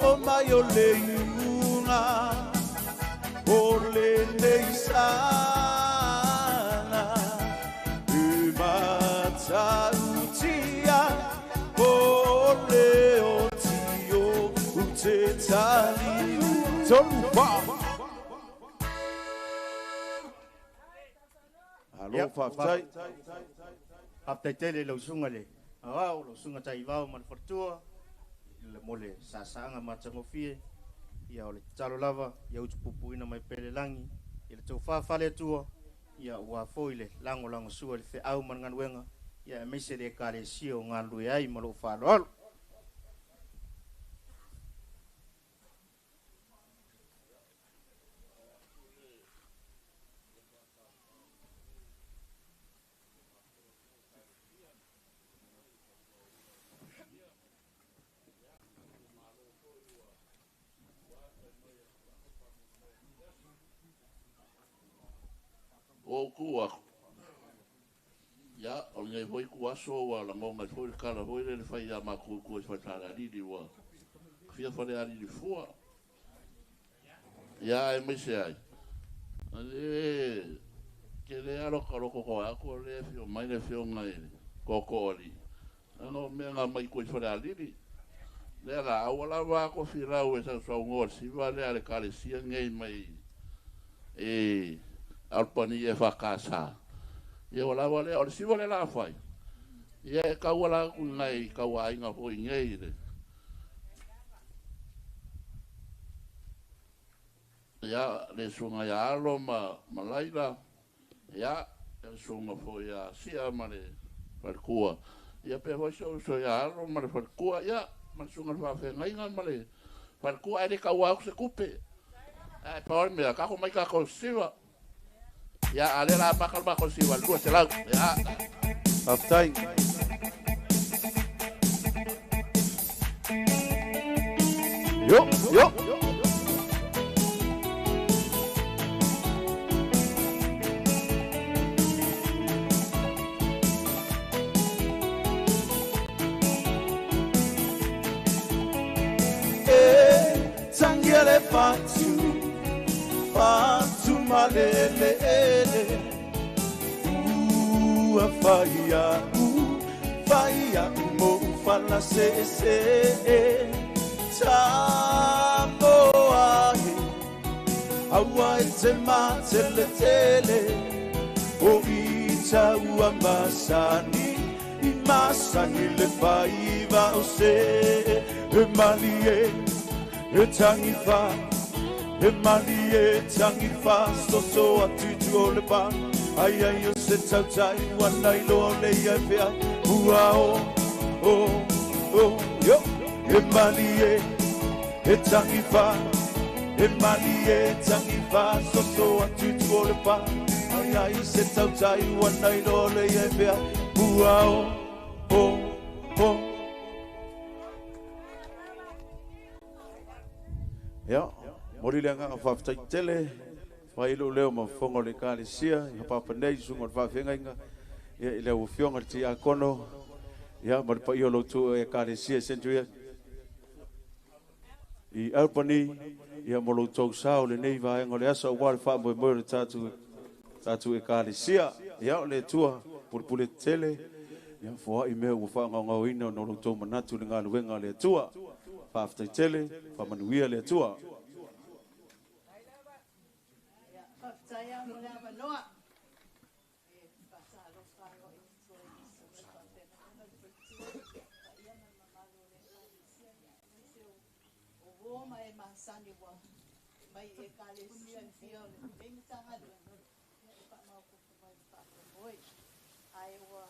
o mai o le iuga o lenei sana e matautia o le otio u te taliu tolu fa. Alo faafetai. Faafetai tele i lau susuga le Aoao, lau susuga Taivao ma le faletua, mo le sasaaga matagofie. Ia o le tatalo lava, ia utupupuina mai pea le lagi, i le tofa faale-Atua, ia ua foi le lagolagosua i le feau ma le galuega, ia aemaise le Ekalesia o galulue ai ma lou faaaloalo. O ku aku. Ia, o lenei foi ku aso ua lagonga ai foi le tala foi lele fai ia matou i tua i Falealili ua fia Falealili fua. Ia, aemaise ai. Ale ke le alo ka loko ko aku o le fio mai le fio ngai koko ali. Ano mea nga mai tua i Falealili. Le la aua lava ko filau e sa sau ngo siva le ale kalesia ngei mai e Alpani e whakasa. Ia o lava lea, o le siva le la whai. Ia e kaua la ku ngai kaua ainga hoi ngei le. Ia le sunga ia alo ma malaila. Ia le sunga fo ia sia ma le falekua. Ia pe hoi so so ia alo ma le falekua. Ia ma le sunga le whawhengainga ma le falekua. Ai le kaua aku se kupe. Ai paole mea, kako mai kako siva. Ia, ale la makal makal siva, lua se lau. Ia. Faafetai. Yo, yo. E tangia le fatu, fatu malele ele. Ua faia, u faia, mo ufala se se. Tambo ahe, aua e te matele tele. O ita ua masani, i masani le faiva o se. E malie, e tangifa, e malie tangifa, soso atu tu o le pa. Ai ai o se tautai, wana i loa o le ia e pea. Ua o, o, o, yo. E malie, e tangifa, e malie tangifa, soso atu tu o le pa. Ai ai o se tautai, wana i loa o le ia e pea. Ua o, o, o. Ia, mori le agaga faafetai tele, fai lou leo ma fofoga o le Ekalesia, i papa nei, susuga o le faafeagaiga, ia i le au afioga le Tiakono, ia ma le paia o loutou Ekalesia i Century i Albany, ia mo loutou sa o lenei vaega o le aso aua le faamoemoe o le tatou Ekalesia. Ia o le Atua pulepule tetele, ia foai mea ua faagaogaoina ona o loutou manatu i le galuega a le Atua. Faafetai tele, faamanuia le Atua. Faafetai mo le avanoa. E faatalofa aloaia atu ai i susuga i faafeagaiga le faletua, paia ma le mamalu o le Ekalesia, ia aemaise o uo ma e masani ua mai i Ekalesia i fia o lenei Matagaluega, ia e faamaopoopo mai le faamoemoe. Ae ua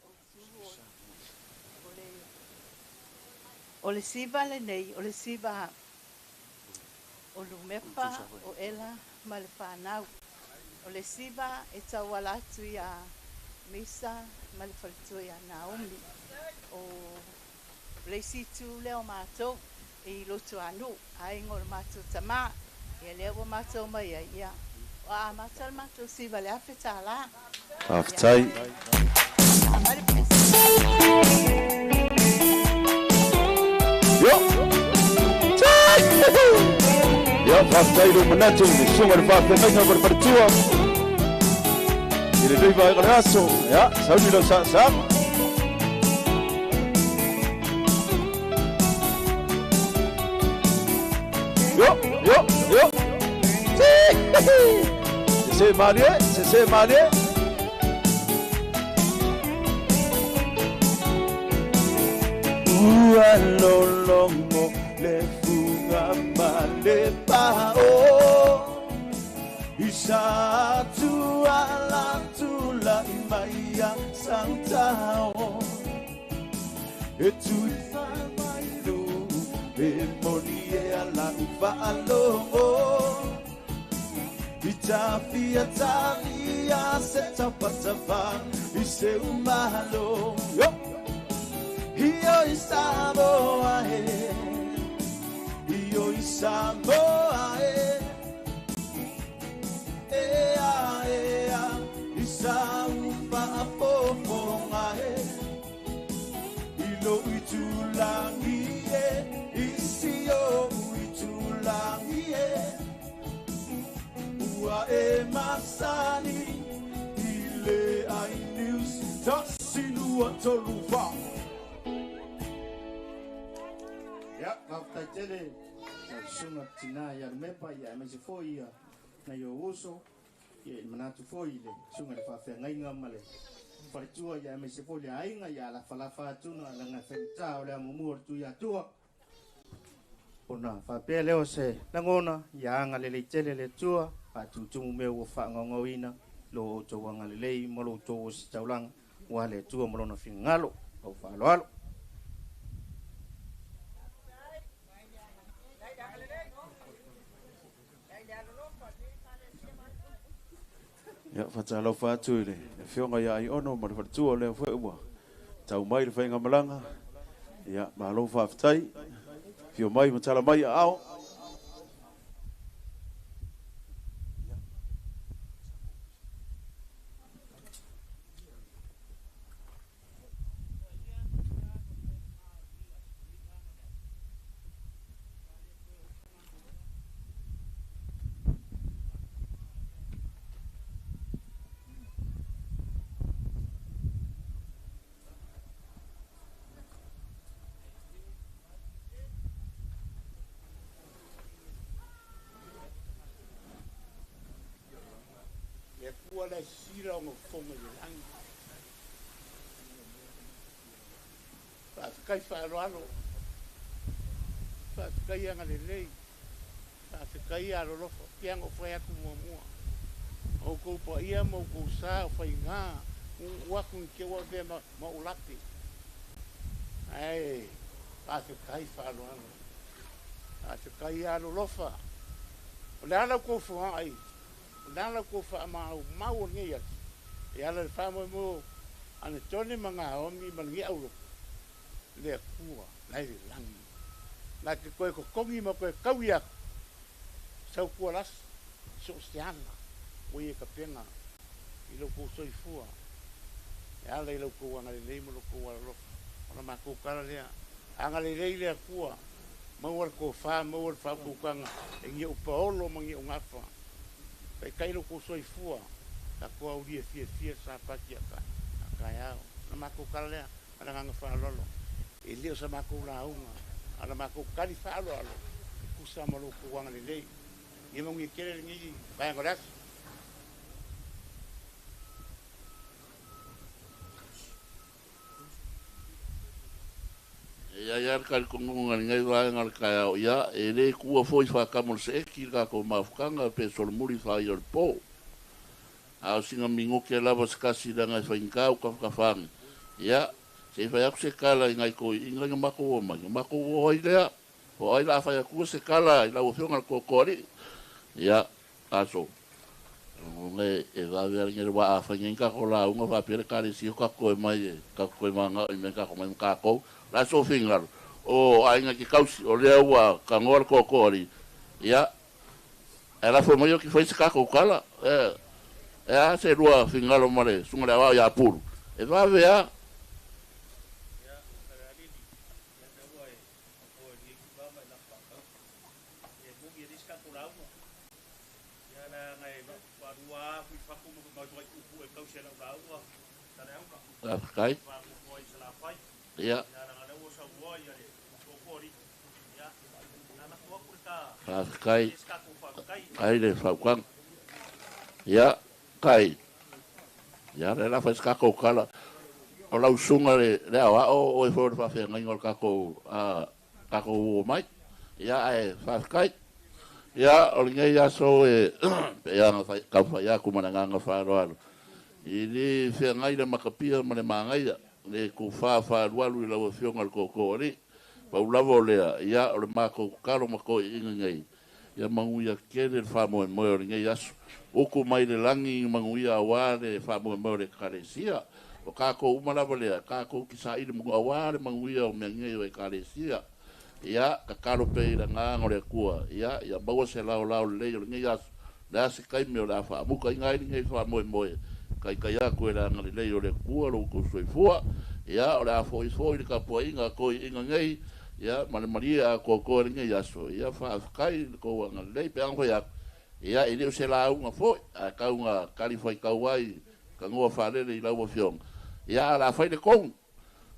ou sulu o le siva lenei, o le siva o Lumepa, o Ela ma le whanau. O le siva e tauala atu ia Misa ma le faletua ia Naomi. O le isi itu lea o matou i loto anu, aiga o le matou tamā. Ia lea ua matou mai ai, ia ua amata le matou siva le $1,000. Faafetai. Yo. Ia, faafetai i lou manatu i le susuga i le faafeagaiga ma le faletua i lenei vaega o le aso. Ia, sauni lau saasaaga. Yo, yo, yo. Sese malie, sese malie. Ua lologo le fuga ma le pao I sa tua la tula i maia sautao E tui mai lu e moni e ala ufa alogo I tafia talia se tapatafa i se umalo. Yo! Io i Samoa e, io i Samoa e, ea ea, i sa ufa afofonga e, i lo i tulangi e, i si o i tulangi e, ua e masani, i le ai news, tasi lua tolu fa. Ia, faafetai tele lau susuga tina ia Lumepa, ia aemaise foi ia nai ou uso, ia i le manatu foi i le susuga i le faafeagaiga ma le faletua, ia aemaise foi le aiga, ia alafalafa atuna laga faigata o le amomua o le Tuiatua. Ona faapea lea o se lagona, ia agalelei tele le Atua, faatutumu mea ua faagaogaoina lo outou agalelei ma lo outou ositaulaga, ua le Atua ma lona finagalo. Lau faaaloalo. Ia, faatalofa atu i le afioga ia Aiono ma le faletua o lea foi ua tau mai le faigamalaga. Ia, malo faafetai. Fio mai ma tala mai aao. Le Atua la e sisila ona fofoga i le lagi. Faafetai faaaloalo, faafetai agalelei, faafetai alolofa, pei ona ou fai atu muamua. O outou paia ma outou sa o faiga, uu atu ni te ua avea ma ou lape. Ae faafetai faaaloalo, faafetai alolofa. O le ala o tou foai, o le ala o tou faamaumau o lenei aso, e ala i le faamoemoe Anetone ma Naomi ma lenei auloko, le Atua la e le lagi. Na te toe totogi ma toe taui atu, sau tua lasi, so o se ala, ua ia tapena i lo tou soifua, e ala i lo tou agalelei ma lo tou alolofa. O la matou tala lea, agalelei le Atua, maua le tofa, maua le faautautaga, e ni ou paolo ma ni ou gafa. Taitai lo tou soifua, tatou aulia fiafia sa pati a taeao. O la matou tala lea, ma le agaga faaaloalo. E le o sa matou lauga, a o la matou tali faaaloalo, e tusa ma lo tou agalelei. Ia manuia tele lenei vaega o le aso. E iai lava le talitonuga i lenei vaega o le taeao, ia, e le tuua foi faatama o le seeti i le tatou mafutaga pe solomuli faia o le po. A o sina minute lava se tasi leaga e faigata o tafatafa ane. Ia, se i fai atu se tala i nai toeaiina na matou o mai, na matou o ai lea. Po o ai o le a fai atua se tala i lau Afioga i le Toatoalii. Ia, aso. Lagona e vave lava le waa a fai nei tatou lauga faapea le Ekalesia tatou toe mai e tatou toe manao i mea tatou mai ma tatou. O le a sou finagalo? O aiga e te tausi, o lea ua tanoa le Toatoalii. Ia, ae lafo mai ou te fai se tatou tala. E a se lua finagalo ma le susuga i le aoao ia Pulu? E vave lava. Ia, Falealili, ia te ua e mapoe i lenei tulaga i lafo faatau. E moni e leai se tatou lauga. Faafetai. Ia. Faafetai. Ai le fautuaga. Ia, kai. Ia, le la fai se tatou tala. O lau susuga le aoao o oe foi o le faafeagaiga o le tatou tatou uo mai. Ia, ae faafetai. Ia, o lenei aso e pei lava ona taumafai atu ma le agaga faaaloalo, e le feagai le matapia ma le manaia, le tofa faaalualu i lau Afioga i le Tootooalii. Pau lava o lea, ia, o le matou tatalo ma toeaiina nei, ia manuia tele le faamoemoe o lenei aso. Utu mai le lagi ni manuia aua le faamoemoe o le Ekalesia. O tatou uma lava lea, tatou te saili aua le manuia o mea nei o Ekalesia. Ia, tatalo pea i le agaga o le Atua, ia, ia maua se laolao lelei o lenei aso, o le a se taimi o le a faamutaina ai lenei faamoemoe, taitai atu e le agalelei o le Atua lo outou soifua. Ia, o le a foi foi le tapuaiga a toeaiina nei, ia, ma le malie atoatoa i lenei aso, ia, faafetai i le tou agalelei. Pe a na fai atu, ia, e le o se lauga foi, ae tau ina talifuaitau ai tanoa faalele i lau Afioga, ia, ae o le a fai le tonu.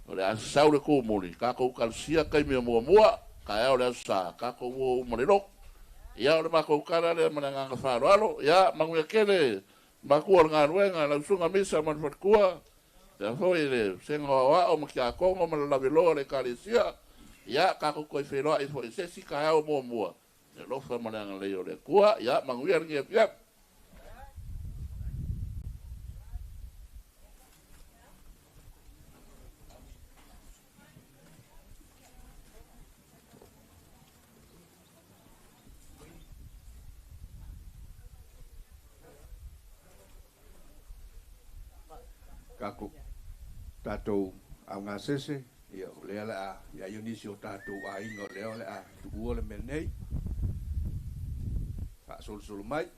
O le a sasau le tumuli, tatou talosia taimi o muamua, taeao le Aso Sa, tatou o uma i le lotu. Ia, o le matou tala lea ma le agaga faaaloalo. Ia, manuia tele matua o le galuega, lau Susuga Misa ma le faletua, faapea foi le Vasega o Aoao ma Tiakono ma le lavaloa o le Ekalesia. Ia, tatou toe feiloai foi i se isi taeao muamua, i le alofa ma le agalelei o le Atua. Ia, manuia lenei afiafi. Kako tatou augasese, ia o lea o le a i ai nisi o tatou aiga o lea o le a tuua le mea nei, faasolosolo mai.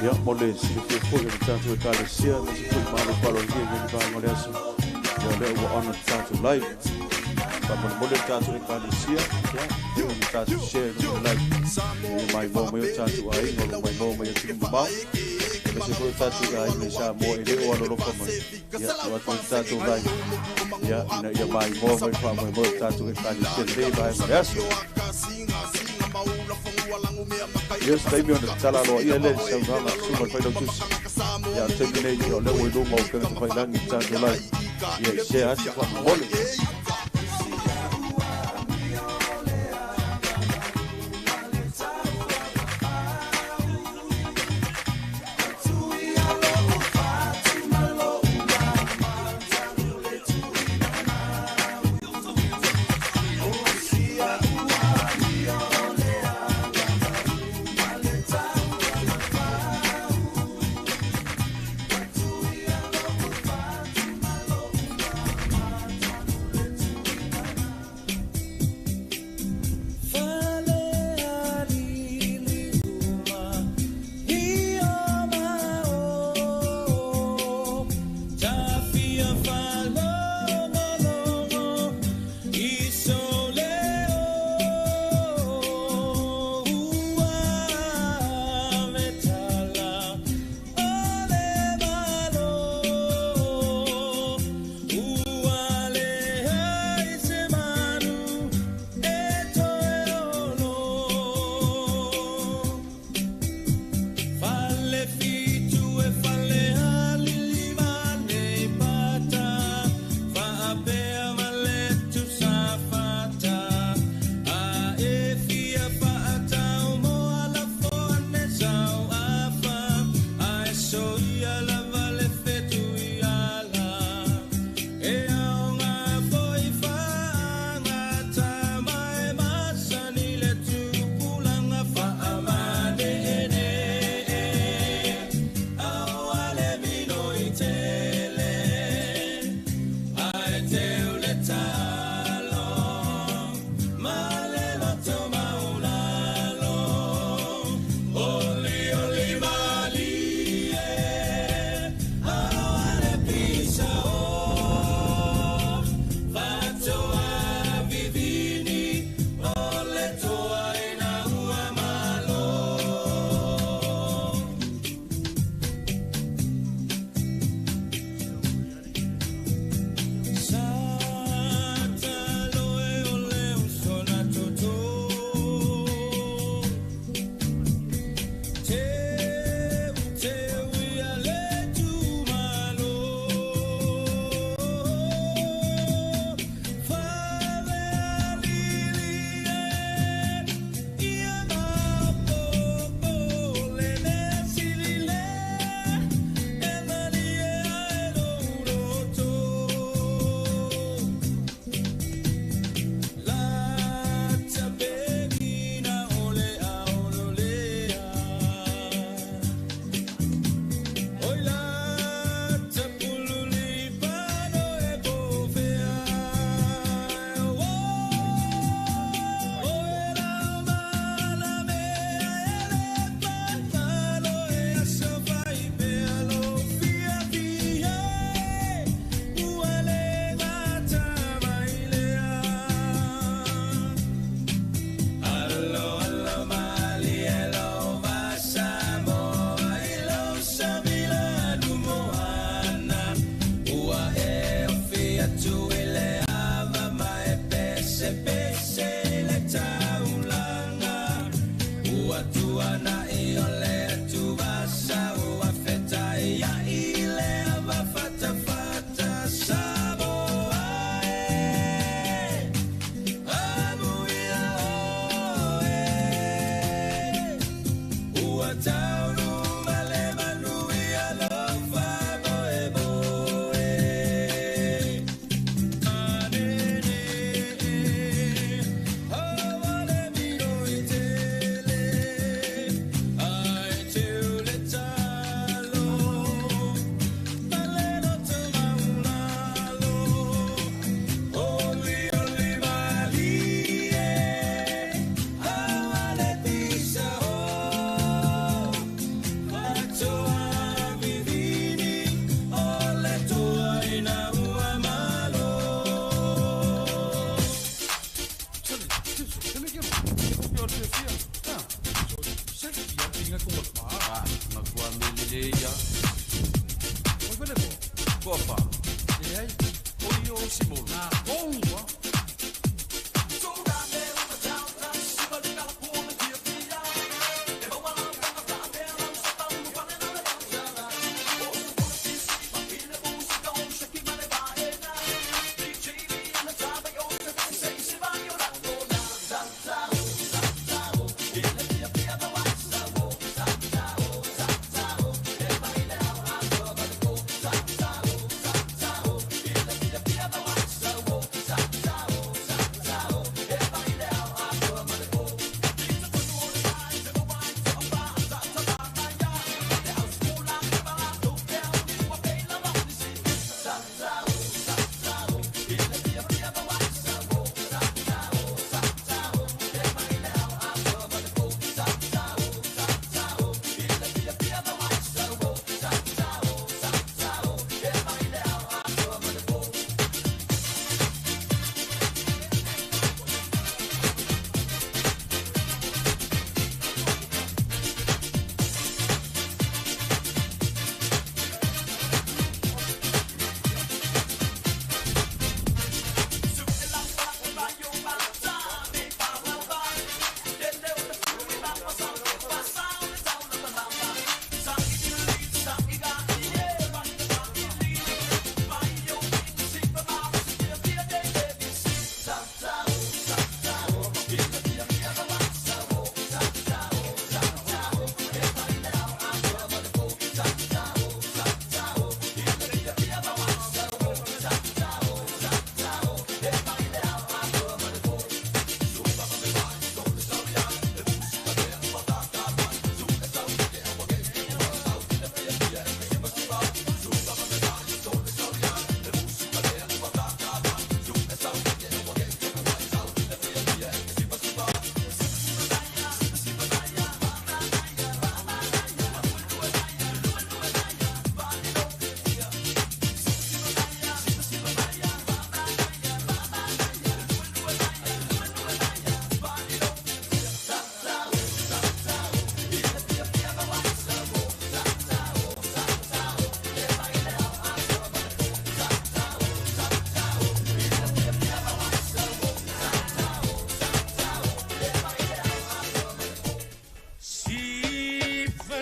Ia, mo le silafia foi o le tatou Ekalesia, aemaise foi malo faaaloalogia i lenei vaega o le aso. Ia, o lea ua on le tatou live. Faamolemole le tatou Ekalesia, ia, e ona tatou share i luga o le live. Ina ia maimoa mai o tatou aiga o lo o maimoa mai atunuu mamao. Aemaise foi o tatou aiga i Samoa e le o alolofa mai. Ia, tuu atu ai le tatou live. Ia, ina ia maimoa mai le faamoemoe o le tatou Ekalesia i lenei vaega o le aso. Ia, o se taimi ona tatala aloaia lea i le saunoaga a le Susuga i le Failautusi. Ia, a o le taimi nei, ia, o lea ua i luga o upega tafailagi i le tatou live. Ia, i share atu faamolemole.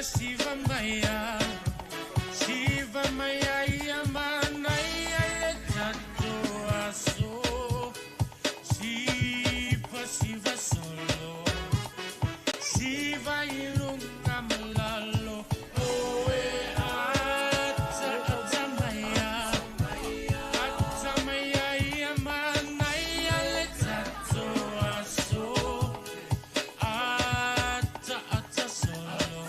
Siva maya, siva maya ia manaia le tatou aso. Siva, siva solo, siva ilunga malalo. Oe ata ata maya, ata maya ia manaia le tatou aso. Ata ata solo,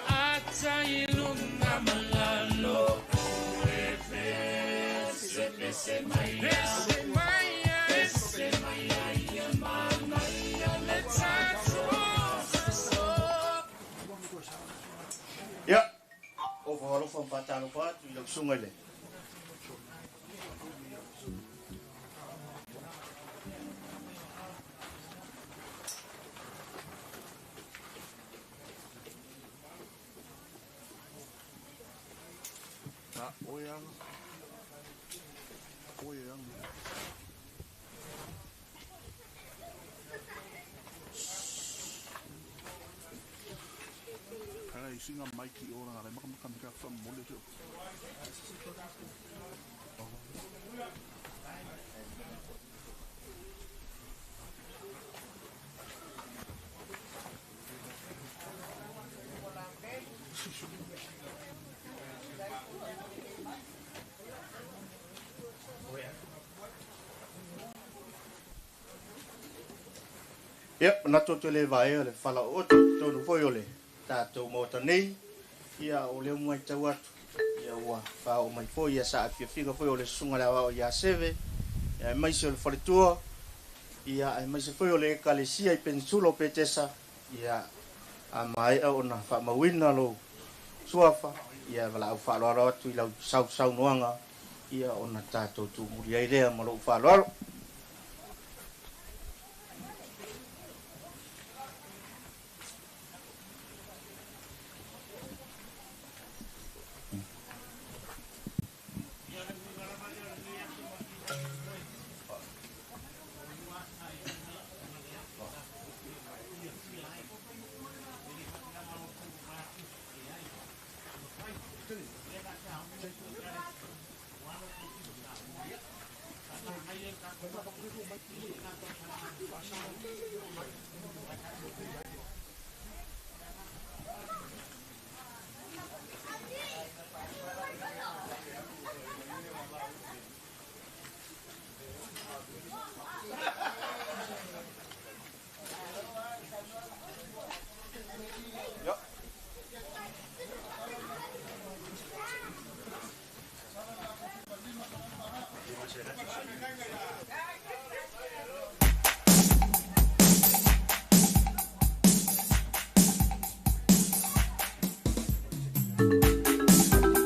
ata ilunga malalo. Oe pese pese maya, pese maya, pese maya ia manaia le tatou aso. Ia, o fa'aalofa ma fa'atalofa atu i lau susuga i le Singa maiki ora ngale maka maka maka fa mole so. Ia, manatu atu e lē vaea le falaooto tonu foi o le tatou maota nei. Ia, o lea ua matau atu, ia ua faaoo mai foi ia saafiafiga foi o le susuga le aoao ia Seve, ia aemaise o le faletua, ia aemaise foi o le ekalesia i Penisula o Petesa. Ia, a maea ona faamauina lou suafa, ia valaau faaaloalo atu i lau sausaunoaga, ia ona tatou tumuli ai lea ma lou faaaloalo.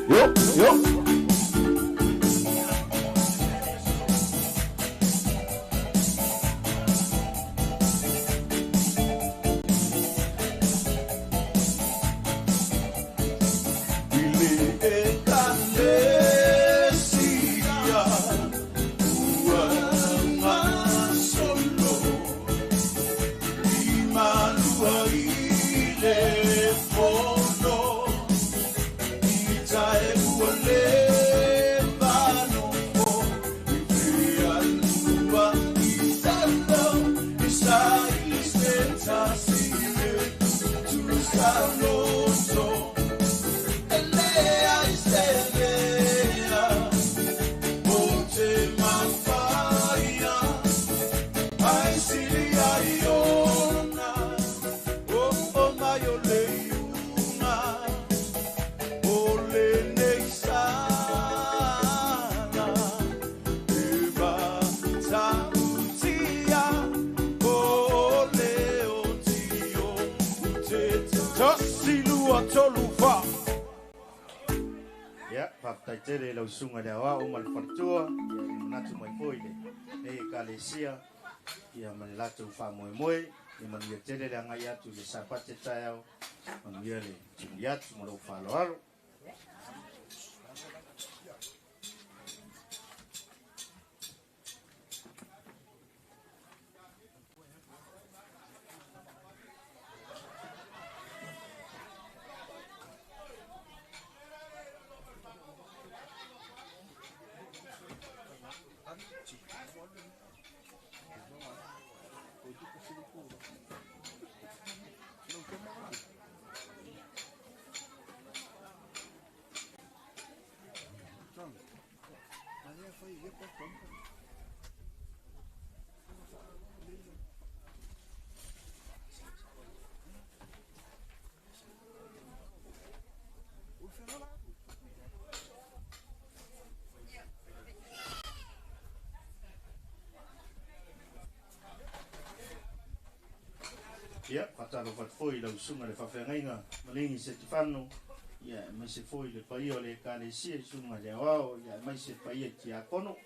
Yo, yo. Ia, faafetai tele i lau susuga i le aoao ma le faletua, ia le manatu mai foi le nei ekalesia, ia ma le latou faamoemoe. Ia manuia tele le agai atu i le Sapate taeao, manuia le tuli atu ma lou faaaloalo. Ia, faatalofa atu foi i lau susuga i le faafeagaiga Maligi Setifano, ia aemaise foi le paia o le Ekalesia i susuga i le Aoao, ia aemaise le paia i Tiakono.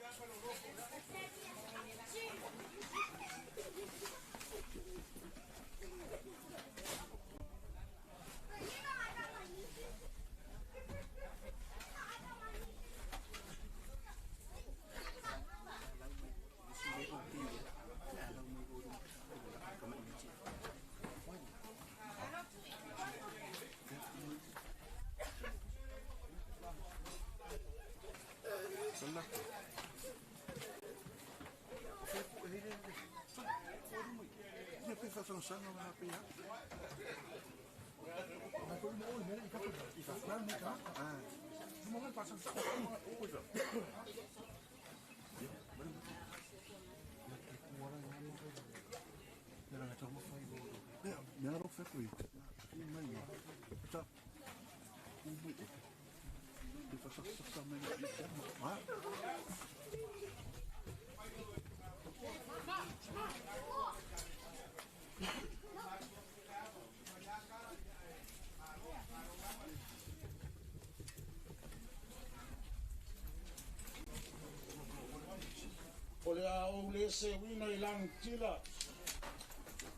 O le a ou le seuina i lanutila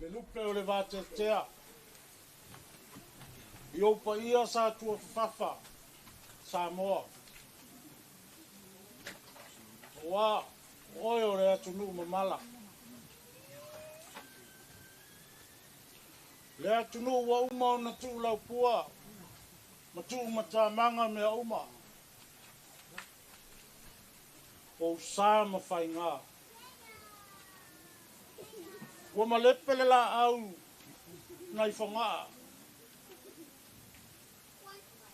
le lupe o le vateatea i ou paia sa tuafafafa Samoa. Auā o oe o le atunuu mamala. Le atunuu ua uma ona tuulaupua ma tuumatamaga mea uma. Ou sa ma faiga. Ua malepe le laau nai Fogaa.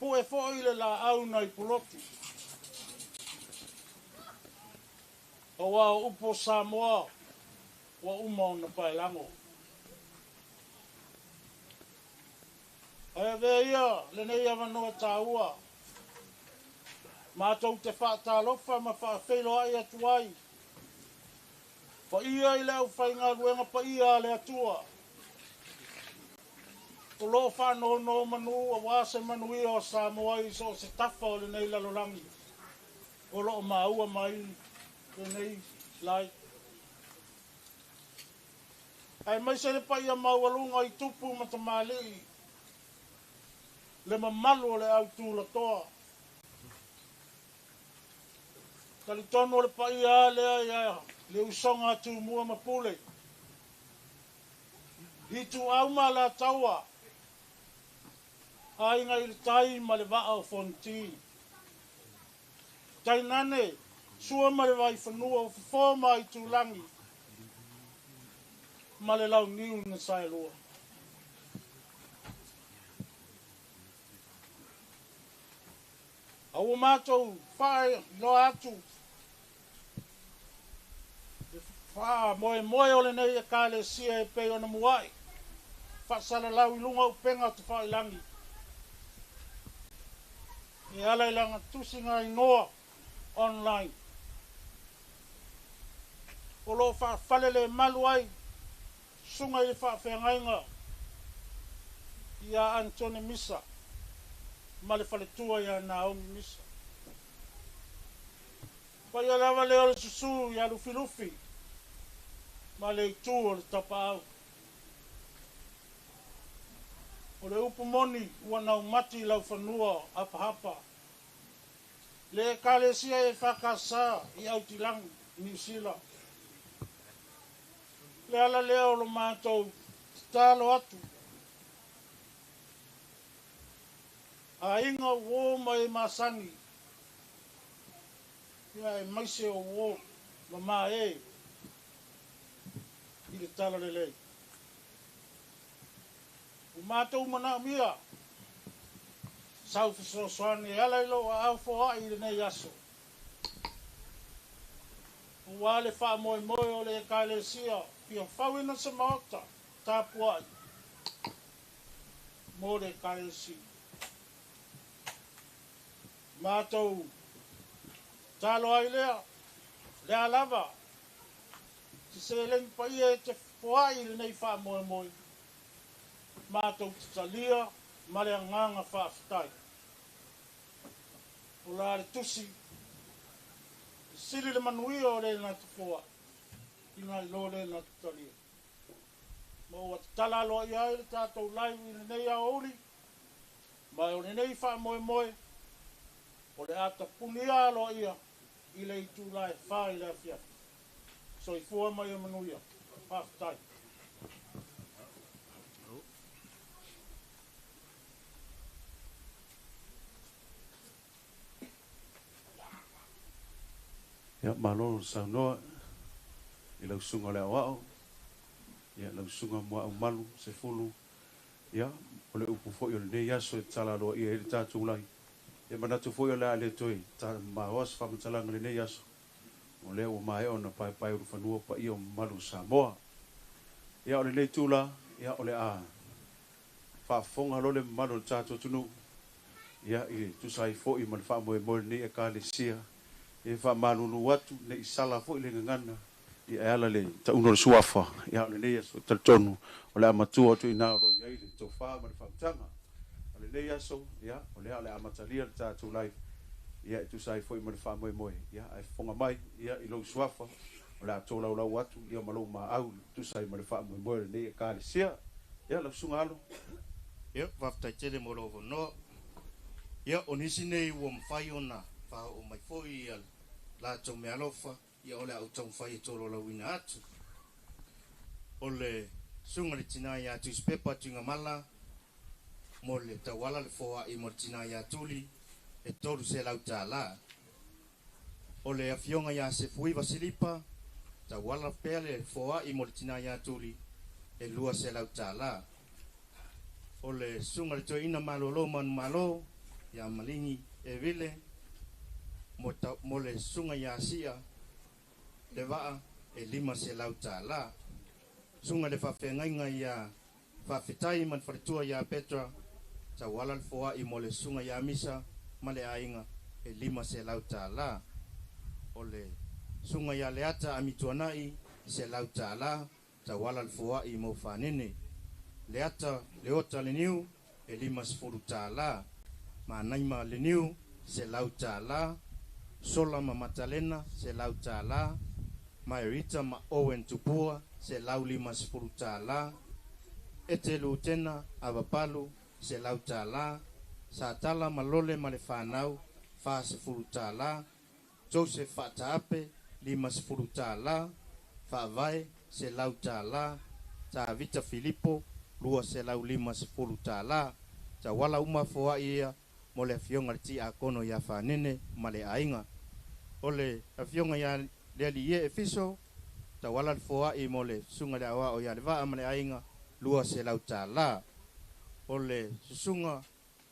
Pue foi le laau nai Pulotu. Auā o upu o Samoa ua uma ona paelago. Ae avea ia lenei avanoa taua matou te faatalofa ma faafeiloai atu ai paia i le aufaigaluega paia a le Atua o lo o faanonomanu aua se manuia o Samoa i so o se tafa o lenei lalolagi o lo o maua mai lenei live. Aemaise le paia maualuga i tupu ma tamalii, le mamalu o le au tulatoa. Talitonu o le paia lava lea ia le usoga a Tumua ma Pule, Ituau ma Alataua, Aiga i le Tai ma le Vaa o Fonoti. Tainane, Sua ma le Vaifanua, o Fofo ma Aitulagi ma le Launiu na Saelua. A ua matou faailoa atu le faamoemoe o lenei Ekalesia e pei ona muai faasalalau i luga o upega tafailagi e ala i lana tusiga inoa online o lo o faafalelemalu ai susuga i le faafeagaiga ia Anthony Misa ma le faletua ia Naomi Misa. Paia lava lea o le susu ia Lufilufi ma le itu o le tapaau. O le upu moni ua naumati i laufanua hapahapa. Le Ekalesia EFKS i Aotilangi, Niu Sila. Le ala lea o lo matou tatalo atu. Aiga uo ma e masani, ia aemaise o uo ma ma e i le talalelei. Ua matou manaomia sau fesoasoani e ala i lou aao foai i lenei aso, aua le faamoemoe o le Ekalesia fia fauina se maota tapuai mo le Ekalesia. Matou tatalo ai lea, o le a lava se seleni paia e te foai i lenei faamoemoe. Mātou te talia ma le agaga faafetai. O la le tusi, e sili le manuia o le na te foaʻi, i nai lo le na te talia. Ma ua tatala aloaia ai le tatou live i lenei aoauli, ma o lenei faamoemoe, o le a tapunia aloaia i le itula e 4 i le afiafi. Soifua ma ia manuia. Faafetai. Ia, malo le saunoa i lau susuga o le aoao, ia lau susuga Muaaumalu Sefulu, ia, o le upu foi o lenei aso e tatala aloaia ai le tatou lai. Ia manatu foi o le a le toe tamamao se faamatalaga i lenei aso, o lea ua maea ona paepae ulufanua paia o mamalu o Samoa. Ia o lenei itula, ia o le a faafofoga loa le mamalu o le tatou atunuu, ia i tusa ai foi ma le faamoemoe o lenei Ekalesia, e faamalulu atu ne i sala foi le gagana ia e ala i le tauga o le suafa, ia o lenei aso e talitonu o le a matua atu i ina o lo o i ai le tofa ma le faautaga. O lenei aso, ia o lea o le a amatalia le tatou live, ia e tusa ai foi ma le faamoemoe, ia ae fofoga mai ia i lou suafa, o le a tolaulau atu ia ma lou maau e tusa ai ma le faamoemoe o lenei Ekalesia. Ia lau Susuga Alo. Ia, faafetai tele mo lou avanoa. Ia, o nisi nei ua mafai ona faaoo mai foi ia latou meaalofa, ia o le a ou taumafai e tolaulauina atu. O le susuga i le tina ia Tusipepa Tuigamala mo le tauala le foai mo le tina ia Tuli e $300. O le afioga ia Sefuiva Silipa, tauala pea le foai mo le tina ia Tuli e $200. O le susuga i le toeaina malolo manumalo ia Maligi Evile mo le susuga ia Sia le vaa e $500. Susuga i le faafeagaiga ia Faafetai ma le faletua ia Petra, tauala le foai mo le susuga ia Misa ma le aiga e $500. O le susuga ia Leata Amituanai $100, tauala le foai mo Fanene. Leata Leota Leniu e $50. Manaima Leniu $100. Sola ma Matalena $100. Maerita ma Owen Tupua $150. Ete Lutena Avapalu $100. Satala ma Lole ma le whanau $40. Joseph Fataape $50. Faavae $100. Tavita Filipo $250. Tauala uma foai ia mo le afioga le tiakono ia Fanene ma le aiga. O le afioga ia Leali e Efiso, tauala le foai mo le susuga le aoao ia le vaa ma le aiga $200. O le susuga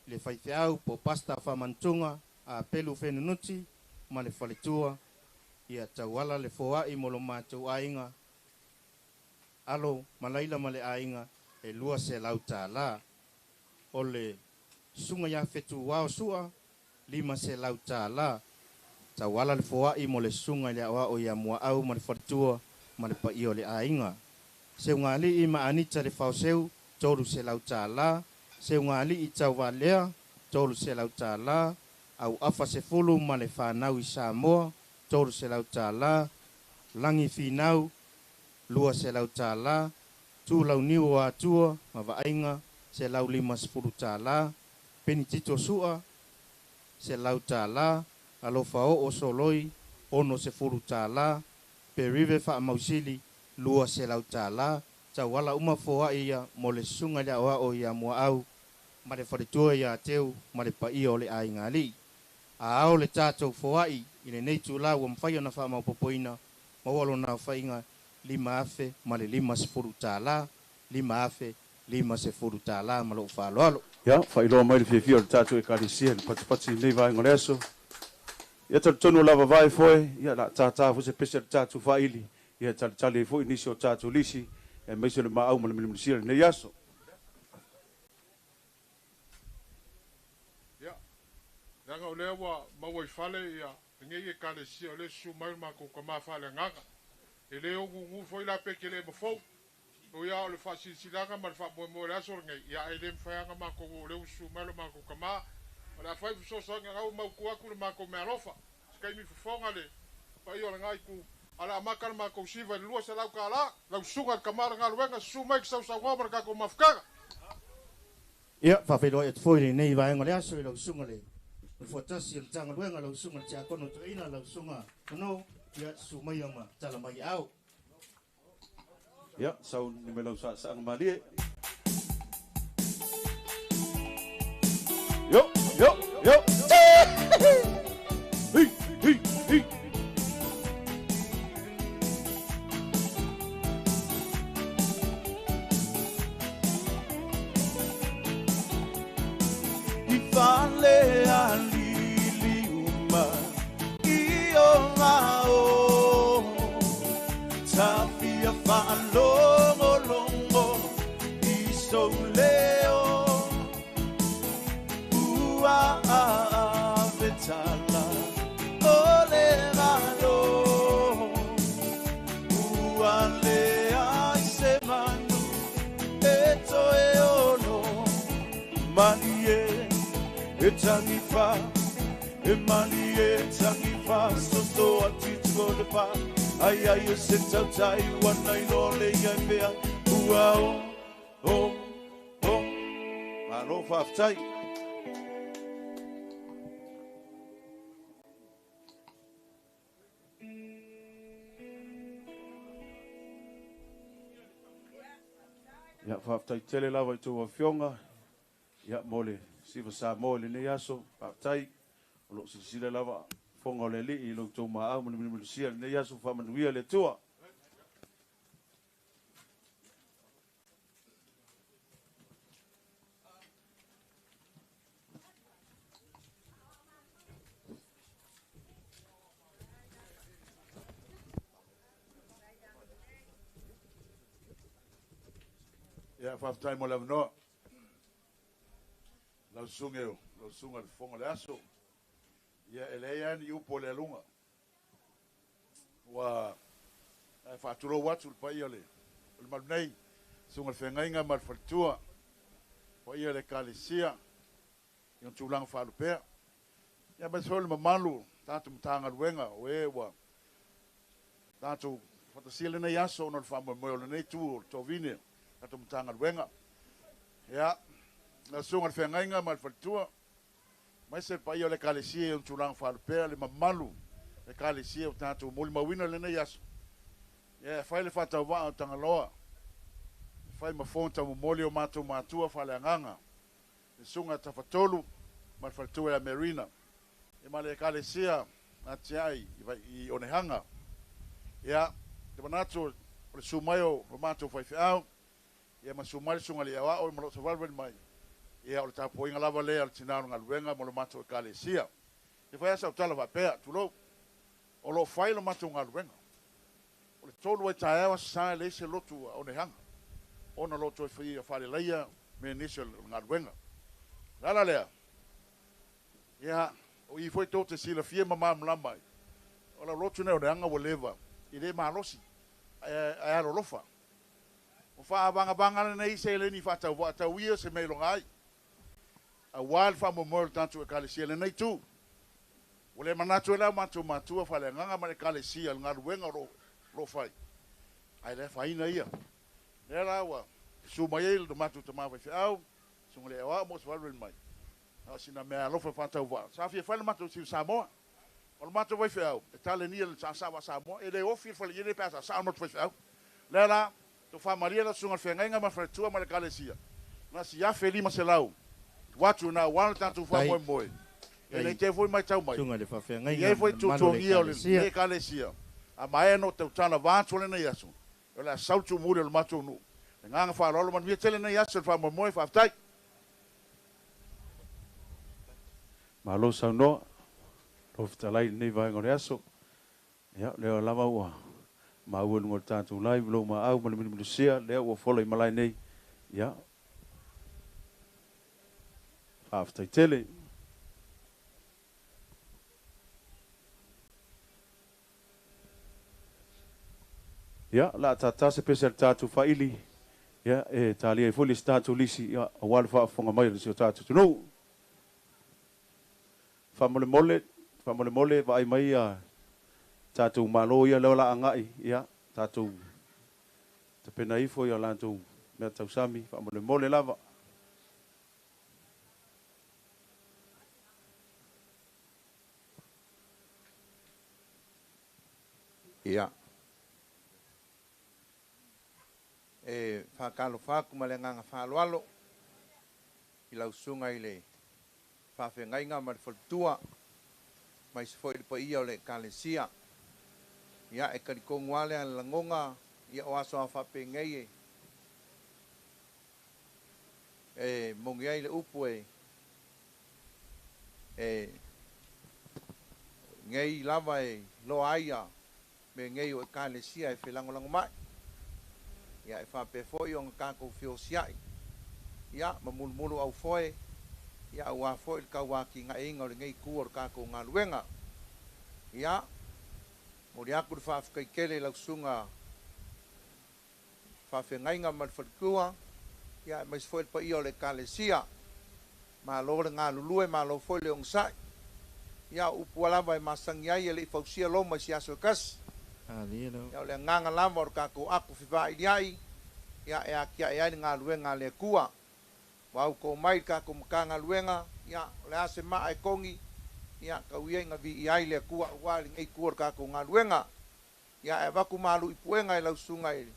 le faifeau po pasta whamantunga a Pelu Fenunuti ma le faletua ia tauala le foai mo lo mātou aiga alo malaila ma le aiga e $200. O le susuga ia Fetu wao sua $500. Tauala le foai mo le susuga i le aoao ia Muaau ma le faletua ma le paia o le aiga. Seugalii ma Anita le Faoseu $300. Seugalii Tauvalea $300. Au afa sefulu ma le whanau i Samoa $300. Langi Finau $200. Tulau niu o atua ma vaaiga $150. Penitito Sua $100. Alofa oo soloi $60. Perive Faamausili $200. Tauala uma foai ia mo le susuga i le aoao ia Muaau ma le faletua ia Teu ma le paia o le aiga alii. A ao le tatou foai i lenei itula ua mafai ona faamaopoopoina maua lona aofaiga $5,050, $5,050 ma lou faaaloalo. Ia, faailoa mai le fiafia o le tatou Ekalesia i le patipati i lenei vaega o le aso. Ia talitonu o lava vae foe, ia o le a tātā foi se pese a le tatou faaili, ia e talitali ai foi nisi o tatou lisi, aemaise o le maau ma le milimilisia i lenei aso. Ia, leaga o lea ua maua i fale ia lenei Ekalesia o lea e susu mai le matou tama faaleagaga. E le o gugu foi la pe ke le mafou. O ia o le faasilasilaga ma le faamoemoe o le aso lenei, ia e le mafai lava ona matou o, o lea ua susu mai lo matou tamā. O le a fai fesoasoani na ua mautu atu le matou meaalofa. Se taimi fofoga le paia o lena itu, ae o le a amata le matou siva i le $200. Lau susuga i le tama o le galuega, susu mai e te sausaunoa ma le tatou mafutaga. Ia, faafeiloai atu foi i lenei vaega o le aso i lau susuga i le Nofoatasi o le Matagaluega, lau susuga i le Tiakono Toeaina, lau susuga Mano, ia susu maia ma tala mai aao. Ia, sauni mai lau saasaaga malie. Yo, yo, yo. Hi, hi, hi. I fale alili uma i o ao Tafia faalogologo i sou leo Ua ave tala o le Malo Ua leai se manu e toe olo Malie e tanifa e malie tanifa soso atu o le pa ai ai o se tautai ua nai lo le iai pea ua o o o Malo faafetai. Ia, faafetai tele lava i tou afioga, ia, mo le siva Samoa i lenei aso. Faafetai, o lo o silasila lava fofoga o le Alii i lo outou maau ma le milumilusia i lenei aso. Faamanuia le Atua. Ia, faafetai mo le avanoa. Lau susuga e, lau susuga i le Fofoga o le Aso. Ia, e leai lava ni upu o le aluga. Ua ae faatulou atu le paia o le malu nei, susuga i le feagaiga ma le faletua, paia o le Ekalesia i ona tulaga faalupea. Ia, aemaise foi o le mamalu o tatou Matagaluega o e ua tatou faatasia lenei aso ona o le faamoemoe o lenei itu o le toavine o tatou Matagaluega. Ia, lau susuga i le feagaiga ma le faletua, aemaise le paia o le Ekalesia i ona tulaga faalupea, le mamalu o le Ekalesia ua tatou molimauina lenei aso. Ia, e fai le faatauvaa o Tagaloa, e fai ma fono taumomoli o matou matua faaleagaga, le susuga ia Tafatolu ma le faletua ia Merina, ia ma le Ekalesia atiae i Onehaga. Ia, te manatu o le susu mai o lo matou faifeau, ia ma susu mai le susuga i le Aoao ma lou savalivali mai, ia o le tapuaiga lava lea a le tina o le galuega mo le matou Ekalesia. E fai lava sau tala faapea, tulou, o lo o fai le matou galuega. O le 3 ai taeao Aso Sa e leai se lotu a Onehaga, ona o lo o toe fia faaleleia mea nisi o le galuega. O le ala lea, ia, o i foi tou te silafia ma malamalama ai, o lau lotu lenei o Onehaga ua leva, e le malosi, ae alolofa. O faavagavaga lenei seleni faatauvaa tau ia se mea e iloga ai, aua le faamoemoe o le tatou Ekalesia i lenei itu. Ua le manatu ai la o matou matua faaleagaga ma le Ekalesia i le galuega o lo o fai, ae le afaina ia. Lea la ua susu mai ai le matou tama faifeau, susuga i le Aoao mo se valevale mai, na o sina mea alofa faatauvaa. Sa fia fai le matou siu Samoa. O le matou faifeau, e talenia le saasaa Samoa, e le ofi le fale pe a saasaa le matou faifeau. Lea la, to faamalie la susuga i le feagaiga ma le faletua ma le Ekalesia, na si 1500 atu atu na aua le tatou faamoemoe. E le te foi mai tau mai. Susuga i le faafeagaiga E i ai foi ma le mamalu o le tuatuagia o le Ekalesia. Ekalesia. A maea no tautala vaatu lenei aso, o le a sau tumuli o le matou nuu. Le agaga faaaloalo, manuia tele lenei aso i le faamoemoe, faafetai. Malo saunoa, lau fetalai i lenei vaega o le aso. Ia, lea lava ua maua i luga o le tatou live lou maau ma le milumilusia, lea ua fola i malae nei. Ia, faafetai tele. Ia, o le a tata se pese a le tatou faili. Ia, e talia ai foi le isi tatou lisi, ia, aua le faafofoga mai o si o tatou atunuu. Faamolemole, faamolemole vaai mai ia tatou Malo ia lea o le a agai, ia, tatou tapena ifo ia latou mea tausami, faamolemole lava. Ia. E faatalofa atu ma le agaga faaaloalo i lau susuga i le faafeagaiga ma le faletua, aemaise foi le paia o le Ekalesia. Ia, e talitonu lava le lagona, ia o aso lava faapenei e moni ai le upu e nei lava e iloa ai mea nei o Ekalesia e felagolagomai. Ia, e faapea foi ona tatou feosiai, ia, ma mulumulu aufoe, ia, aua foi le tauatinaeina o lenei itu o le tatou galuega. Ia, momoli atu le faafetai tele i lau susuga faafeagaiga ma le faletua, ia, aemaise foi le paia o le Ekalesia. Malo le galulue, malo foi le onosai. Ia, o upu lava e masani ai e le i fausia Roma i se aso e tasi. Ia, o le agaga lava o le tatou ato fevailiai, ia, e atiae ai le galuega a le Atua. Ua auto mai le tatou Matagaluega, ia, o le a se maa e togi, ia, tau ia ina viia ai le Atua aua lenei itu o le tatou galuega. Ia, e avatu malu i puega i lau susuga i le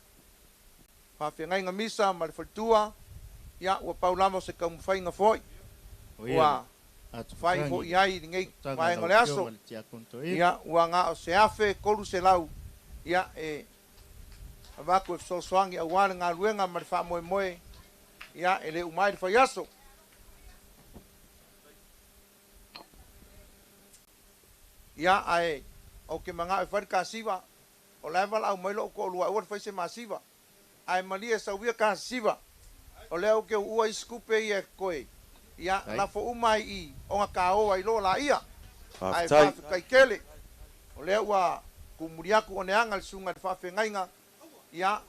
faafeagaiga misa ma le faletua, ia, ua pau lava o se taumafaiga foi, ua fai foi i ai i lenei vaega o le aso. Ia, ua na o se 1,300, ia, e avatu e fesoasoani aua le galuega ma le faamoemoe, ia, e le uma ai le faiaso. Ia, ae ou te manao e fai le kasiva, o la e valaau mai lou toalua aua le fai se masiva. Ae malie sau ia kasiva, o lea ou te uua isi tupe ia e totoe, ia, lafo uma ai i ona taoa i lo laia. Ae faafetai tele, o lea ua tumuli atu oneaga le susuga i le faafeagaiga, ia,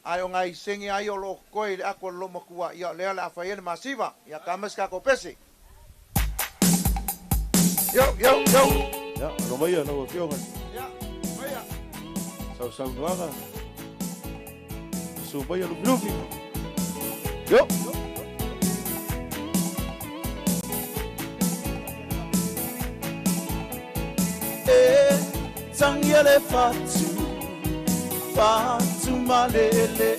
ae o nai sene lava ia o lo o totoe i le ato a le loomatua, ia, o lea o le a fai ai le masiva. Ia, tama se tatou pese. Yo, yo, yo. Ia, alo maia lau Afioga. Ia, maia. Sausaunoaga. Susu maia Lufilufi. Yo. E tangi le fatu, fatu malele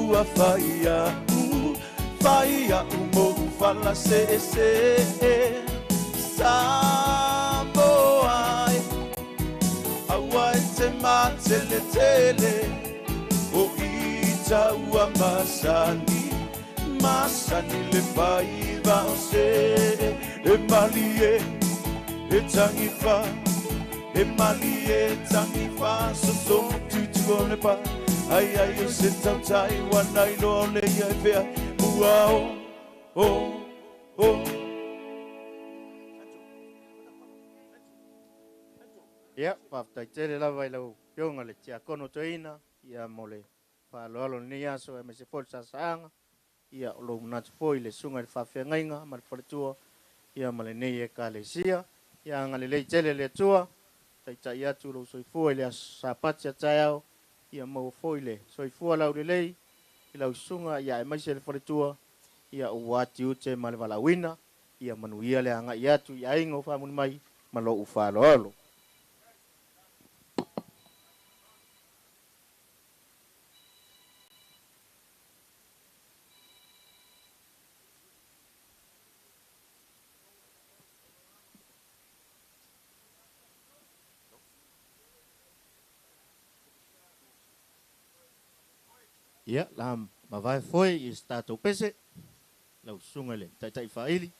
ua faia u, faia u mo fala se se Samoa aua e te matele tele o ita ua masani masani le faiva o se e malie e tangifa e malie tangifa soso tutu o le pa ai ai o se tautai wana i loa le ia e fea ua o o o. Ia, faafetai tele lava i lau Afioga le Tiakono Toeaina, ia mo le faaaloalo o lenei aso aemaise foi le sasaaga, ia o lou manatu foi i le susuga i le faafeagaiga ma le faletua, ia ma lenei Ekalesia. Ia agalelei tele le Atua, taitai atu lou soifua i le aso Sapati a taeao, ia maua foi le soifua laulelei i lau susuga, ia aemaise le faletua, ia ua tiute ma le valaauina, ia manuia le agai atu i aiga o faamuli mai ma lou faaaloalo. Ia, la mavae foi i se tatou pese, lau susuga i le Taitai Faaili.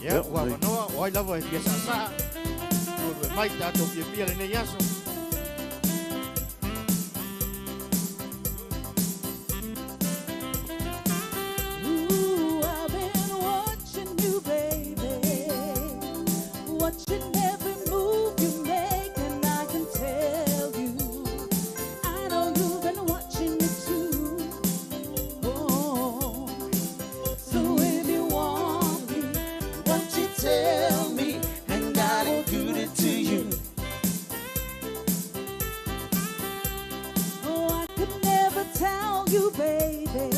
Ia, ua avanoa, o ai lava e fia saasaa, luelue mai tatou fiafia lenei aso. Ooh, I've been watching you, baby, watching every move you make, and I can tell you, I know you've been watching me too. Oh, so if you want me, Won't you tell me, and I'll do it to you. Oh, I could never tell you, baby.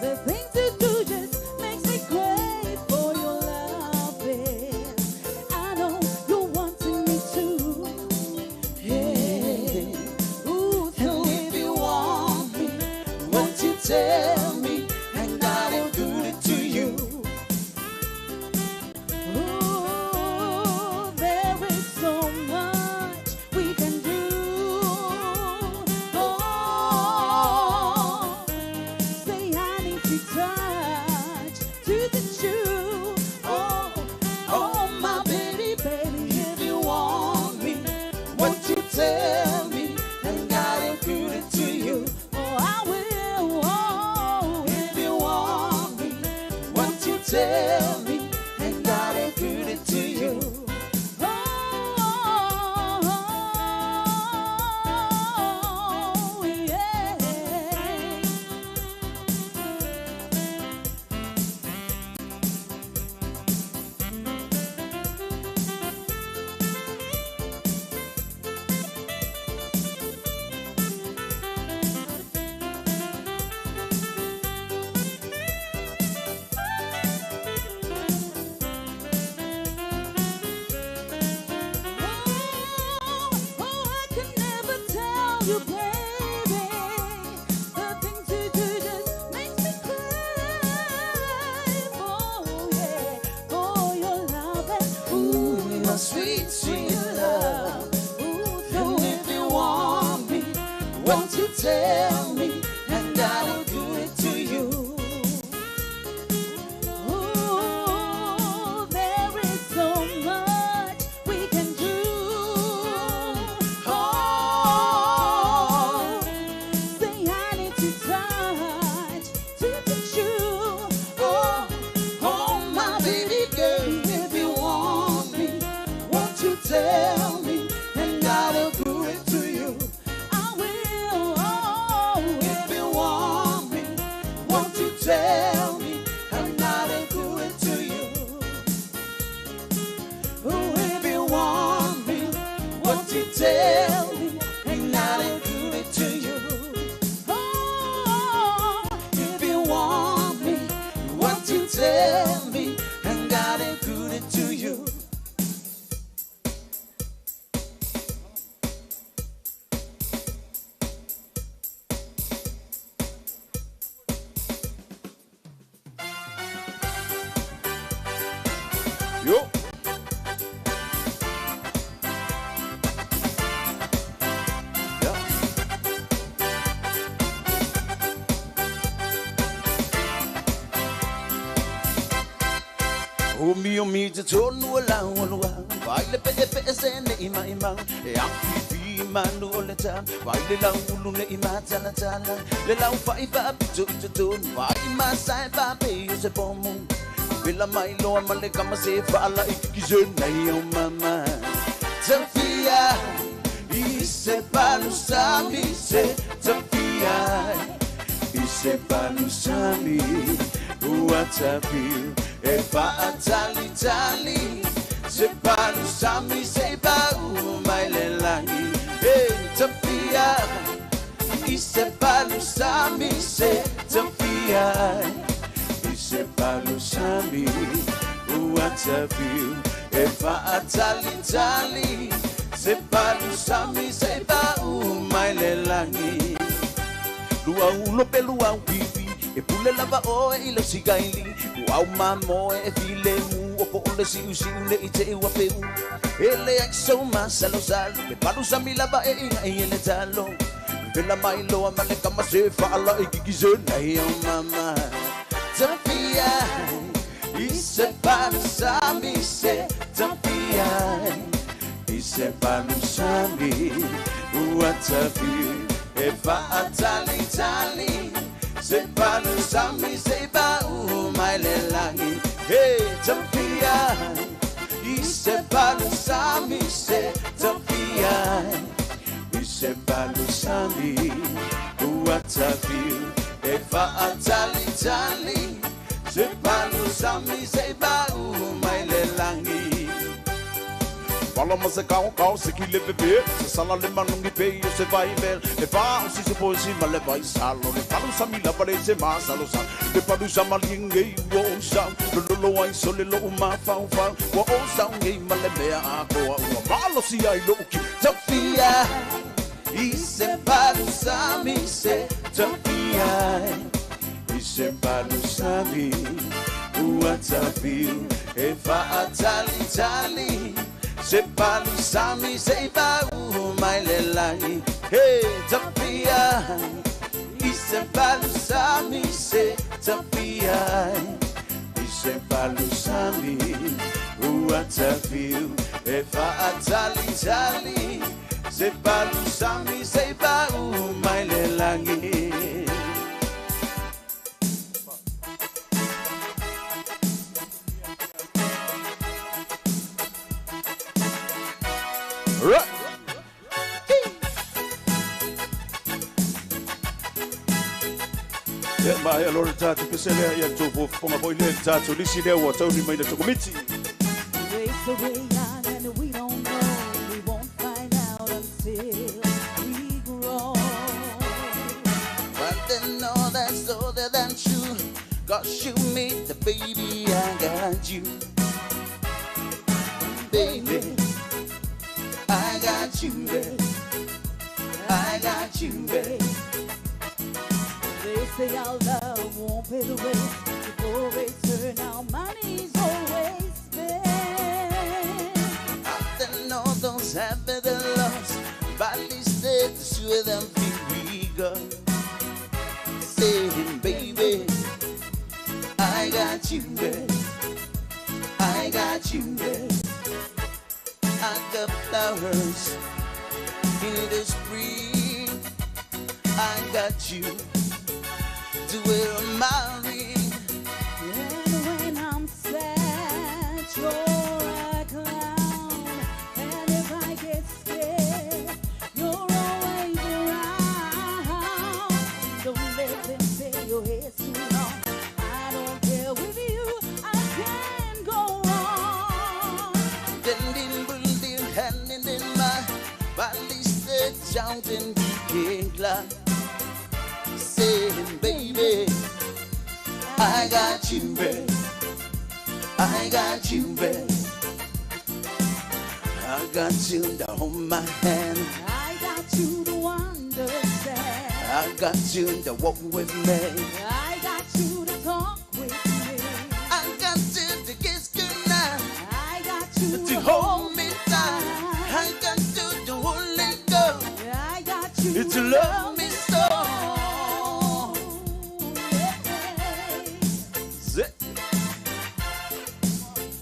The things you do just makes me crave for your loving. I know you're wanting me too. Yeah. Ooh, so And if you want me, won't you tell me, and I'll do it to you. Ooh, there is so much we can do. Oh, say I need to touch to the you. Oh, oh, my baby, baby, If you want me, won't you tell me, and I'll do it to you. oh, I will. Oh, If you want me, won't you tell me, and I'll do it to you. oh, yeah. Oh, oh, I can never tell you, baby. The things you do just makes me cry. Oh, yeah, for your love and ooh, Your sweet, sweet love. ooh, so And if you want me, won't you tell me, and I'll do it to you. Ooh, there is so much we can do. Oh, say I need to touch to touch you. Oh, Oh, my baby girl, if you want me, won't you tell me, and I'll do it to you. I will. Oh, If you want me, won't you tell me, and I'll do it to you. Oh, if you want me, won't you tell me, and I'll do it to you. oh, If you want me, won't you tell me, and I'll do it to you. Yo. Yeah. O mi o mi te tonu o lau o lua Vai le pe e pe e se ne i mai mau E afi fi manu o le tam Vai le lau ulu ne i matala tala Le lau fai fa pito i te tonu Vai ma sai fa pe o se pomu Vela mai loa ma le kama se whaala i kiki se nei o mama Tafia i se palusami se tafia i se palusami ua tapiu e faatalitali se palusami se pau mai le lagi e tafia i se palusami se tafia i se palusami ua tapiu e faatalitali se palusami se pau mai le lagi lua ulo pe lua wiwi e pule lava oe i le sigaili ua au mamoe e file mu o ko ole siu siu le i te ua peu e le ai so masalo salo le palusami lava e inga i ele talo vela mai loa ma le kama se faala i kiki se nei o mama tafia I se palusami se tapia I se palusami ua tafiu E faatalitali Se palusami se pau mai le lagi. Hey, tapia I se palusami se tapia I se palusami ua tafiu E faatalitali Se palusami se pau mai le lagi. Fala mas se kau kau se ki le bebe se sala le manungi pe yo se vai ver e fa o si se po si ma le vai salo le palu sa mi la pare se ma salo sa le palu sa ma linge wo sa lo lo lo ai so le lo ma fa fa wa o sa nge ma le mea a ko wa malo si ai lo ki Tafia I se palusami se tapia I se palusami ua tafiu E faatalitali Se palusami se pau mai le lagi. Hey, tapia I se palusami se tapia I se palusami ua tafiu E faatalitali Se palusami se pau mai le lagi. Right. Ia mai a lora tātou pese lea ia tō fofonga foi lea tātou lisi lea ua tauni mai na tō komiti. Race away young and we don't know, we won't find out until we grow. But they know that's other than true. 'Cause you made the baby, I got you. Baby, I got you, babe. I got you, babe. They say our love won't pay the way. Before we turn our money's always spent. I know those happy the lost, but at least they sure them we go. Saying, baby, I got you, babe. I got you, babe. I got flowers in the spring. I got you to wear my ring. And when I'm sad, you're a clown. And if I get scared, you're always around. Don't let them say your hair's too long. I don't care, with you, I can go on. Then in hand in my body, said shouting, King Clark. Saying, baby, I got you, babe. I got you, babe. I got you to hold my hand. I got you to understand. I got you to walk with me. I got you to talk with me. I got you to kiss goodnight. I got you to hold me tight. I got you to hold let go. I got you to love me so. Zip.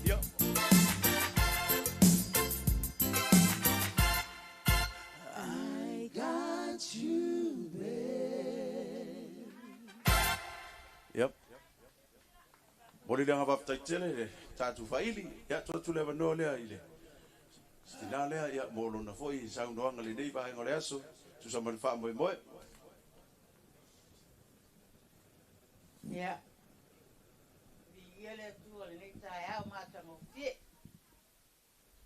Yo. I got you, babe. Yep. Moli lea ngawaftai tele le tātou whaili, ia tua tule wanoa lea i le stina lea, ia mō lona foi saunoanga le nei vaenga o le aso, tusa ma le whaamoemoe. Ia, viia le Atua lenei taeao matagofie.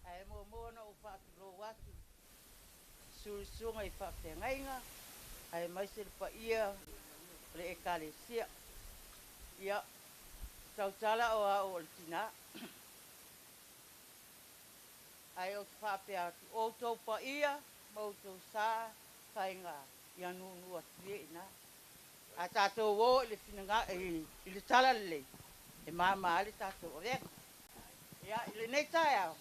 Ae muamua ona ou faatulou atu sulisuga i faafeagaiga ae maise le paia o le ekalesia. Ia, tautala o a'u o le tinā. Ae ou te faapea atu, o outou paia ma outou sa faiga ia nunu atu ia ina. A tātou o i le finaga i le tala lelei, e māmā ai le tātou avega. Ia, i lenei taeao,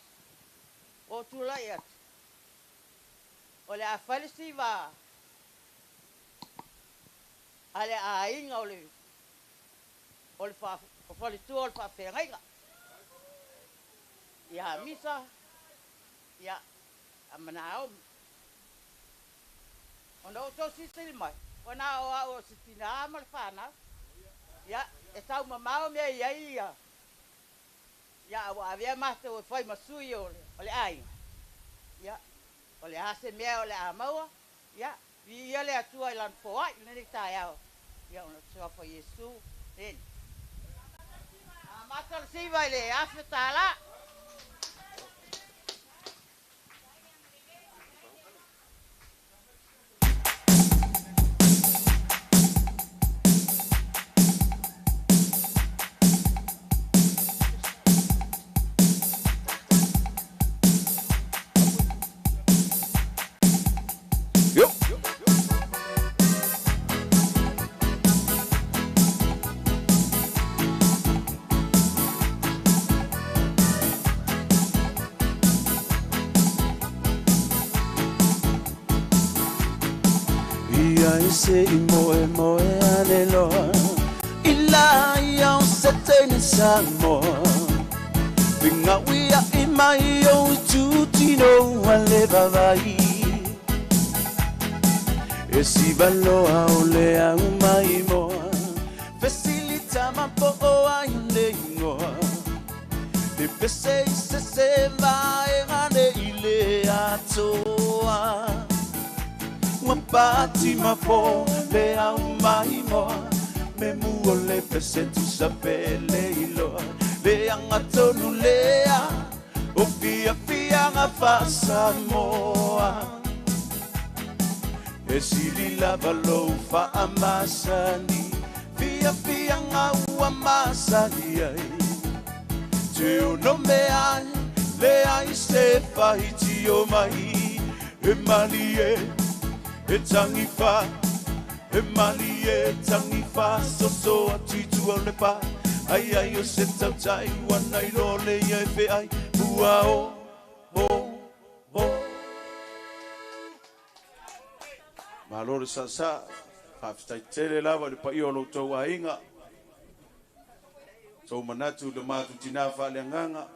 o tulai atu. O le a fai le siva a le aiga o le o le faletua o le faafeagaiga. Ia Misa, ia ma Naomi. Ona ou tou silisili mai, ua na o au o se tinā ma le fanau. Ia, e taumamao mea e i ai ia, ia a ua avea matou e fai ma sui o le aiga, ia, o le a se mea o le a maua, ia, viia le Atua i Lana foai i lenei taeao, ia ona o le suafa o Iesu, Amene. Amata le siva i le $1,000. Ia e se i moe moe ane loa I la ia o se teine Samoa Fingauia i mai o i tutino a le vavai E si valoa o le au mai moa Fesilita ma po o ai o le ingoa Le pese i se se vae ngane i le atoa Ua pati ma po le au mai moa Me mua le pese tusa pele iloa Le anga tonu lea O fia fia ngā whasamoa E sili lava lou faamasani Fia fia ngā ua masani ai Te ono me ai Le ai se whahiti o mai E mali e E tangi wha, e mali e tangi wha, soso a titu o le pa. Ai ai o se tautai, wana i lo le ia e fe ai, pua o, o, o. Malo le sasa, whawhitai tele lava le pai o lo tau ainga. Tau manatu le mātu tina wha le anganga.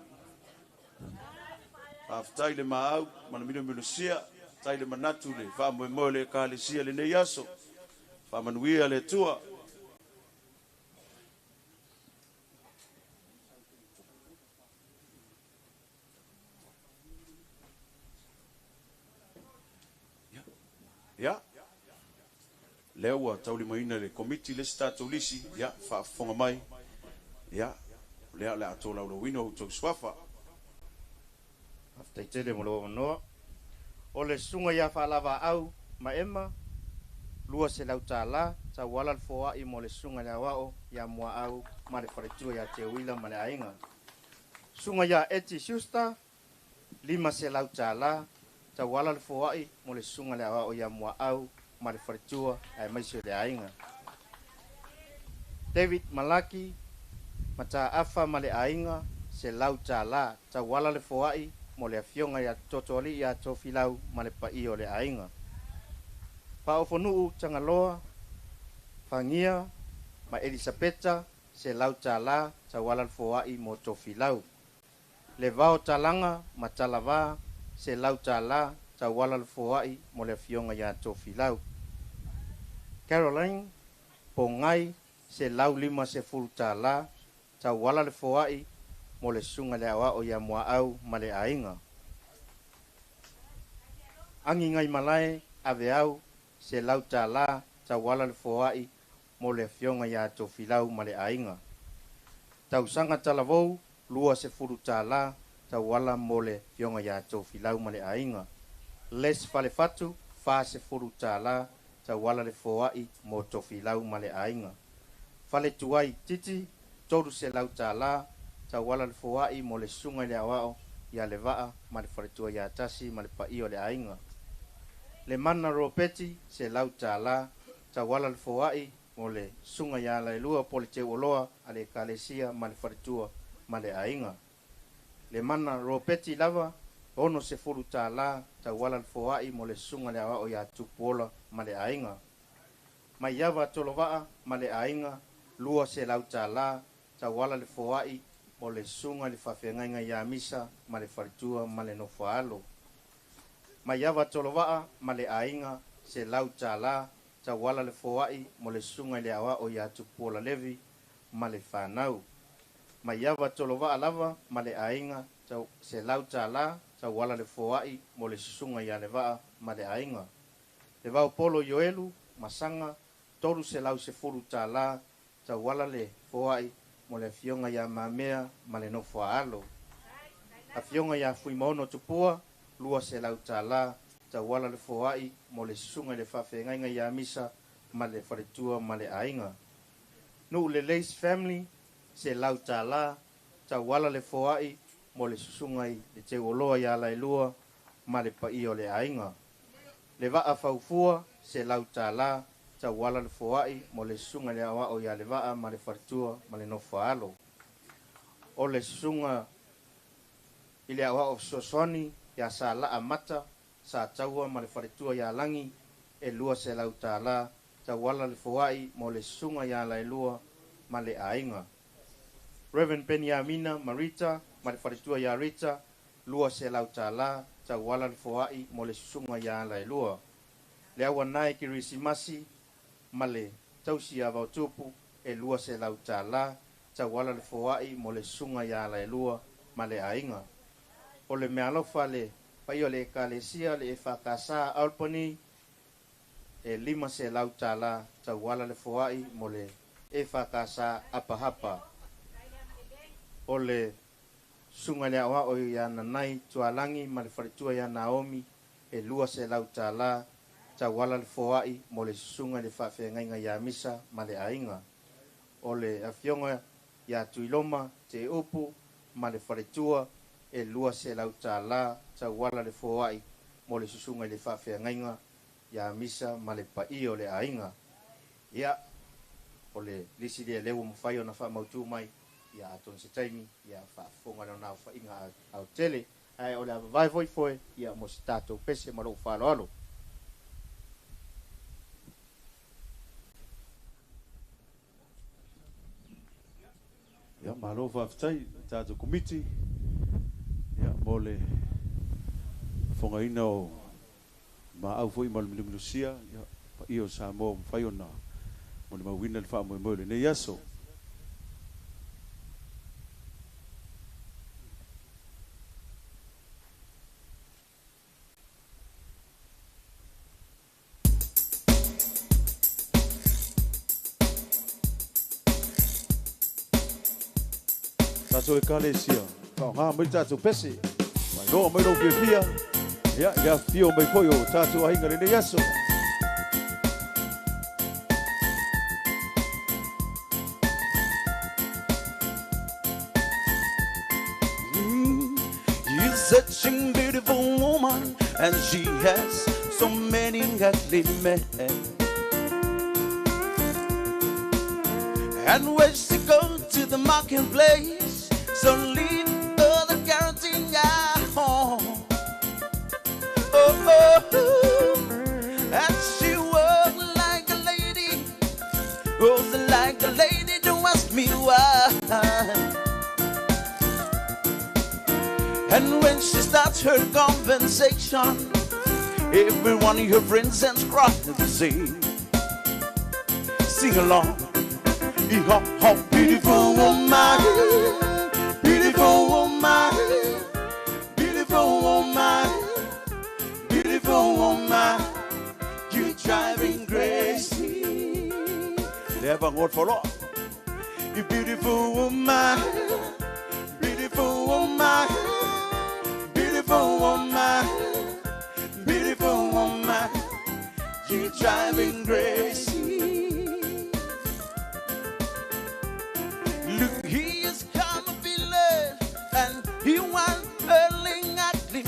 Whawhitai le maau, mana mino mino sia. Tai le manatu le wha moe moe le ka le sia le nei aso. Wha manuia le tua. Ia. Lea ua taulimaina le komiti le se tatou lisi, ia, faafofoga mai. Ia, lea o le a tolaulauina o outou suafa. Faafetai tele mo le avanoa. O le susuga ia Faalavaau ma Ema, $200, tauala le foai mo le susuga i le aoao ia Muaau ma le faletua ia Teuila ma le aiga. Susuga ia Eti Schuster, $500, tauala le foai mo le susuga i le aoao ia Muaau ma le faletua aemaise o le aiga. David Malaki, Mataafa ma le aiga, $100, tauala le foai mo le afioga ia Totoalii ia Tofilau ma le paia o le aiga. Faaofonuu Tagaloa, Fagia ma Elisapeta, $100, tauala le foai mo Tofilau. Le vao talaga ma talavā, $100, tauala le foai mo le afioga ia Tofilau. Caroline Pogai, $150, tauala le foai mo le susuga i le aoao ia Muaau ma le aiga. Agi ngai malae aveau, $100, tauala le foai mo le afioga ia Tofilau ma le aiga. Tausaga talavou, $20, tauala mo le afioga ia Tofilau ma le aiga. Les Falefatu, $40, tauala le foai mo Tofilau ma le aiga. Faletuai Titi, $300, tauala le foai mo le susuga i le aoao ia le vaa ma le faletua ia Tasi ma le paia o le aiga. Le mana Ropeti, $100, tauala le foai mo le susuga ia Laelua po le Teuoloa a le Ekalesia ma le faletua ma le aiga. Le mana Ropeti lava, $60, tauala le foai mo le susuga i le aoao ia Tupuola ma le aiga. Maiava Tolovaa ma le aiga, $200 tauala le foai mo le susuga i le faafeagaiga ia Misa ma le faletua ma le nofoaalo. Maiava Tolovaa ma le aiga $100 tauala le foai mo le susuga i le aoao ia Tupuola Levi ma le fanau. Maiava Tolovaa lava ma le aiga $100 tauala le foai mo le susuga ia Levaa ma le aiga. Le Vaopolo Ioelu Masaga $310 tauala le foai mo le afioga ia Mamea ma le nofoaalo. Afioga ia Fuimaono Tupua $200 tauala le foai mo le susuga i le faafeagaiga ia Misa ma le faletua ma le aiga. Nuu le Lace Family $100 tauala le foai mo le susuga i le Teuoloa ia Laelua ma le paia o le aiga. Le Vaa Faufua $100 tauala le foai mo le susuga i le aoao ia le Vaa ma le faletua ma le nofoaalo. O le susuga i le aoao fesoasoani ia Salaa Mata sa taua ma le faletua ia Lagi e $200 tauala le foai mo le susuga ia Laelua ma le aiga. Reverend Beniamina Marita ma le faletua ia Rita $200 tauala le foai mo le susuga ia Laelua. Le auanae Kerisimasi ma le tausi ia Vaotupu e $200 tauala le foai mo le susuga ia Laelua ma le aiga. O le meaalofa le paia o le ekalesia le EFKS Albany e $500 tauala le foai mo le EFKS Apahapa. O le susuga i le aoao ia Nanai Tualagi ma le faletua ia Naomi e $200 tauala le foai mo le susuga i le faafeagaiga ia Misa ma le aiga. O le afioga ia Tuiloma Te Upu ma le faletua e $200 tauala le foai mo le susuga i le faafeagaiga ia Misa ma le paia o le aiga. Ia, o le lisi lea lea ua mafai ona faamautu mai ia atonu se taimi ia faafofoga lona aofaiga aotele. Ae o le a vavae foi foe ia mo se tatou pese ma lou faaaloalo. Ia, malo faafetai i le tatou Komiti ia mo le fofogaina o maau foi ma le milumilusia ia paia o Samoa ua mafai ona molimauina le faamoemoe o lenei aso. Tatou Ekalesia, faaaoga mai le tatou pese, faailoa mai lou fiafia, ia, i le afifio mai foi o tatou aiga i lenei aso. You're such a beautiful woman, and she has so many ugly men. And when she goes to the marketplace, so leave other guarantee at home. Oh, oh, oh. And she walks like a lady, goes like a lady, don't ask me why. And when she starts her conversation, every one of her friends and the same. Sing along. Hee-haw, haw, beautiful woman, beautiful woman, beautiful woman, beautiful woman, you driving crazy. Never word for all. You beautiful woman, beautiful woman, beautiful woman, beautiful woman, you driving crazy. Look, he is come a village, and he was hurling at me.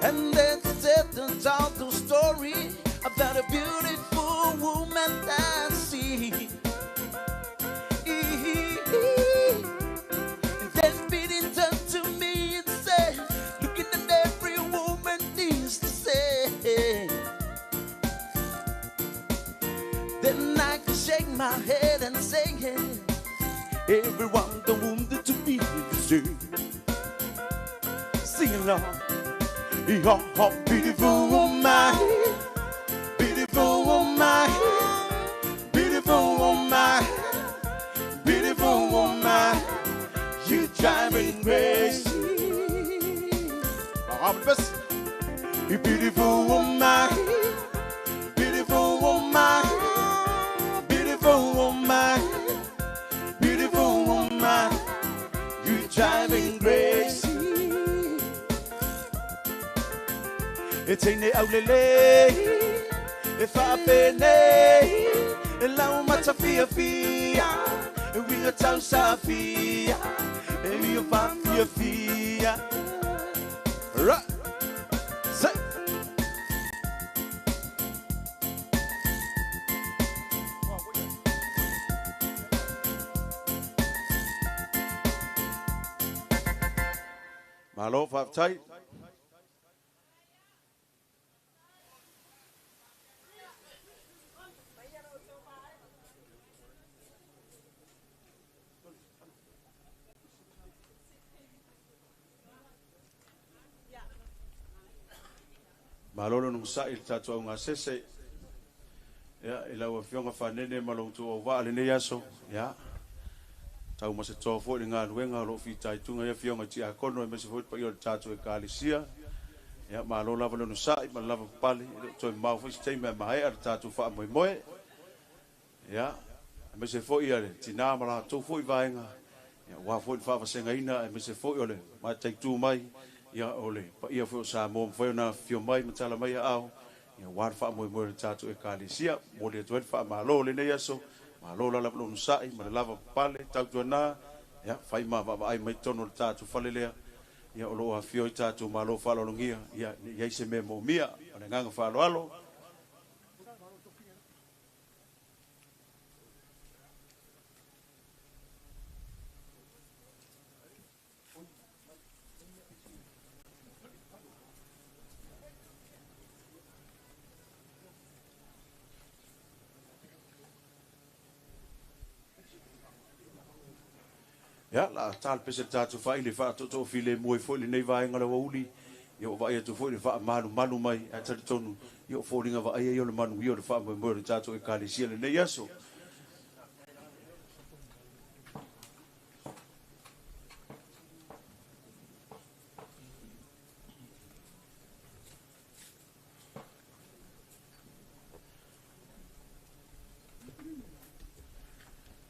And then said and told the story about a beautiful woman that she. Then Peter turned to me and said, looking at every woman needs to say, Then I can shake my head and say, everyone don't want to be the Sing along. You're beautiful woman, beautiful woman, beautiful woman, beautiful woman. You drive me crazy. You beautiful woman, beautiful woman, beautiful woman, beautiful woman. You drive me crazy. E teine aulele, e whaapene, e lau matawhia fia, e winga tau safia, e mio whawhia fia. Ra, se. Malo, whaptai. Malolo nung sa il tatu au ngasese. Ya, ila wa fionga fanene malong tu au wa le yaso. Ya. Tau ma se to fo le ngaluenga lo fi tai tunga ya fionga ti akono e me se fo pa yo tatu e kalisia. Ya, malola valo nung sa i malava pali to mau fo se me mai ar tatu fa moi moi. Ya, me se fo ia le tina mala to fo i vaenga. Ya, wa fo fa fa ina e me se fo ole ma tai tu mai. Ia ole pa ia fo sa mo fo na fio mai matala mai au ia war fa mo mo tatu e kalisia mo le tu fa malo le nei aso malo la la lo sai ma lava pale tau na ia fai ma va ai mai tono tatu fale lea ia o lo afio tatu malo fa lo ngia ia ia se me mo mia o le nganga fa lo alo. Ia, la tal pese tatu fa ile fa to file mo fo le nei vaenga le wauli. Ia o vai atu fo le fa malu malu mai a tali tonu. Ia o folinga va ai o le manu ia o le fa mo le tatu e kalisia le nei aso.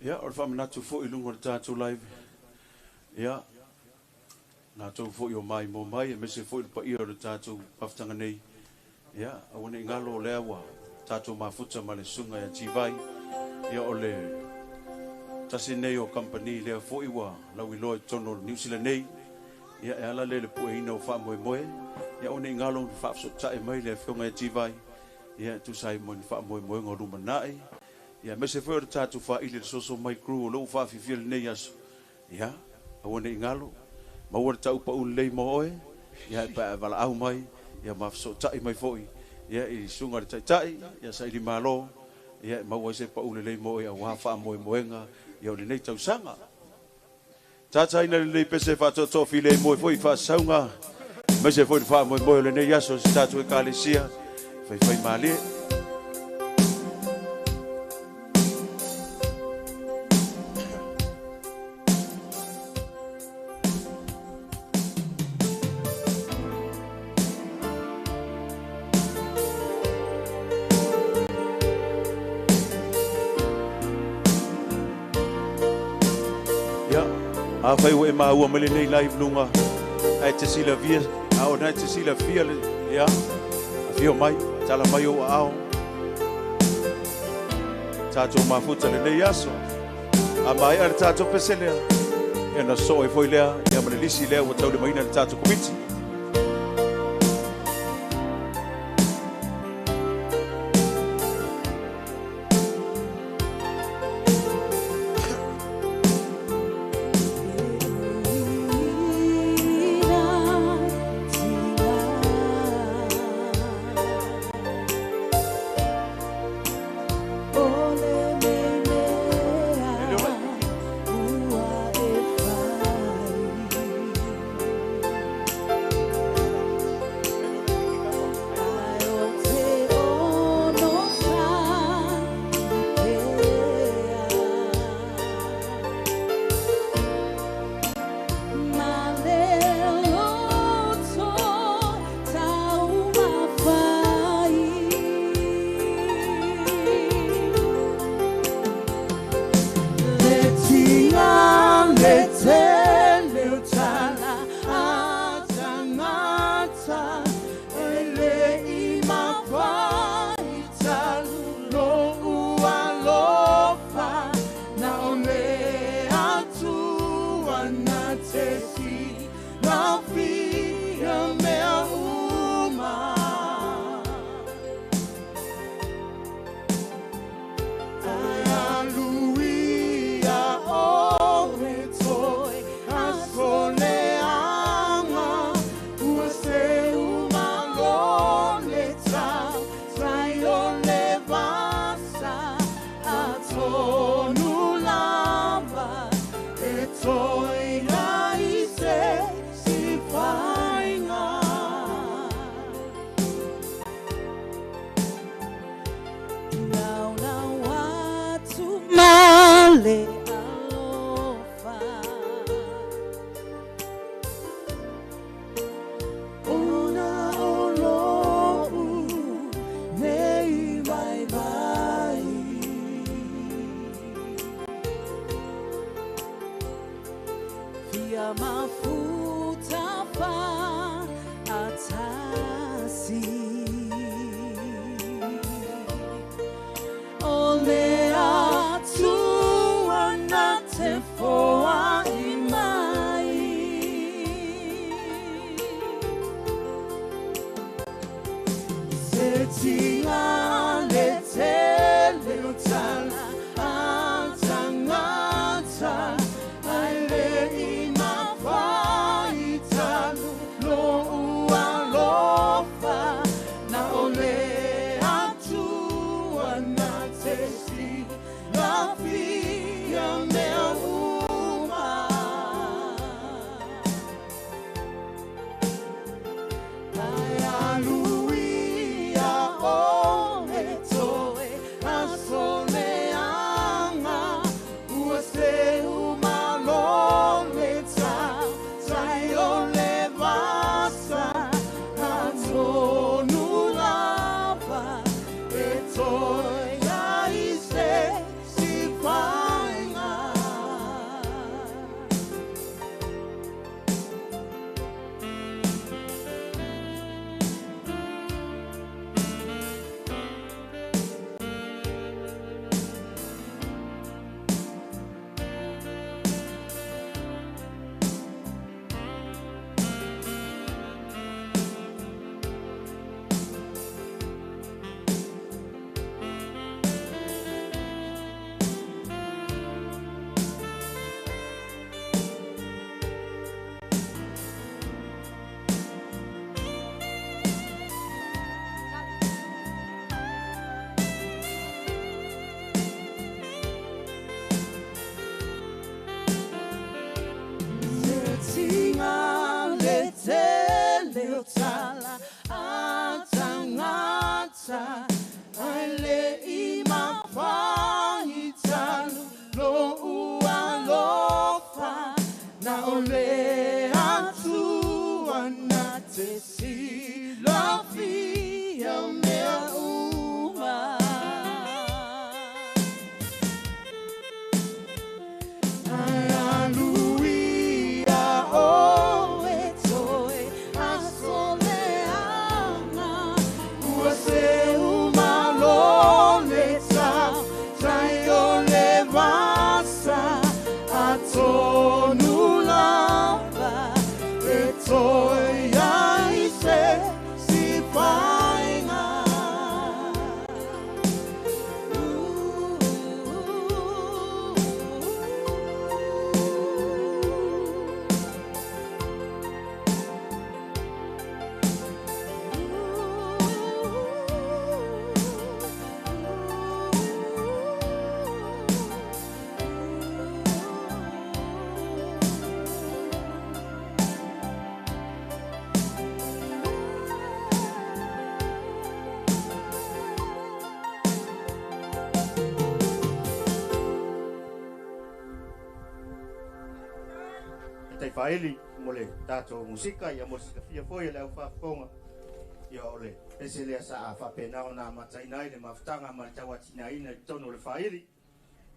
Ia, o le whaamanatu fo i lunga o le tātou live. Ia, nā tau fo i o mai mō mai, e mese fo i le paia o le tātou pawhtanga nei. Ia, awane i ngalo o le awa, tātou mafuta ma le sunga ia tīvai. Ia, o le tasi nei o company lea fo i wa lau iloa i tono o New Zealand nei. Ia, e ala le le pueina o whaamoe moe. Ia, one i ngalo o whaafsotae mai le whionga ia tīvai. Ia, tūsai mo ni whaamoe moe ngā ruma nae. Ia, mese foi o le tātou whaile le soso mai crew o lou whaafifia le nei aso. Ia, awane i ngalo, maua le tau paun lei mo oe, ia, e paa wala au mai, ia, mawhasotai mai foi, ia, i sunga le taitai, ia, sa ili malo, ia, maua se paun lei mo oe, a wā wha moe moenga, ia, o le nei tausanga. Tātai na le nei pese whaatoto file moe foi whaasaunga, mese foi le wha moe moe o le nei aso, se tātou e kālesia, whai whai mālie. A whai o e maua mele nei live lunga. Ai te sila via, a o nai te sila via le, ia. A whio mai, tala mai o ao. Tātou mafuta le nei aso. A mai a le tātou peselea. Ia na so e foi lea, ia ma le lisi lea ua tau le maina le tātou komiti. Oh. le alofa. Ona o lo'u nei vaivai, fia mafuta fa'atasi. O le Atua na te foa'i mai. Se tiga le tele o tala a tagata, ai le i mafai talu lo'u alofa. Na o le Atua na te silafia mea uma. Ai aluia o e toe aso leaga, ua seu malo le tautai o le vasa. Atonu lava e toe ai se si faiga. Se tiga le tele o tala a tagata, ai le i mafai talu lo'u alofa. Na o le Atua na te silafia mea uma. Ai aluia o e toe aso leaga, ua seu malo le tautai o le vasa. Atonu lava e toe ai se si faiga. E taifaili mo le tatou musika ia mo le silafia foi e le aufaafofoga ia o le pese lea sa faapena ona amataina ai le mafutaga ma le tauatinaina i totonu o le faili.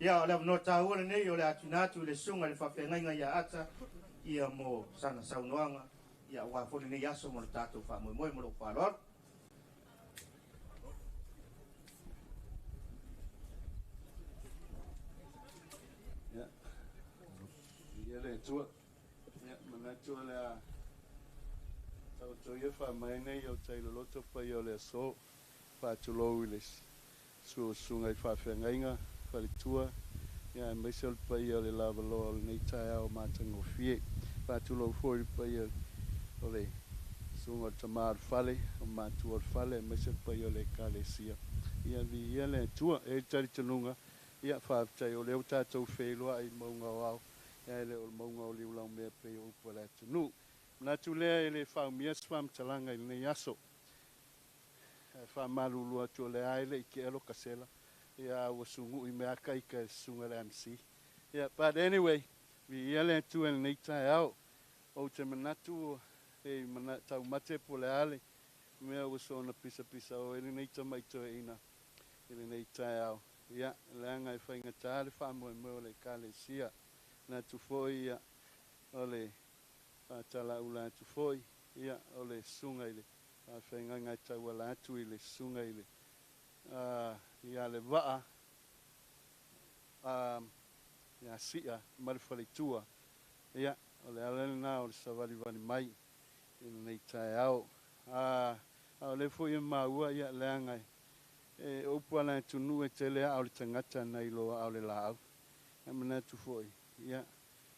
Ia o le avanoa taua lenei o le atuina atu i le susuga i le faafeagaiga ia Ata ia mo sana saunoaga ia aua foi lenei aso mo le tatou faamoemoe mo lou faaaloalo. Ia, ia le Atua. Ia, manatu o le a taoto ia faamaene i o tailoloto paia o le aso. Faatulou i le susuga i faafeagaiga, faletua, ia aemaise o le paia o le lavaloa o lenei taeao matagofie. Faatulou foi i le paia o le susuga o le tama o le fale, o matua o le fale, aemaise o le paia o le ekalesia. Ia viia le Atua. E i le talitonuga, ia faafetai o lea ua tatou feiloai i mauga o ao, ia e le o le mauga o liulaumea pei o upu a le atunuu. Manatu lea e le faaumia se faamatalaga i lenei aso. Ae faamalulu atu o lea e le i tea lo kasela, ia ua sugu'i mea aka ika e le susuga i le MC. Ia, but anyway, viia le Atua i lenei taeao. Ou te manatu e mana, taumate po o le a le mea ua soona pisapisa o ai lenei tamai toeaina i lenei taeao. Ia, leaga e faigata le faamoemoe o le Ekalesia. Manatu foi, ia, o le faatalaula atu foi, ia, o le susuga i le faafeagaiga e tauala atu i le susuga i le ia Levaa ia Sia ma le faletua. Ia, o le ala lena o le savalivali mai i lenei taeao. A o lea foi e maua, ia, leaga e upu a le atunuu e tele aa o le tagata nai lo aa o le laau. Ae manatu foi, ia,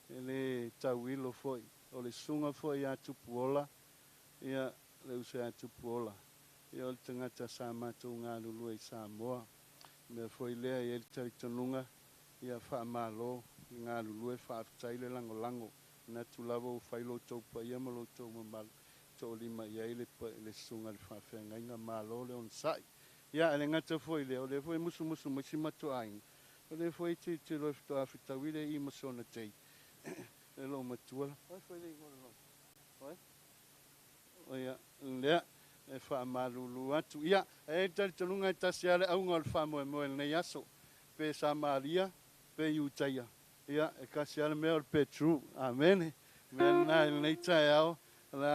e le tauilo foi, o le susuga foi ia Tupuola, ia, le uso ia Tupuola, ia, o le tagata sa matou galulue i Samoa. O le mea foi lea e i ai le talitonuga, ia faamalo le galulue, faafetai le lagolago. Manatu lava ua fai lo outou paia ma lo outou mamalu e toalima i ai le susuga i le faafeagaiga. Malo le onosai. Ia, e le gata foi i lea, o lea foi e musumusu mai si matou aiga, o lea foi e tilotilo e faatoa fetaui le i ma sona tei, le loomatua. O ai foi le igoa o le loo? Oi? O ia, lea, e faamalulu atu. Ia, e i ai le talitonuga e tasi lava le auga o le faamoemoe i lenei aso, pe Samaria, pe Iutaia. Ia, e tasi lava le mea o le Petru. Amene. O le mea lena i lenei taeao, o le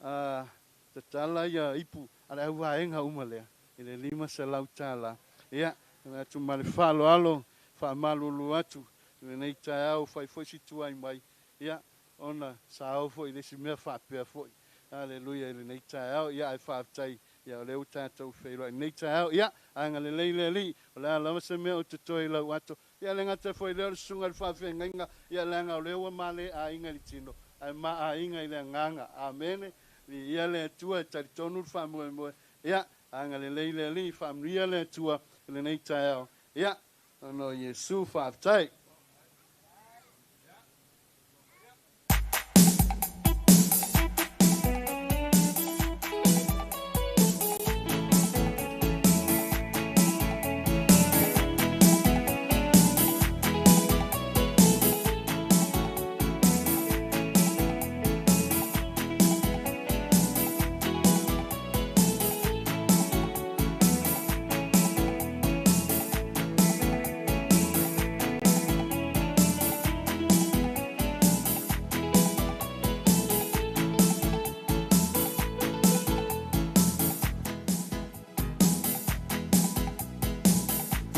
a tatala ia ipu a le auvaega uma lea i le $500. Ia, atu ma le faaaloalo, faamalulu atu i lenei taeao, fai foi si tuai mai, ia, ona sa oo foi i le isi mea faapea foi. Aleluia i lenei taeao. Ia, ae faafetai, ia, o lea ua tatou feiloai i lenei taeao. Ia, agalelei le Alii, o le a lava se mea o totoe i lau ato. Ia, le gata foi lea o le susuga i le faafeagaiga, ia, leaga o lea ua ma le aiga i le tino, ae ma aiga i le agaga. Amene. Viia le Atua, e talitonu le faamoemoe. Ia, agalelei le Alii, faamanuia le Atua i lenei taeao. Ia, ona o Iesu, faafetai.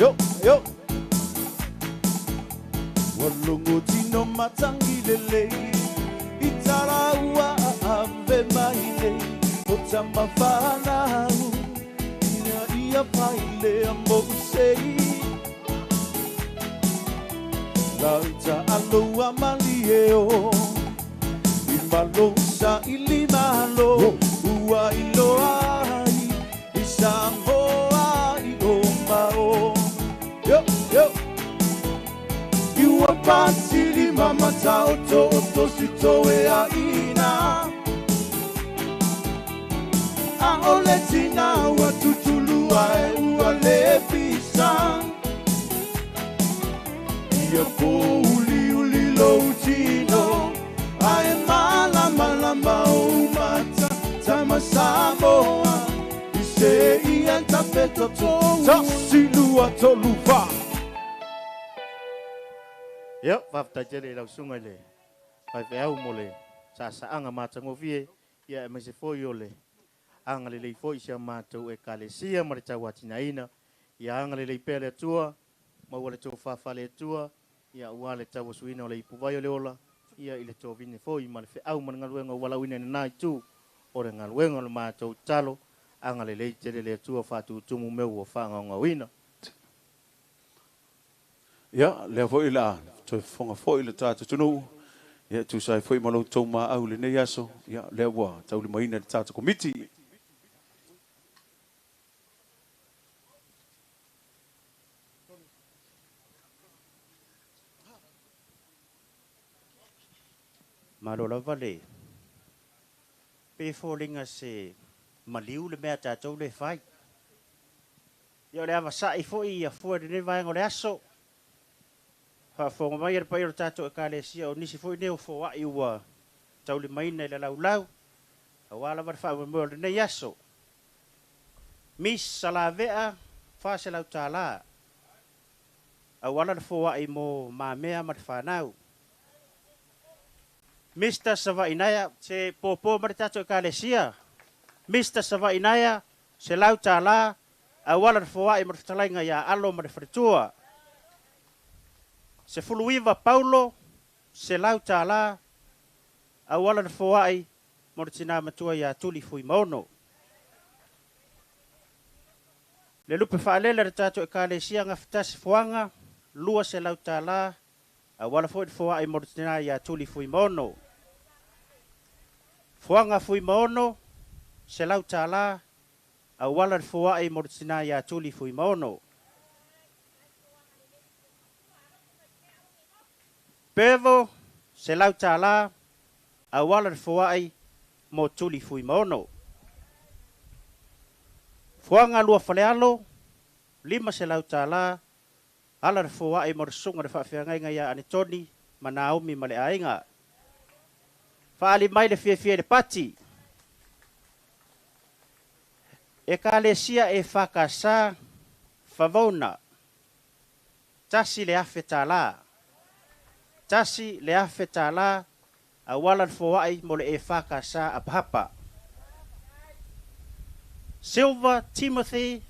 Yo, yo. Ua logo tino matangi lelei i tala ua ave mai nei o tama whanau ina ia paile a mo sei lauta aloa malie o i malo sa ili malo ua iloa ai i Samoa i o mao. Yo, yo. Iua pasili mama tau to to si toe a ina. A ole tina ua tutulua e ua le pisa. Ia po uli uli lo tino. Ae mala mala mau mata tama Samoa. I se ia tapeto to. Tasi lua tolu fa. Ia, faafetai tele i lau susuga i le faifeau mo le saasaaga matagofie, ia aemaise foi o le agalelei foi i si a matou Ekalesia ma le tauatinaina. Ia agalelei pea le Atua, maua le tofa faale-Atua, ia aua le tauasuina o le ipuvai o le ola, ia i le tovine foi ma le feau ma le galuega ua lauina i lena itu o le galuega o le matou tatalo, agalelei tele le Atua faatutumu mea ua faagaogaoina. Ia, lea foi la toe fofoga foi le tatou atunuu. Ia, tusa ai foi ma lo outou maau i lenei aso. Ia, lea ua taulimaina e le tatou komiti. Malo lava le pe foliga se maliu le mea a tatou lea e fai. Ia o le avasa'i foi ia fua i lenei vaega o le aso. Faafofoga mai a le paia o le tatou Ekalesia o nisi foi nei o foai ua taulimaina i le laulau aua lava le faamoemoe o lenei aso. Miss Salavea, $400 auala le foai mo Mamea ma le fanau. Mr. Savainaia, se pōpō ma le tatou Ekalesia. Mr. Savainaia, $100 auala le foai mo le fetalaiga ia Alo ma le faletua. 19 Paulo, $100 auala le foai mo le tinā matua ia Tuli Fuimaono. Le lupe faalele a le tatou Ekalesia Gafatasi Fuaga, $200 auala foi le foai mo le tinā ia Tuli Fuimaono. Fuaga Fuimaono, $100 auala le foai mo le tinā ia Tuli Fuimaono. Pevo, $100 auala le foai mo Tuli Fuimaono. Fuaga Lua Falealo, $500 ala le foai mo le susuga le faafeagaiga ia Anetoni ma Naomi ma le aiga. Faali mai le fiafia i le pati. Ekalesia EFKS Favona, $1,000. $1,000 auala le foai mo le EFKS Apahapa. Silver Timothy,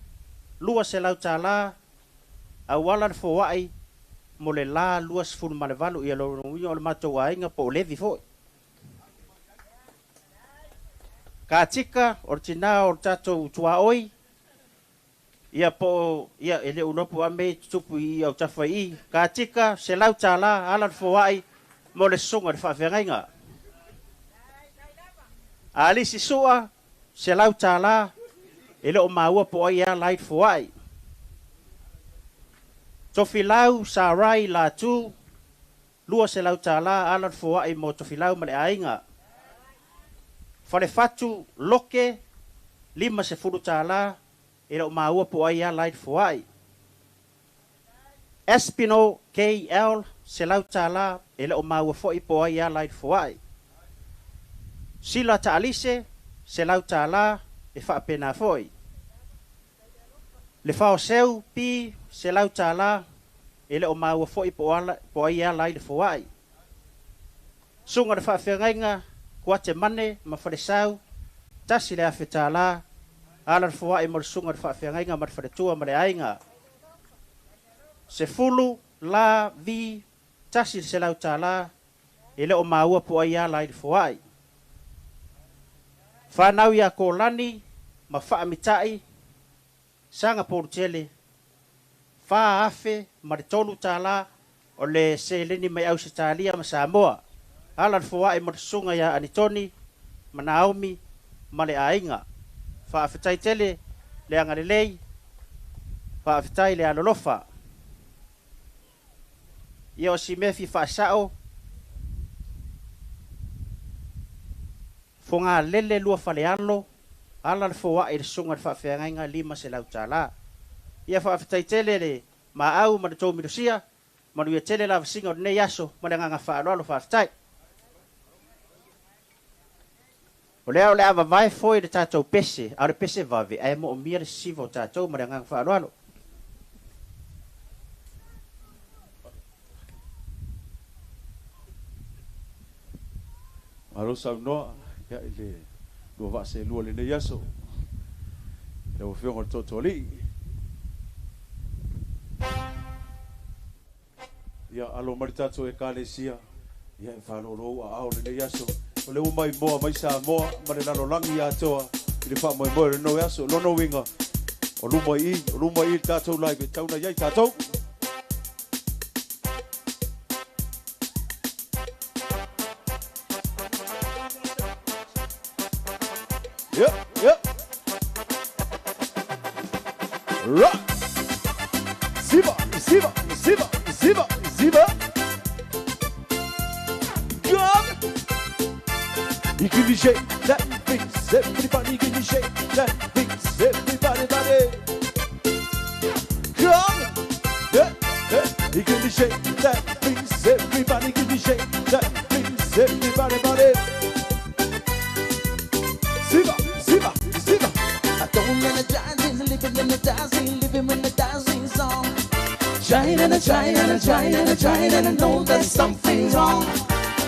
$200 auala le foai mo le la 28 ia lona uiga o le matou aiga po o Levi foi. Katika o le tinā o le tatou tuaoi ia po o ia e le ulopu a me tutupu i au tafa i Katika $100 ala le foai mo le susuga le faafeagaiga. Alisi Sua, $100 e le o maua po ai ala ai le foai. Tofilau Sarai Latu, $200 ala le foai mo Tofilau ma le aiga. Falefatu Loke, $50 e le o maua po ai ala ai le foai. Espino KL, $100 e le o maua foi po ai ala ai le foai. Sila Taalise, $100 e faapena foi. Le Faoseu P, $100 e le o maua foi po ai ala ai le foai. Suga le faafeagaiga Kuatemane ma Falesau, $1,000 ala le foai mo le suga le faafeagaiga ma le faletua ma le aiga. 10 la V, $100 e le o maua po ai ala ai le foai. Whanau ia Kōlani ma Faamitai, Sanga Pōrutele, $4,003 o le seleni mai Ausetalia ma Samoa. Ala le foai mo le susuga ia Anitoni ma Naomi ma le aiga. Faafetai tele le agalelei, faafetai le alolofa. Ia o si mea fia faasao, foga lele lua falealo, ala le foai le susuga le faafeagaiga $500. Ia faafetai tele le maau ma le tou milosia, manuia tele lavasiga o lenei aso ma le agaga faaaloalo faafetai. O lea o le avavae foi le tatou pese, a o le pese vave, ae moomia le sisiva o tatou ma le agaga faaaloalo. Malo saunoa ia i le lua vaaselua lenei aso. Lau Afioga o le Tootooalii. Ia alo mai le tatou Ekalesia, ia e faalōlō aao lenei aso. O le ua mai moa mai Samoa ma le lalolagi atoa i le faamoemoe o lenei aso. Lona uiga, o luma i i, o luma i i le tatou live e tauna i ai tatou. Yep, yep. Rock. Siva, siva, siva, siva, siva. Come. You can be shake that face. Everybody can you shake that face. Everybody, body. Come. Yeah. Hey, you can shake that piece, everybody can shake that piece, everybody, body. Siva, siva, siva. I don't energize, living in the dancing, living when the dancing's on. Trying and trying and trying and trying and I know that something's wrong.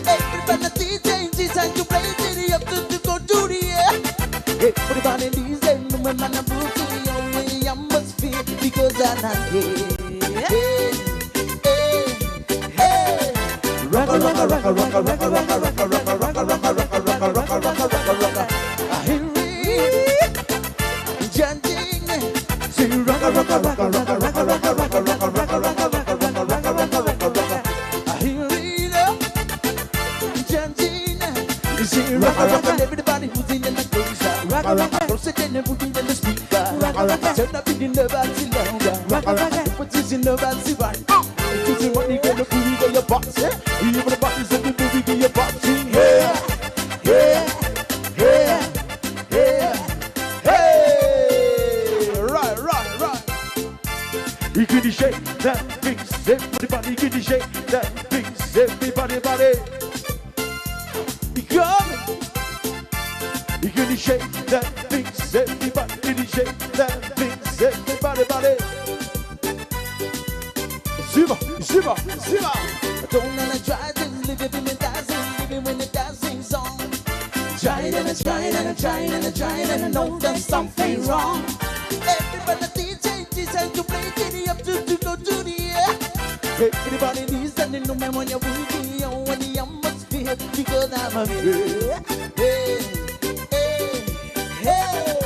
Everybody DJ, DJ, you play it up to go do the air. Everybody needs them, no man, I'm the only I must feel because I'm not here. Hey, hey, hey. Rocka, rocka, rocka, rocka, rocka, rocka, rocka, rocka, rocka, rocka, rocka, rocka, rocka, rocka, rocka, rocka. I hear it chanting. Say rocka, rocka, rocka, rocka, rocka, rocka, rocka, rocka, rocka, rocka, rocka, rocka, rocka, rocka, rocka, rocka. I hear it chanting. Say rocka, rocka, everybody who's in the closer. Rocka, rocka, closer than the in the speaker. Rocka, rocka, turn up in the body louder. Rocka, rocka, put it in the body right. If you money, get the booty, get your box. Everybody's in the movie, get your box. Yeah, yeah, yeah, yeah. Hey, right, right, right. You can shake that piece, everybody can shake that piece, everybody, body. You come. You can shake that piece, everybody can shake that piece, everybody, body. Ziba, ziba, ziba. I don't wanna try to live it in the dancing, living when the dancing's on. Trying and trying and trying and trying and I know that something's wrong. Everybody DJ, DJ, to play it up to go to the air. Everybody needs that no man when you're boogie on when the atmosphere because I'm a hey, hey, hey.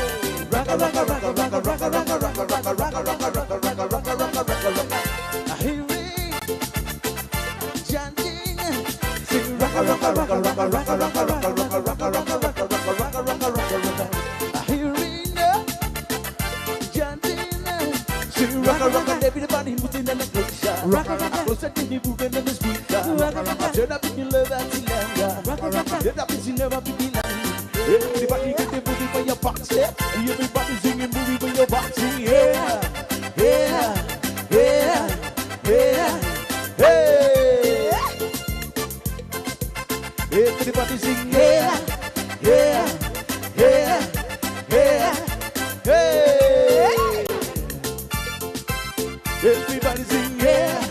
Rocka, rocka, rocka, rocka, rocka, rocka, rocka, rocka, rocka, rocka, rocka, rocka, rocka, rocka, rocka, rocka. I hear it chanting. Say rocka, rocka, rocka, rocka, rocka, rocka, rocka, rocka, rocka, rocka, rocka, rocka, rocka, rocka, rocka, rocka. I hear it chanting. Say rocka, rocka, everybody moving in the closer. Rocka, rocka, closer to the moving in the speaker. Rocka, rocka, turn up in the love at the louder. Rocka, rocka, turn up in the love at the louder. Everybody get the movie for your box, yeah. Everybody singing movie for your box, yeah, yeah, yeah, yeah, hey. Everybody sing, yeah, yeah, yeah, yeah, hey. Everybody sing, yeah,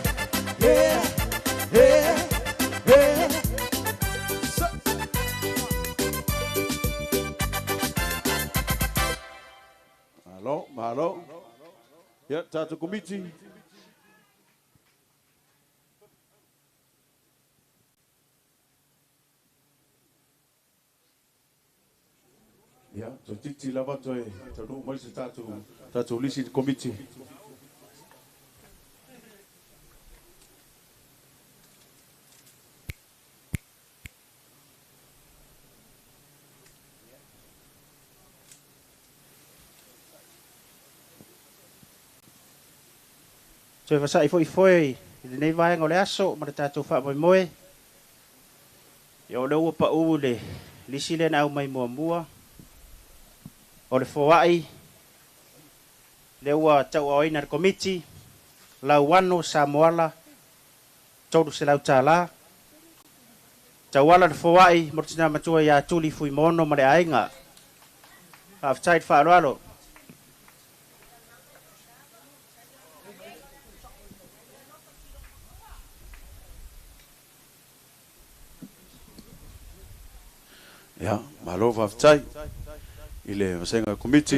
yeah, yeah, yeah. Malo, malo. Ia, tātou komiti. Ia, tō titi lava toe, taunuu mai se tātou lisi komiti. Toe fasai foi foi i lenei vaega o le aso ma le tatou faamoemoe. Ia o le ua paʻu le lisi lea na aumai muamua o le foaʻi lea ua tauaoina le komiti lauano Samoala $300 tauala le foaʻi mo le tina matua iā Tuli Fuimono ma le aiga. Faafetai le faaaloalo. Ia, malo faafetai i le vasenga komiti,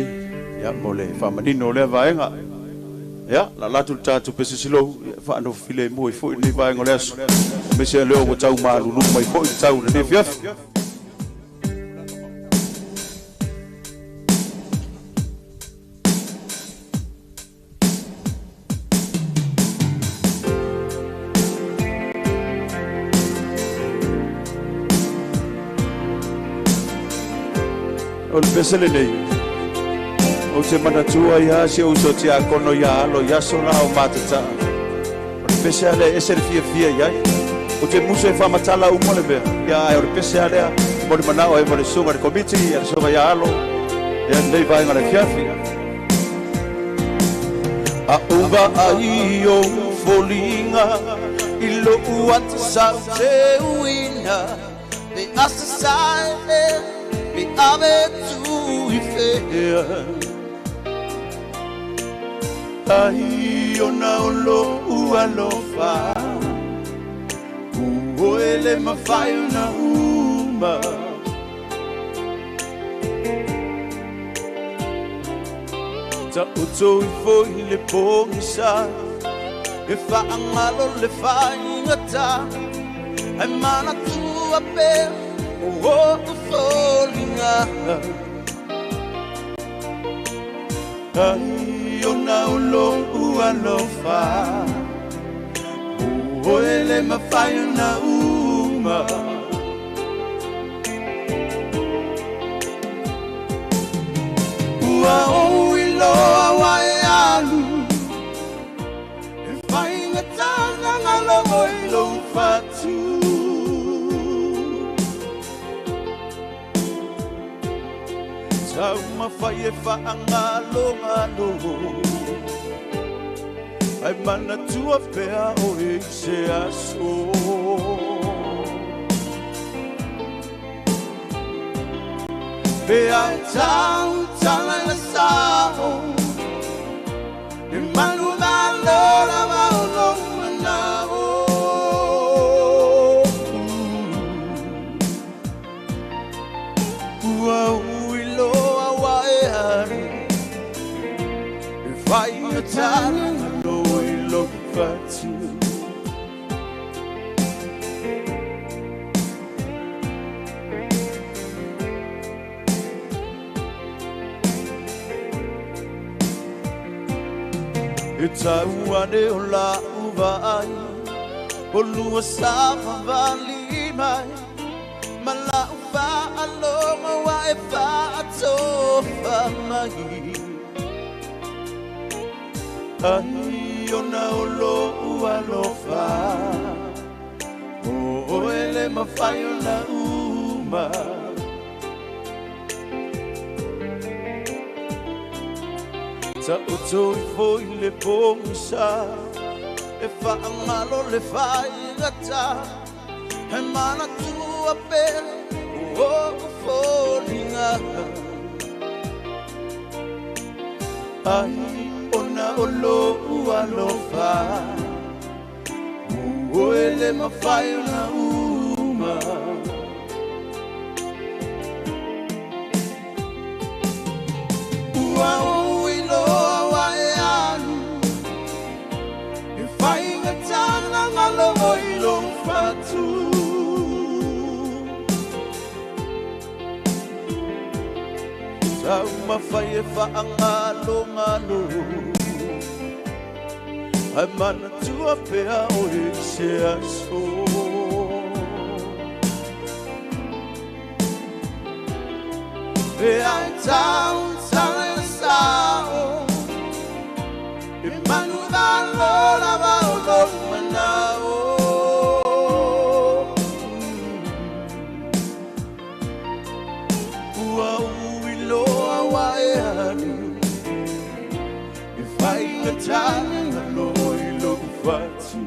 ia mo le faamanino o lea vaega. Ia, la latu le tatou pesisilohu, ia faanofofile mua i foʻi lenei vaega o le aso. O mese leo ua tau malulu mai foʻi le tau lenei fiafi. O le pese lenei o te manatua ia si o uso tia kono ia alo ia aso la o matataa. O le pese alea e ese le fiafia iai. O te muso e whamatala uma le mea. Ia ai o le pese alea mo le manao e mo le sunga le komiti ia le sunga ia alo ia nei vaenga le fiafi. A uva ai o foliga i lo'u atasau teuina pe asasae pe ave tu i fea ai ona o lo'u alofa ua e le mafai ona uma Ta'oto ifo i le pogisa e fa'agalo le faigata ae manatua pea o o'u foliga ai ona o lo'u alofa o e le mafai ona uma ua ou iloa ua e alu e faigatana galo i lou fatu taumafai e faagalogalo ai manatua pea oe i se aso pe a tautala i le sa'o e manu malo lava o lou mana'o ua uiloa ua e alu e faigatala galo i lou fatu E tau ane o la'u vaai o lua savavali mai ma la'u fa'alogo ua e fa'atofa mai ai ona o lo'u alofa o e le mafai ona uma Ta'oto ifo i le pogisa e fa'agalo le faigata e manatua pea o o'u foliga ai ona o lo'u alofa ua e le mafai ona uma ua ou iloa ua e alu e faigatana galo i lou fatu taumafai e faagalogalo ae manatua pea oe i se aso pe a tautala i le sa'o e manu malo lava o lou mana'o ua uiloa ua e alu e faigatana galo i lou fatu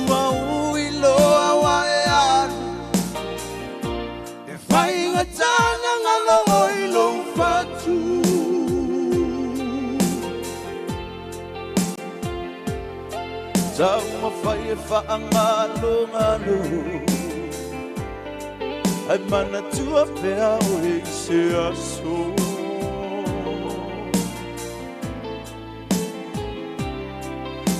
Ua uiloa ua e alu e faigatana galo i lou fatu taumafai e faagalogalo ae manatua pea oe i se aso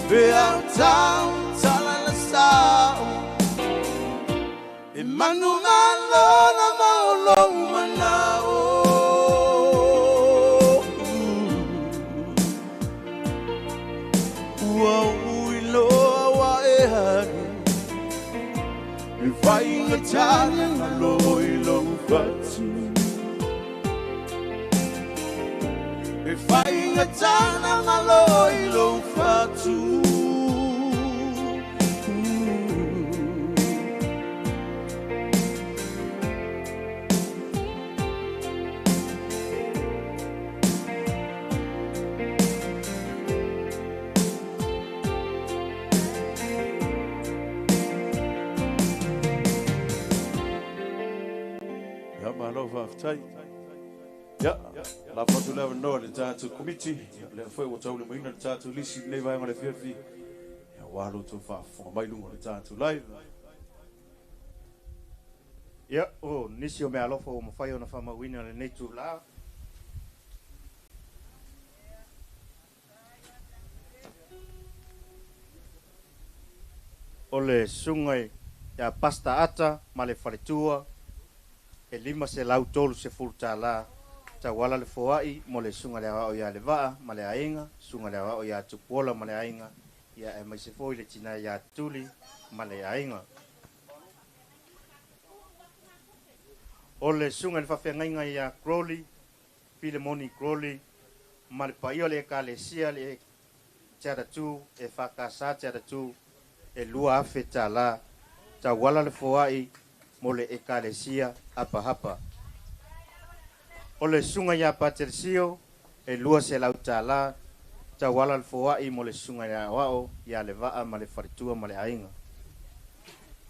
pe a tautala i le sa'o e Manumalo na maolo manao. Ua uiloa wa e haru e whainga tāna ngalo i lou fatu. E whainga tāna ngalo i lou fatu. Ia, la fatu leva noa le tātou komiti, le foi o tau le maina le tātou lisi le vaenga le fiafi. Ia wā lo tau whaafonga mai lunga le tātou live. Ia, o nisi o mea alofa o mawhai o na whamauina le nei tū la. O le sungai ia pasta ata ma le faletua e $530 tauala le foai mo le sunga le ao ia le vaa ma le aiga, sunga le ao ia tupuola ma le aiga, ia e mai se foi le tina ia tuli ma le aiga. O le sunga le whawhiangaiga ia Crowley, Philemoni Crowley, ma le paio le ekalesia le Tiaratu, e whakasa Tiaratu, e $2,000 tauala le foai mo le ekalesia apahapa. O le sunga ia Patersio, e $200 tauala le foai mo le sunga ia wao, ia le vaa ma le faritua ma le ainga.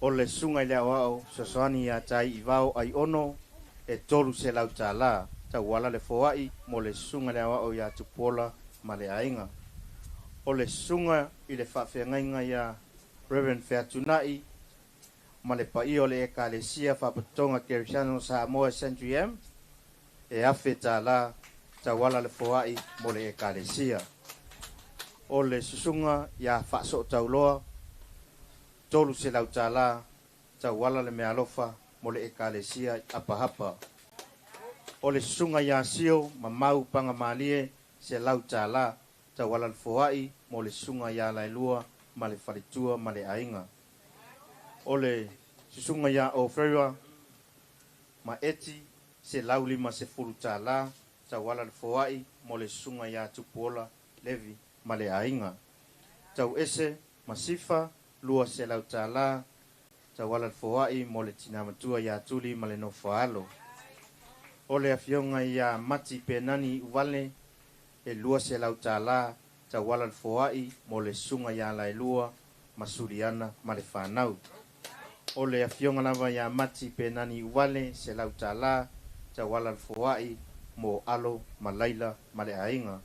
O le sunga ia wao, sosoani ia tai i vao ai ono, e $300 tauala le foai mo le sunga ia wao ia tupola ma le ainga. O le sunga i le whawhiangainga ia Reverend Featunai, ma le paio le ekalesia whapatonga Kerisiano Samoa Century M, e $1,000 tauala le foai mo le ekalesia. O le susunga ia whaso tauloa, $300 tauala le mealofa mo le ekalesia apahapa. O le susunga ia sio mamau pangamalie $100 tauala le foai mo le susunga ia lailua ma le faletua ma le ainga. O le susunga ia Oferua ma eti $150 tauala le foai mo le susunga ia Tupuola Levi ma le ainga. Tau ese masifa $200 tauala le foai mo le tinamatua ia Tuli ma le nofoalo. O le afioga ia Mati Penani Uvale e $200 tauala le foai mo le susunga ia Laelua ma Suliana ma le whanau. O le afioga lava ia Mati Penani Uvale $100 tauala le foai mo alo ma laila ma le aiga.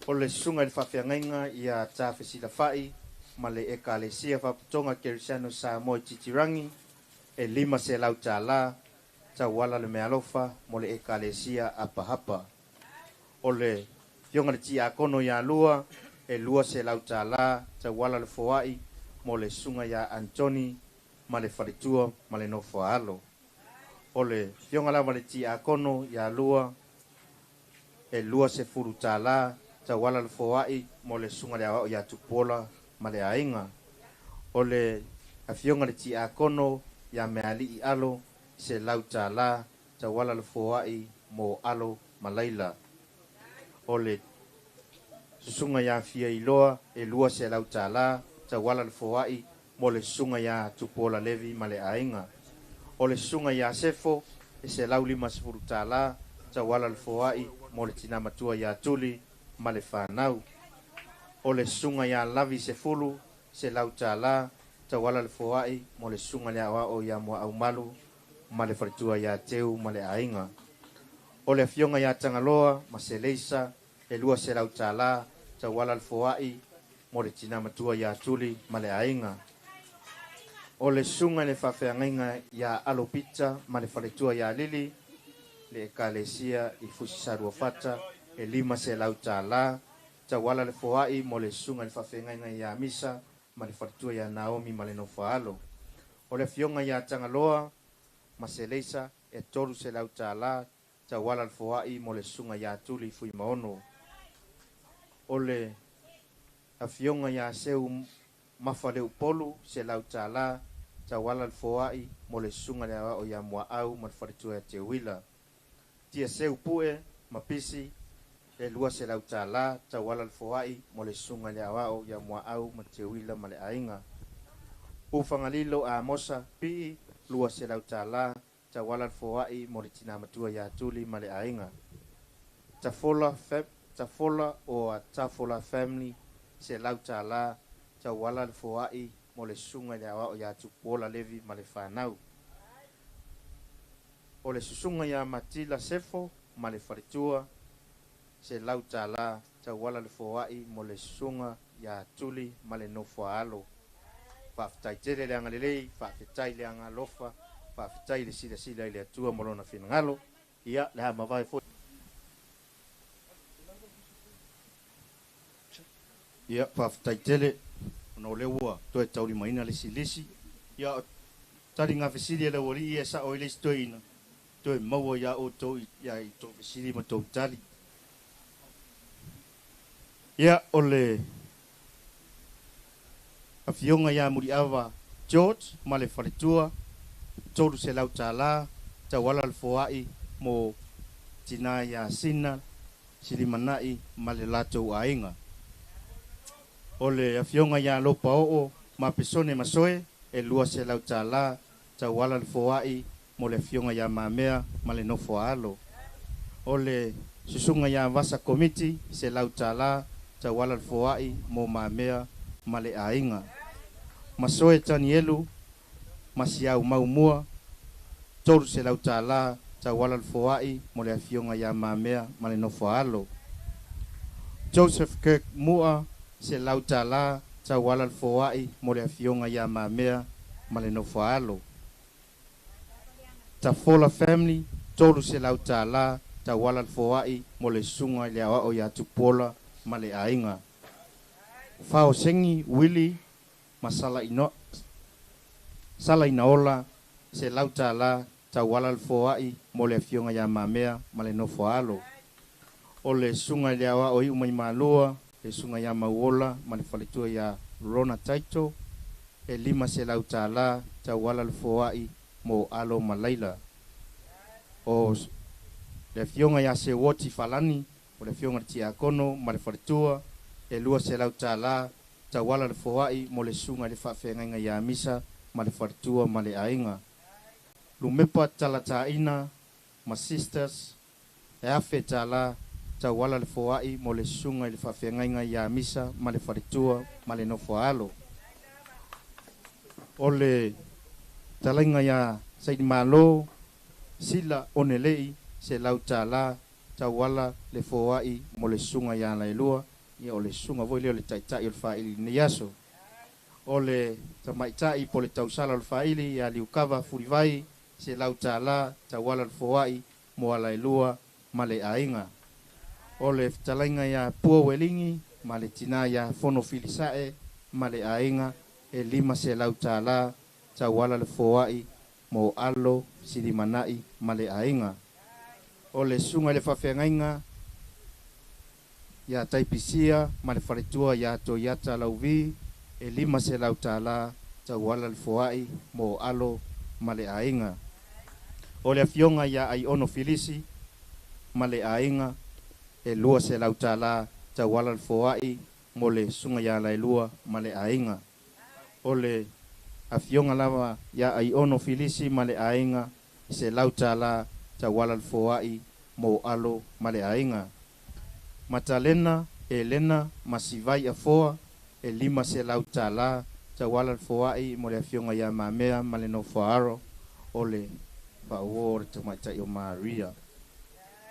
O le susunga i le whawhiangaiga ia Tawhesilafai ma le ekalesia whaputonga Kerisiano Samoa Titirangi e $500 tauala le mealofa mo le ekalesia apahapa. O le fionga le tiakono ia lua e $200 tauala le foai mo le susunga ia Antoni ma le faletua ma le nofoalo. O le fionga lava le tiakono ia lua e $20 tauala le foai mo le susunga le awao ia Tupuola ma le aiga. O le afioga le tiakono ia Meali'i Alo $100 tauala le foai mo alo ma laila. O le susunga ia Fia Iloa e $200 tauala le foai mo le susunga ia Tupuola Levi ma le aiga. O le susunga ia Sefo e $150 tauala le foai mo le tinamatua ia Tuli ma le whanau. O le susunga ia Lavi Sefulu $100 tauala le foai mo le susunga le awao ia Mua Aumalu ma le faletua ia Teu ma le aiga. O le afioga ia Tangaloa ma Seleisa e $200 tauala le foai mo le tinamatua ia Tuli ma le aiga. O le susunga le whawhiangaiga ia Alopita ma le faletua ia Lili le ekalesia i Fusisaruafata e $500 tauala le foai mo le susunga le whawhiangaiga ia Misa ma le faletua ia Naomi ma le nofoalo. O le afioga iā Tagaloa ma Seleisa e 300 tālā tauala le foa'i mo le susuga iā Tuli Fuimaono. O le afioga iā Seu Mafaleupolu 100 tālā tauala le foa'i mo le susuga le aoao iā Muaau ma le faletua ia Teuila. Tia Seu Pue ma Pisi e 200 tālā tauala le foa'i mo le susuga le aoao ia Muaau ma Teuila ma le aiga. Ufagalilo a Mosa Pii 200 tālā tauala le foa'i mo le tinā matua iā Tuli ma le aiga. Tafola, Tafola o a Tafola Family 100 tālā tauala le foa'i mo le susuga i le aoao iā Tupuola Levi ma le fanau. O le susuga iā Matila Sefo ma le faletua 100 tālā tauala le foa'i mo le susuga iā Tuli ma le nofoaalo. Faafetai tele le agalelei, faafetai le agalofa, faafetai le silasila i le Atua mo lona finagalo. Ia, le a mavae foi. Ia, faafetai tele ona o lea ua toe taulimaina le isi lisi. Ia, o taliga fesili a le aualii e sa'o ai le isi toeaina, toe maua iā outou ia i tou fesili ma tou tali. Ia, o le afioga iā Muliava George ma le faletua, 300 tālā, tauala le foa'i mo tinā iā Sina Silimanai ma le latou aiga. O le afioga iā Lopao'o ma Pesone Masoe, e 200 tālā, tauala le foa'i mo le afioga iā Mamea ma le nofoaalo. O le susuga iā Vasa Komiti, 100 tālā, tauala le foa'i mo Mamea ma le aiga. Masoe Tanielu ma Siau Maumua, 300 tālā, tauala le foa'i mo le afioga iā Mamea ma le nofoaalo. Joseph Kirk Mua, 100 tālā, tauala le foa'i mo le afioga iā Mamea ma le nofoaalo. Tafola Family, 300 tālā, tauala le foa'i mo le susuga i le aoao iā Tupuola ma le aiga. Faosengi Willie ma Salainaola, 100 tālā, tauala le foa'i mo le afioga iā Mamea ma le nofoaalo. O le susuga i le aoao iu mai Malua, le susuga iā Mauola ma le faletua iā Rona Taito, e 500 tālā, tauala le foa'i mo alo ma Laila. O le afioga iā Seuoti Falani, o le afioga i le Tiakono ma le faletua, e 200 tālā, tauala le foa'i mo le susuga i le faafeagaiga iā Misa ma le faletua ma le aiga. Lumepa Talata'ina ma Sisters, e 1,000 tālā, tauala le foa'i mo le susuga i le faafeagaiga iā Misa ma le faletua ma le nofoaalo. O le talaiga iā Sainimālō Sila Onele'i, 100 tālā, tauala le foa'i mo le susuga iā Laelua, ia o le susuga foi lea o le ta'ita'i o le fa'aili i lenei aso. O le tamaita'i po le tausala o le fa'aili iā Liukava Fulivai, 100 tālā, tauala le foa'i mo Alaelua ma le aiga. O le fetalaiga iā Pua Ueligi ma le tinā iā Fono Filisa'e ma le aiga, e 500 tālā, tauala le foa'i mo alo Silimana'i ma le aiga. O le susuga i le faafeagaiga iā Taipisia ma le faletua iā Toiata Lauvi, e 500 tālā, tauala le foa'i mo alo ma le aiga. O le afioga iā Aiono Filisi ma le aiga, e 200 tālā, tauala le foa'i mo le susuga iā Laelua ma le aiga. O le afioga lava iā Aiono Filisi ma le aiga, 100 tālā, tauala le foa'i mo alo ma le aiga. Matalena Elena ma Sivai Afoa, e 500 tālā, tauala le foa'i mo le afioga iā Mamea ma le nofoaaro, o le fa'auō o le tamaita'i o Maria.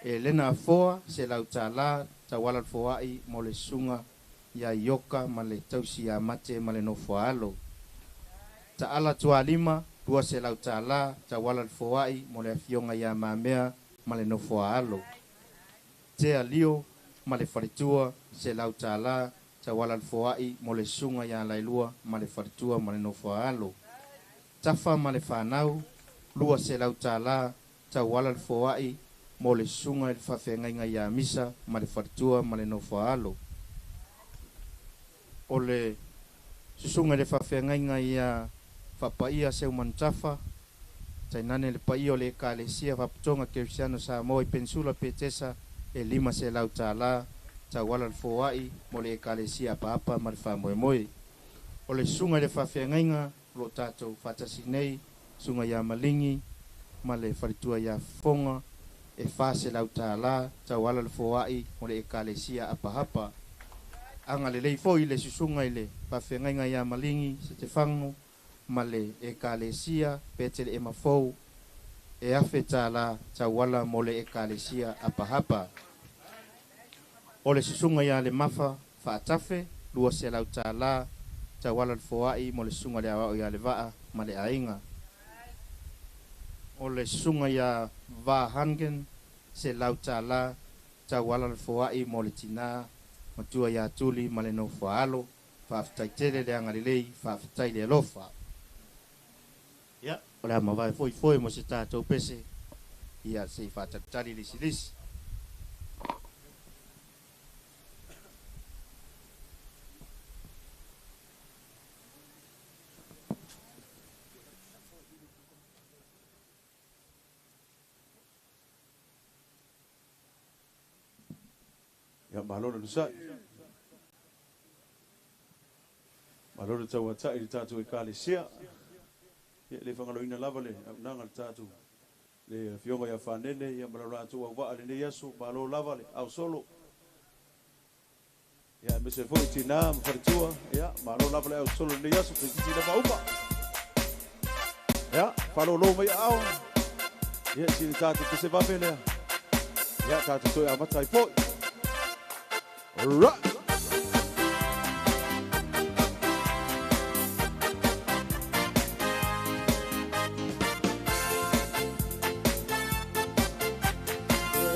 Elena Afoa, 100 tālā, tauala le foa'i mo le susuga iā Ioka ma le tausi iā Mate ma le nofoaalo. Ta'ala Tualima, 200 tālā, tauala le foa'i mo le afioga iā Mamea ma le nofoaalo. Tea Lio ma le faletua, 100 tālā, tauala le foa'i mo le susuga iā Laelua ma le faletua ma le nofoaalo. Tafa ma le fanau $200 tauala le foai mo le susuga i le faafeagaiga ia Misa ma le faletua ma le nofoaalo. O le susuga i le faafeagaiga ia Faapaia Seumanutafa tainane le paia o le Ekalesia Faaputoga Kerisiano Samoa i Penisula Petesa e $500 tauala le foai mo le Ekalesia Apaapa ma le faamoemoe. O le susuga i le faafeagaiga o loo tatou faatasi nei, susuga ia Maligi ma le faletua ia Fofoga e $400 tauala le foai mo le Ekalesia Apahapa. Agalelei foi le susuga i le faafeagaiga ia Maligi Setefano ma le Ekalesia Petelema Fou e $1,000 tauala mo le Ekalesia Apahapa. O le susuga ia le Mafa Faatafe $200 tauala le foai mo le susuga le aoao ia le Vaa ma le aiga. O le susuga ia Va Hangen $100 tauala le foai mo le tina matua ia Tuli ma le nofoaalo. Faafetai tele le agalelei, faafetai le alofa. Ia, o le a mavae foi foi mo se tatou pese, ia se i faatalitali lisilisi. Ia, malo le onosai. Malo le tauata'i i le tatou Ekalesia. Ia, e le faagaloina lava le auaunaga a le tatou le Afioga ia Fanene ia ma le latou auvaa i lenei aso. Malo lava le ausolo. Ia, aemaise foi i tinā ma faletua. Ia, malo lava le ausolo i lenei aso, toeitiiti lava uma. Ia, faalōlō mai aao. Ia, sina tatou pese vave lea. Ia, tatou toe amata ai foi. Alright.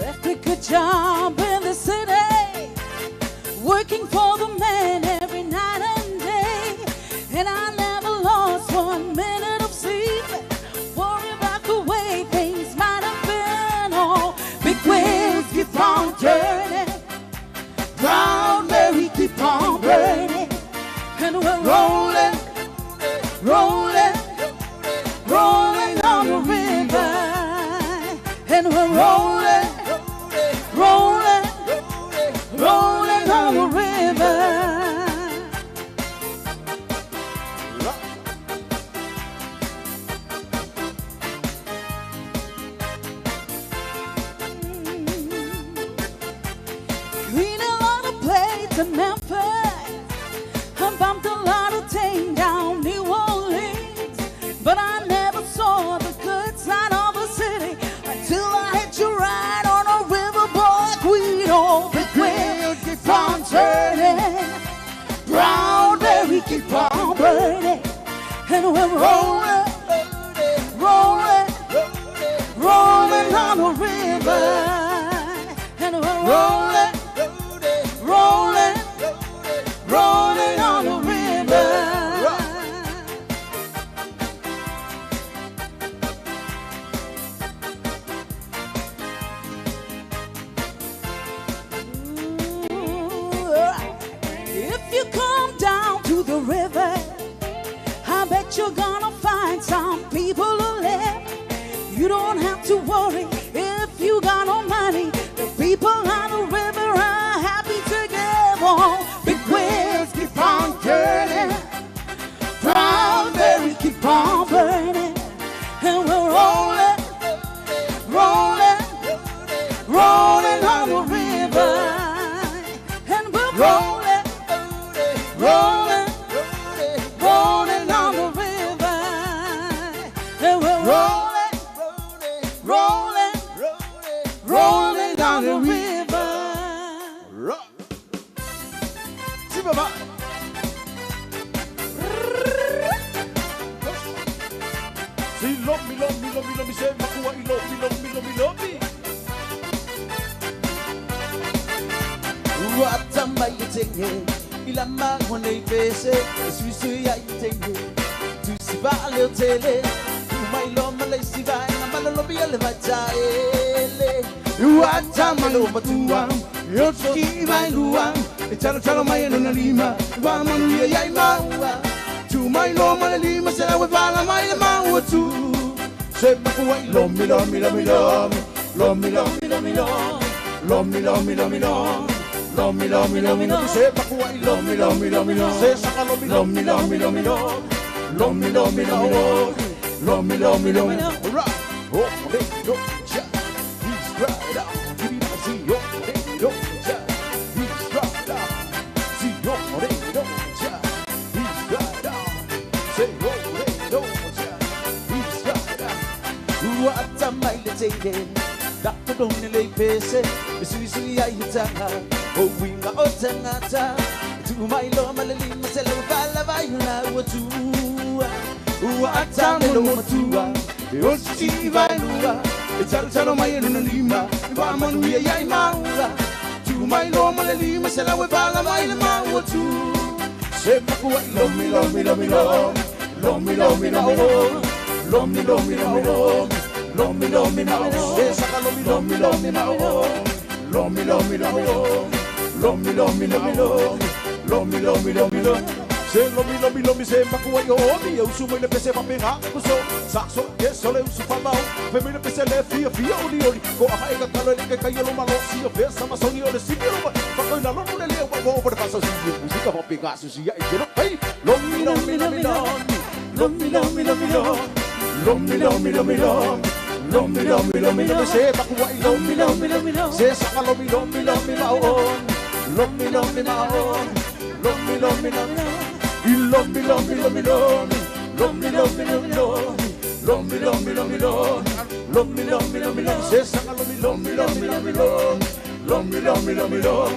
Left a good job in the city, working for the man every night and day. And I never lost 1 minute of sleep, worry about the way things might have been. Oh, big wheels keep on turning, Proud Mary keep on burning, and we're rolling, rolling, rolling on the river, and we're rolling, rolling, rolling on the river. Clean a lot of plates in Memphis, I bumped a lot of things down New Orleans, but I never saw the good side of the city until I hit you right on a riverboat queen. Oh, big wheel keep on turning, Proud Mary keep on burning, and we're rolling, rolling, rolling on the river, and we're rolling, rolling, rolling on the river. If you come down to the river, I bet you're gonna find some people who live. You don't have to worry if you got no money. The people on the river are happy to give. Oh, big wheels keep on turning, Proud Mary keep on burning, and we're rolling, rolling, rolling on the river, and we're rolling, rolling, rolling on the river, and we're rolling, rolling, rolling on the river. Si, papa. Si, lo, mi, lo, mi, lo, mi, lo, mi, se, makua, i, lo, mi, lo, mi, lo, mi, lo, mi. Ua mai e tenge, i la ma hone i pese, e sui sui ai tenge, tu Siva le tele mai lo ma le siva na malo lo bia le va ele Ua tama lo matua Yo tiki vai lua E talo talo mai e nona lima Wa manu ia iai maua Tu mai lo ma le lima Se la ue vala mai le maua tu Se maku ai lomi lomi lomi lomi Lomi lomi lomi lomi Lomi lomi lomi lomi Lomi lomi lomi lomi Se maku ai lomi lomi lomi lomi Se saka lomi lomi lomi lomi lomi Lomi lomi lomi lomi Lomi lomi lomi lomi Oh, le, do, cha He's right out See, oh, le, do, cha He's right out See, oh, le, do, cha He's right out Say, oh, le, do, cha He's right out Ua tamai le tele Dako doni le pese Sui sui ai hitanga O winga o tangata Tu mai lo ma le lima se le vala vai na ua tua Ua atame lo matua E o si vai lua E talo talo mai e nona lima Wa manu ia iai maua Tu mai lo ma le lima Se la ue vala mai le maua tu Se maku ai lomi lomi lomi lomi Lomi lomi lomi lomi Lomi lomi lomi lomi Lomi lomi lomi Se saka lomi lomi lomi lomi Lomi lomi lomi lomi Lomi lomi lomi lomi Lomi lomi lomi lomi Se lomi lomi lomi se maku ai omi Eu su mai le pese papenga kuso Sakso ke sole usu famau Fe mai le pese le fia fia oli oli Ko aha e ka kalo le ke kai lo malo Si o fesa masoni o le sipi lo ma Fakoi la lono le leo wa wa wa fasa si musika papenga susi ya ike lo kai Lomi lomi lomi lomi Lomi lomi lomi lomi Lomi lomi lomi lomi Lomi lomi lomi lomi Se maku ai lomi lomi lomi lomi Se saka lomi lomi lomi mao Lomi lomi mao Lomi lomi lomi Lomi lomi lomi lomi Lomi lomi lomi lomi Lomi lomi lomi lomi Lomi lomi lomi lomi Se saka lomi lomi lomi lomi lomi Lomi lomi lomi lomi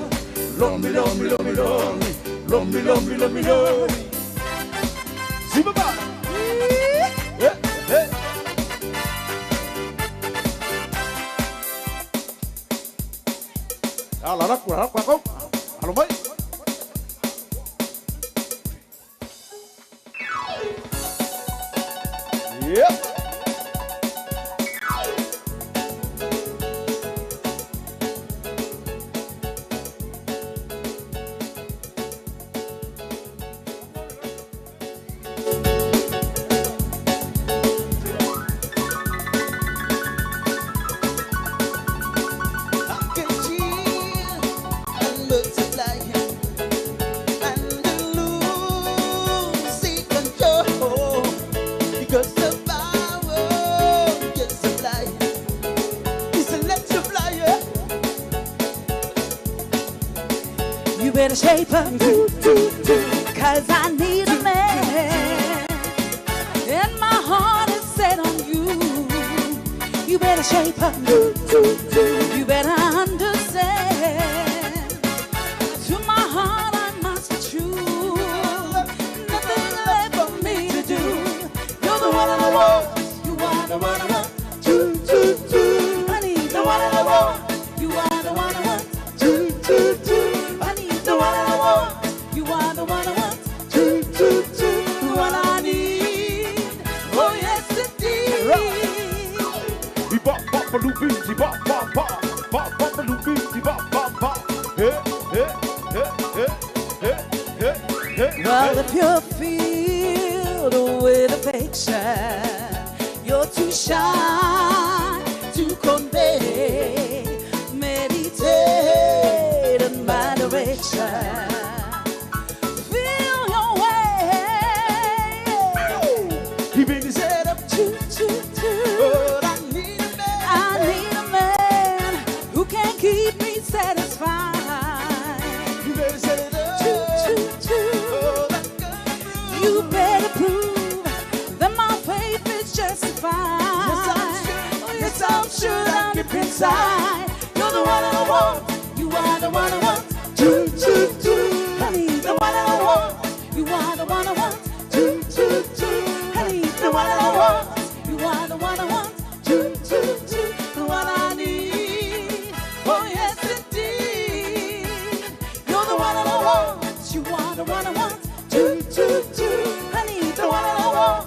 Lomi lomi lomi lomi Lomi lomi lomi lomi Zibaba Eh eh Ala raku raku raku Alo mai Yep. I can cheer and multiply and lose control because the power gets supply is electric flyer. You better shape up, cause I need a man, and my heart is set on you. You better shape up, you better understand. To my heart I must be true. Nothing left for me to do. You're the one I want. You are the one I want. I need the one I want. You are the one I want. I need the one I want. You are the one I want. The one I need. Oh yes indeed. Ba ba ba lu bi ba ba ba ba ba ba lu bi ba ba ba Hey hey hey hey hey hey hey Well, if you're filled with affection, you're too shy to convey. Meditate in my direction. Feel your way. He been set up Choo, choo, choo. But I need a man. I need a man who can keep me satisfied. He been set up Choo, choo, choo. You better prove that my faith is justified. Yes, I'm sure. Oh, yes, I'm sure down deep inside. You're the one I want. You are the one I want. Choo choo choo I need the one I want. You are the one I want. Choo choo choo I need the one I want. You are the one I want. Choo choo choo The one I need. Oh yes, indeed. You're the one I want. You are the one I want. Choo choo choo I need the one I want.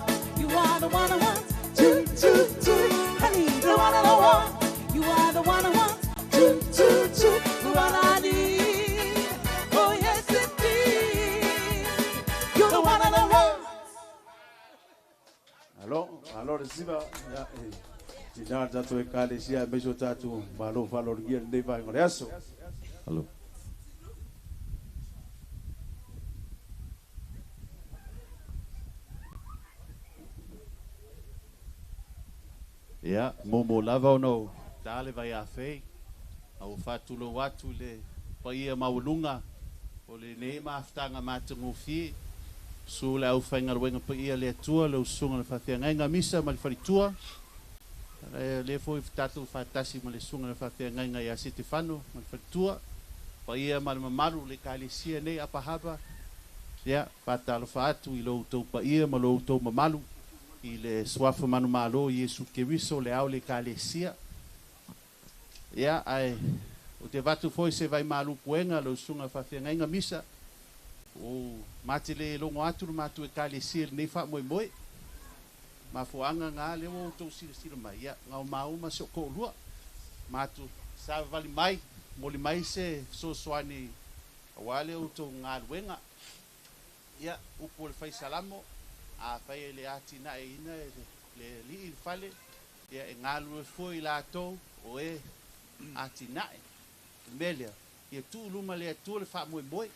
le siva ia e tina tatou ekalesia aemaise o tatou malo faaaloalogia lenei vaega o le aso. Alo. Ia, mo lava ona o ta le vaiafei, a ua faatulou atu i le paia maualuga o lenei mafutaga matagofie, su le aufaigaluega paia le Atua, le usuga o le faafeagaiga Misa ma le faletua, le foi tatou faatasi ma le susuga i le faafeagaiga ia Setefano ma le faletua, paia ma le mamalu le ekalesia nei Apahapa, ia, faatalofa atu i lo outou paia ma lo outou mamalu i le suafa manumalo Iesu Keriso le ao le ekalesia. Ia, ae ou te avatu foi se vaimalu puega lau susuga faafeagaiga Misa, ua mate le logo atu le matou ekalesia i lenei faamoemoe. Mafuaaga ga lea ua outou silasila mai, ia, gaomauma si ou toalua. Matou savavali mai, momoli mai se fesoasoani aua le outou galuega. Ia, upu o le faisalamo, afai e le atinaeina e le alii le fale, ia e galulue fua i latou o e atinae. O le mea lea, ia tuu i luma le Atua le faamoemoe,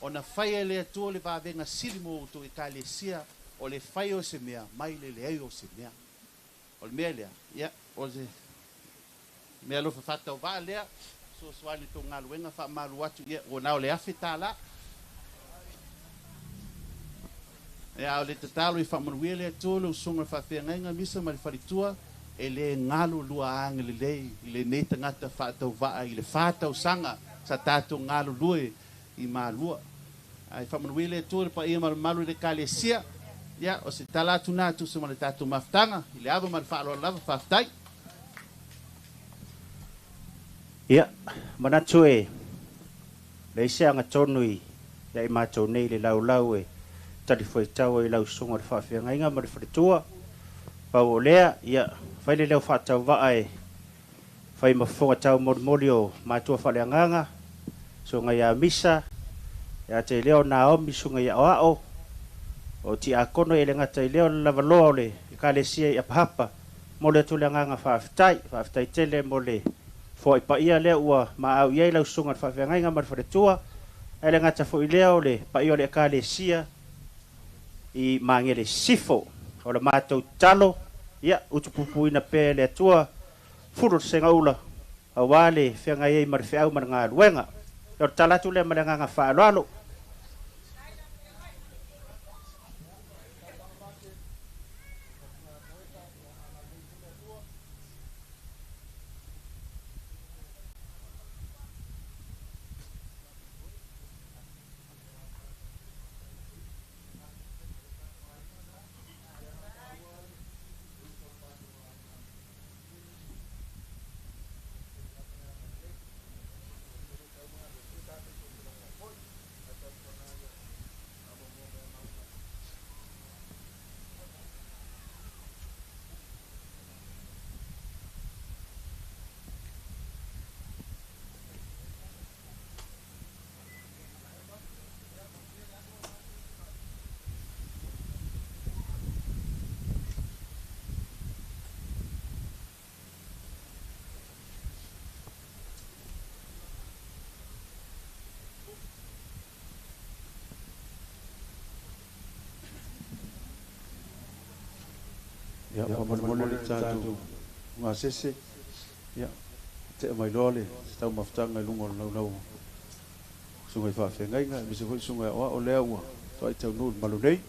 ona faia e le Atua le vavega sili mo outou ekalesia, o le fai o se mea mai le leai o se mea. O le mea lea, ia, o le mea alofa faatauvaa lea, fesoasoani i tou galuega faamalu atu, ia, ua na o le $1,000. Ia, a o le tatalo i faamanuia le Atua lau susuga i le faafeagaiga Misa ma le faletua, e le galo lua agalelei i lenei tagata faatauvaa i le 4 tausaga sa tatou galulue i Malua. Ae faamanuia le Atua i le paia ma le mamalu i le ekalesia. Ia, o se tala atu na tusa ma le tatou mafutaga i le ava ma le faaaloalo lava. Faafetai. Ia, manatu e leai se agatonu i ia i matou nei le laulau e talifuaitau ai lau susuga o le faafeagaiga ma le faletua. Pau o lea, ia, fai le leo faatauvaa e fai ma fofoga taumolimoli o matua faaleagaga, susuga ia Misa, ia te leo Naomi, susuga ia Aoao, o tiakono e le gata i lea o le lavaloa o le ekalesia i Apahapa, mo le atu le agaga faafetai, faafetai tele mo le foai paia lea ua maau i ai lau susuga i le faafeagaiga ma le faletua, ae le gata foi lea o le paia o le ekalesia i Magele Sisifo. O le matou tatalo, ia, utupupuina pea e le Atua fulu o le segaula, aua le feagai ai ma le feau ma le galuega. O le tala atu lea ma le agaga faaaloalo. Ia, faamolemole le tatou gasese, ia, tea mai loa le taumafataga i luga o le laulau o susuga i faafeagaiga, aemaise foi susuga i aoao lea ua toai taunuu i le malu nei.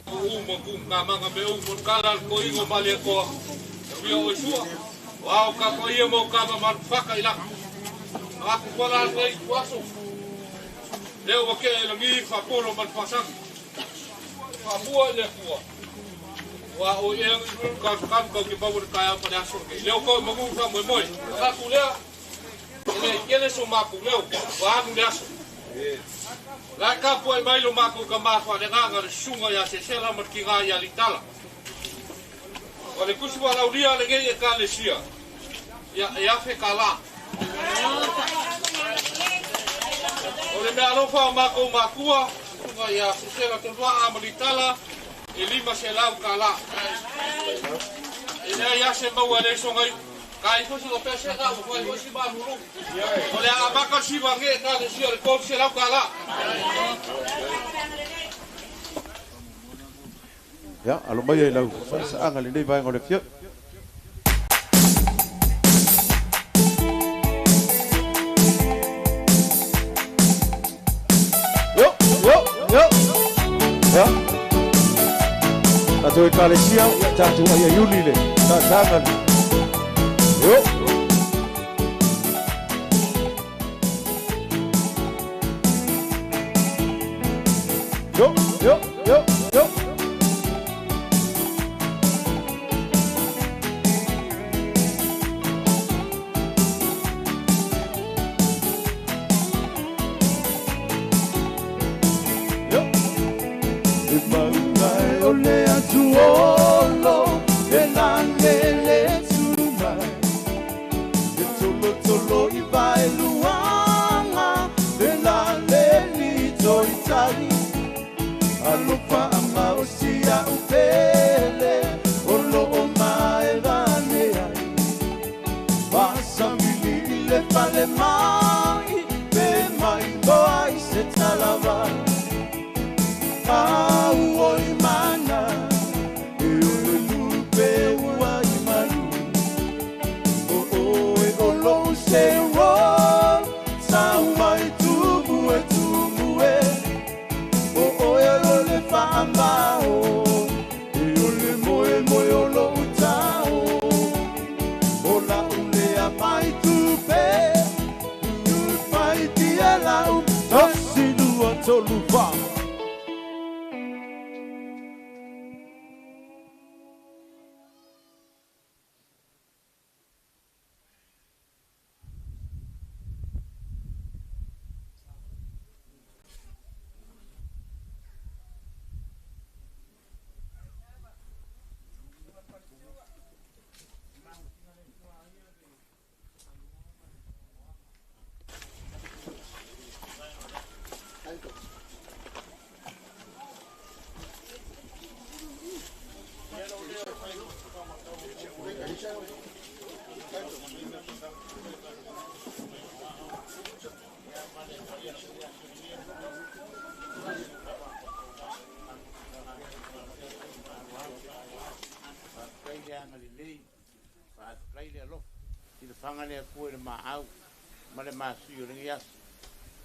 U mo ku ka manga me u mo kala ko ingo mali ko. Ia o sua. Wao ka ko ia mo ka ma faka ila. Aku ko la nei kuaso. Leo wa ke langi fa polo mal fasak. Fa mua le kua. Wa o ia ka ka ka ki pa ka ya pa aso ke. Leo ko mo fa mo moi. Ka ku lea. Le kele so ma ku leo. Wa nu le aso. La ka po mai lo ma ku ka ma fa le nganga le sunga ya se sela ma ki ga ya litala. O le kusi wa laulia le ngei e ka le sia. Ya ya fe kala. O le mea alofa o mākou makua, tunga ia sesela tolua a malitala, e 5 selau ka la. E lea ia se maua le songa i, ka i fosi o pese ka, o fai fosi malulu. O le a maka siwa nge ka le sia le 3 selau ka la. Ia, alo mai e lau, whasaanga le nei vaenga o le fia. Yo, yo. Tātou e kalesia, tātou ai ai uli le, tātānga le. Yo. Yo, yo, yo, yo.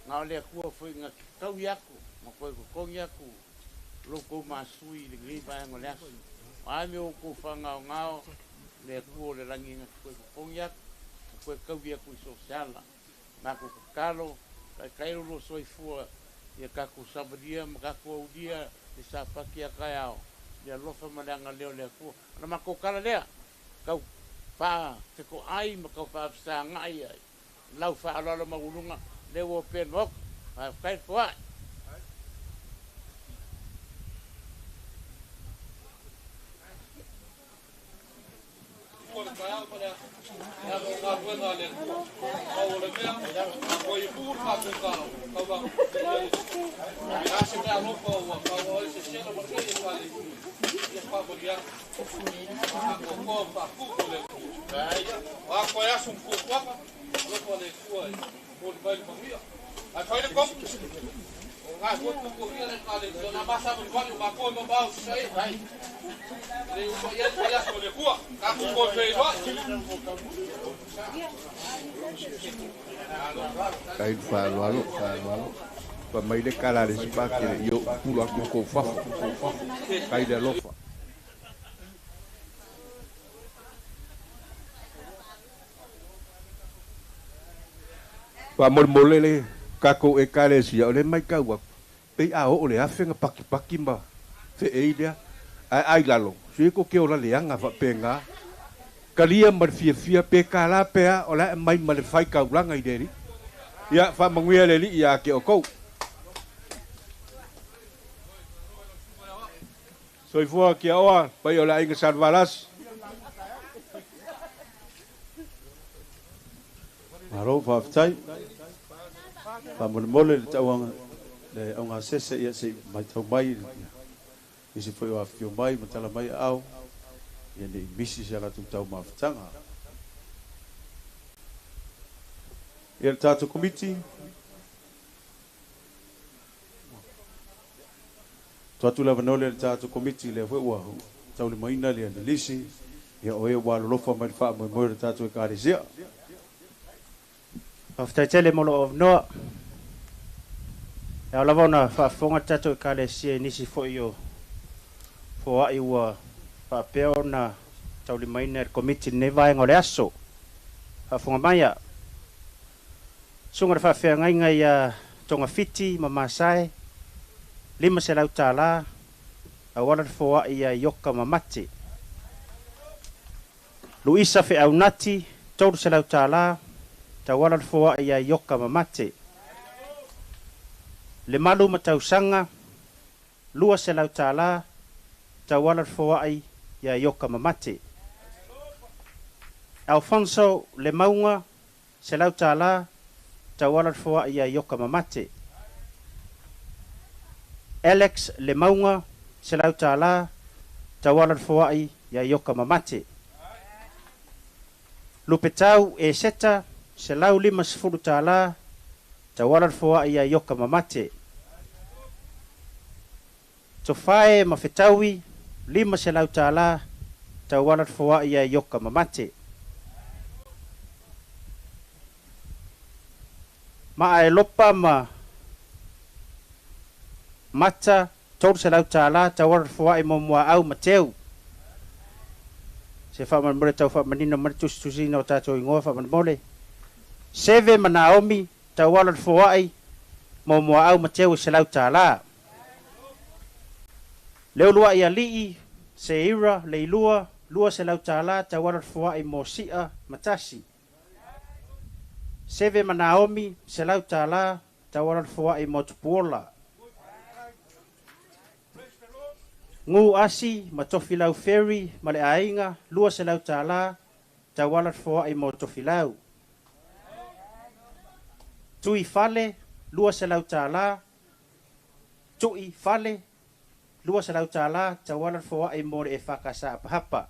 Ngā le kua fui ngā kau iaku, ma koe kokongi aku, loko masui le ngei vaenga le aso. Ai me o kou whangao ngao, le kua le rangi ngā koe kokongi aku, ma koe kau iaku i so seala. Mā ko kakalo, kai kairolo soifua, ia kako sabaria, ma kako audia, le sāpaki a kai ao, le alofa ma le anga leo le kua. Ana ma kau kala lea, kau wha te ko ai, ma kau wha wsa ngai ai, lau wha alala maulunga, le ua pen wok, wha whai whai. Kai whālualo, whālualo. Fa mai le kala le si pākele i o pulu aku kou fafo. Kai le alofa. Faamolemole le takou ekalesia o le maitau aku pei a oo le afe na pakipaki ma feei lea ae ai lalo sui ko ke ola leaga faapegā kalia ma le fiafia pe kalā pe a o le ae mai ma le faikaulaga i le alii ia faamanuia le alii iā te outou soifua kia oa pai o le aiga Salevalasi. Malo faafetai. Faamolemole le tauaga le augasese ia se i matau mai nisi foi o afifio mai ma tala mai aao ia ne i misi se latou taumafataga. Ia le tatou Komiti. Tuu atu le avanoa lea i le tatou Komiti lea foi ua taulimaina le analisi ia o e ua alolofa mai le faamoemoe o le tatou Ekalesia. Faafetai tele mo lou avanoa. E ao lava ona faafofoga le tatou Ekalesia i nisi foi o foai ua faapea ona taulimaina e le Komiti i lenei vaega o le aso. Faafofoga mai a Susuga i le Faafeagaiga ia Togafiti ma Masae, $500 auala le foai ia Ioka ma Mate. Luisa Feaunati, $300 tauala le foai ia Ioka ma Mate. Le Malu ma Tausaga, $200 tauala le foai ia Ioka ma Mate. Alfonso Le Mauga, $100 tauala le foai ia Ioka ma Mate. Alex Le Mauga, $100 tauala le foai ia Ioka ma Mate. Lupetau Eseta, $150 tauala le foai ia Ioka ma Mate. Tofae ma Fetaui, $500 tauala le foai ia Ioka ma Mate. Maaelopa ma Mata, $300 tauala le foai mo Muaau ma Teu. Se faamolemole tau faamanino mai le tusitusiina o tatou igoa faamolemole. Seve ma Naomi, tauala le foai mo Muaau ma Teu e $100. Le uluai alii, Seira, Leilua, $200 tauala le foai mo Si'a ma Tasi. Seve ma Naomi, $100 tauala le foai mo Tupuola. Gu Asi ma Tofilau Ferry ma le aiga, $200 tauala le foai mo Tofilau. Tui Fale, $200. Tui Fale, $200 tauala le foai mo le EFKS Apahapa.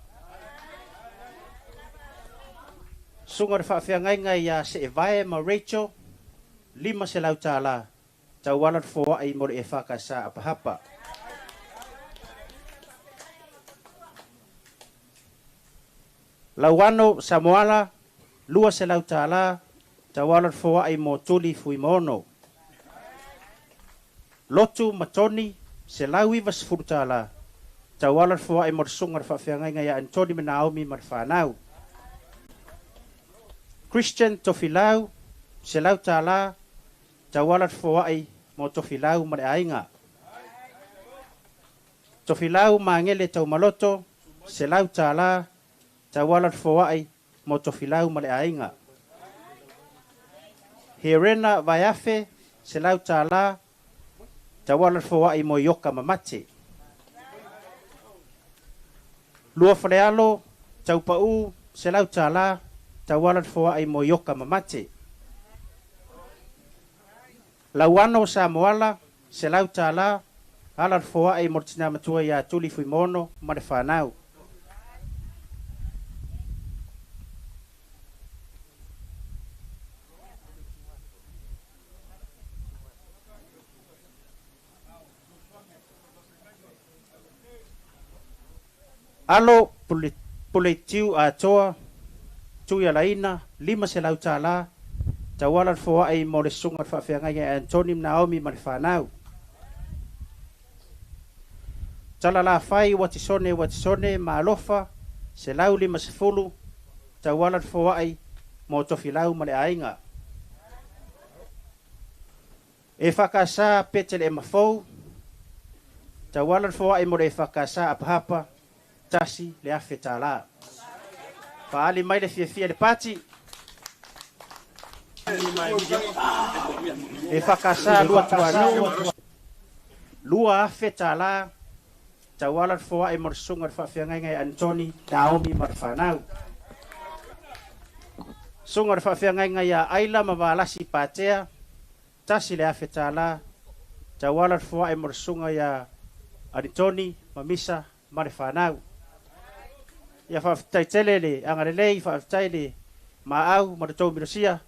Susuga le faafeagaiga ia Seevae ma Rachel, $500 tauala le foai mo le EFKS Apahapa. Lauano Samoala, $200 tauala le foai mo Tuli Fuimaono. Lotu ma Toni, $190 tauala le foai mo le susuga le faafeagaiga ia Anthony ma Naomi ma le whanau. Christian Tofilau, $100 tauala le foai mo Tofilau ma le aiga. Tofilau Mangele Taumaloto, $100 tauala le foai mo Tofilau ma le aiga. Herena Vaiafe, $100 tauala le foai mo Ioka ma Mate. Lua Falealo, Taupau, $100 tauala le foai mo Ioka ma Mate. Lauano Samoala, $100 ala le foai mo le tina matua ia Tuli Fuimono ma le whanau. Alo Puletiu Atoa, Tui Alaina, $500 Tauala le foa'i mo le susuga le faafeagaiga e Anthony ma Naomi ma le fanau. Talalafai Uatisone Uatisone ma Alofa, 150, tauala le foa'i mo Tofilau ma le aiga. EFKS Petelema fou, tauala le foa'i mo le EFKS Apahapa, $1,000. Fa'ali mai le fiafia le pati. EFKS Luatuanuu, $2,000, tauala le foa'i mo le susuga le faafeagaiga e Anthony, Naomi ma le fanau. Susuga le faafeagaiga ia Aila ma Valasi Patea, $1,000, tauala le foa'i mo le susuga ia Anitoni ma Misa ma le fanau. Ia faafetai tele le agalelei, faafetai le maau ma le tou milosia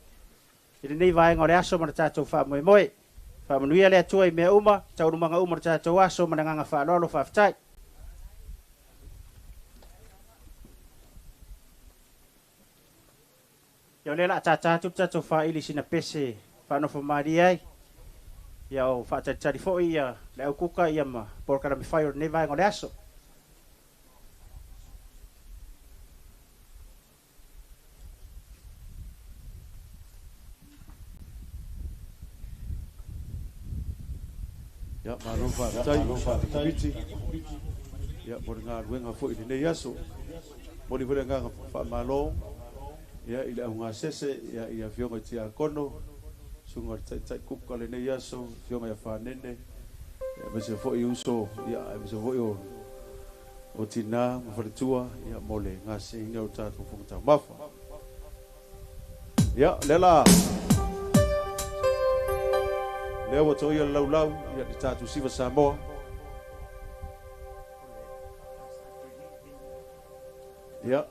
i lenei vaega o le aso ma le tatou faamoemoe. Faamanuia le Atua i mea uma, taualumaga uma o le tatou aso ma le agaga faaaloalo faafetai. Ia o lea o le a tātā atu le tatou faaili i sina pese faanofo malie ai. Ia o faatalitali foi ia le aukuka ia ma polokalame fai o lenei vaega o le aso. Ia, malo faafetai Komiti. Ia, mo le galuega foi i lenei aso. Momoli foi le agaga faamalo ia i le augasese ia i afioga i Tiakono, susuga i le Taitai Kuka o lenei aso, afioga ia Fanene, ia aemaise foi uso, ia aemaise foi o tina ma faletua ia mo le gaseina o tatou fofoga taumafa. Ia, lea la lea ua toia le laulau ia le tatou siva Samoa. Ia,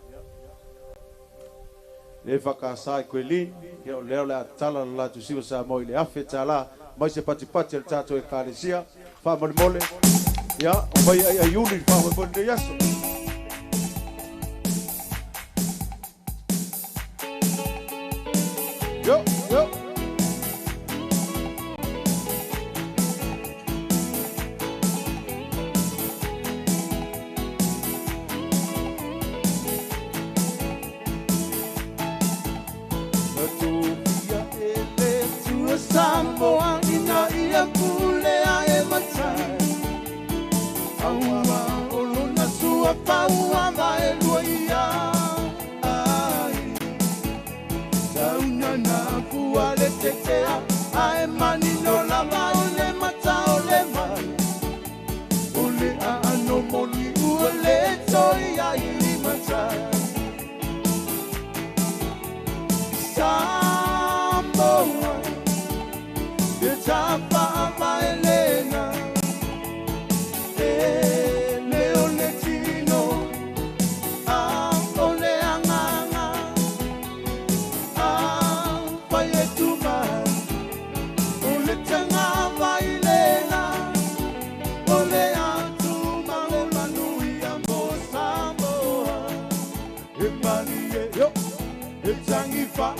le whakasa i koe lin, ia o lea o le a tala le latou siva Samoa i le $1,000 mai se patipati a le tatou ekalesia. Faamolemole, ia, o mai ai ai uli le faamoemoe lenei aso. Yo, yo. Samoa ina ia pule a e matai. Aua o lona sua paua ma e lua ia. Ai. Tauna na fua le tetea, a e manino lava o le mata o le mai. O le aano moni ua le toi ai i matai. Samoa, e tapa maelena, e leo le tino, a o le anganga, a pai e tuma, o le tanga maelena, o le atuma le manuia mo Samoa. E mani e yo, e tangi fa,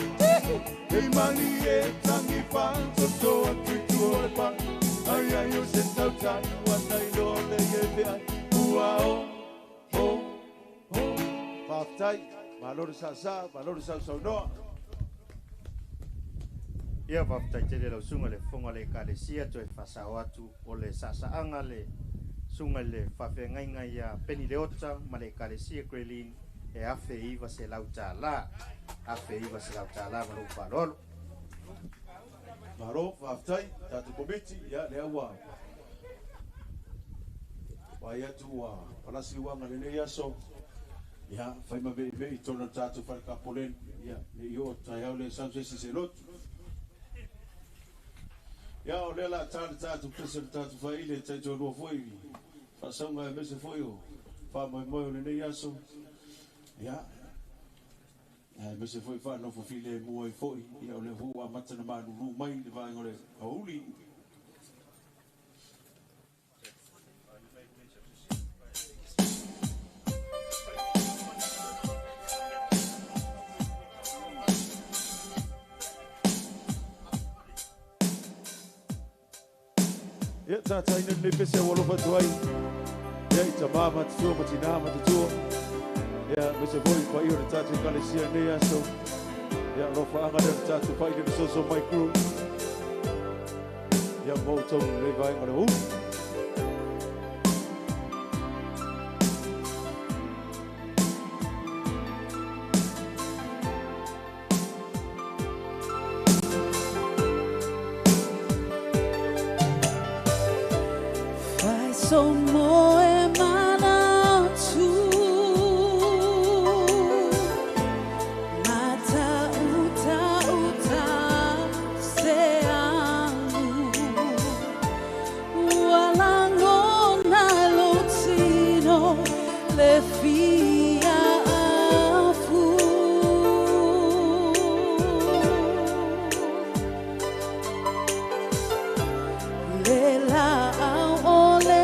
e mani e tangi fa, toto atu i tua o le pa. Ai ai o se tautai, ua tailo le e pe ai, ua o, o, o. Faafetai, malo le sasa, malo le sausaunoa. Ia faafetai tele lau susuga le fofoga o le ekalesia toe faasao atu o le saasaaga le susuga i le faafeagaiga ia Peni Leota ma le ekalesia Grelin e $1,900. $1,900 ma lou faaaloalo. Malo, faafetai, tatou komiti, ia lea ua vaai atu ua palasi uaga lenei aso. Ia, fai ma veivei tonu o le tatou fale kapoleni, ia, ne i oo taeao le sau se isi se lotu. Ia, o lea la ta le tatou pese le tatou faile, taitoalua foi faasauga aemaise foi o faamoemoe o lenei aso. Ia, aemaise foi faanofo filemu ai foi, ia o lea foi ua amata na malulu mai le vaega o le aoauli. Tātai nei pese ua alofa atu ai. Ia, i tamā matutua ma tinā matutua. Ia, aemaise foi i paia o le tatou ekalesia i lenei aso. Ia, alofaaga lea o le tatou fa'i le fesoasoa mai crew. Ia, ma outou i lenei vaega o le aoauli. Fai so mo e mana tu Mata uta uta se alu Ualango na lo tino le fia afu Le la au o le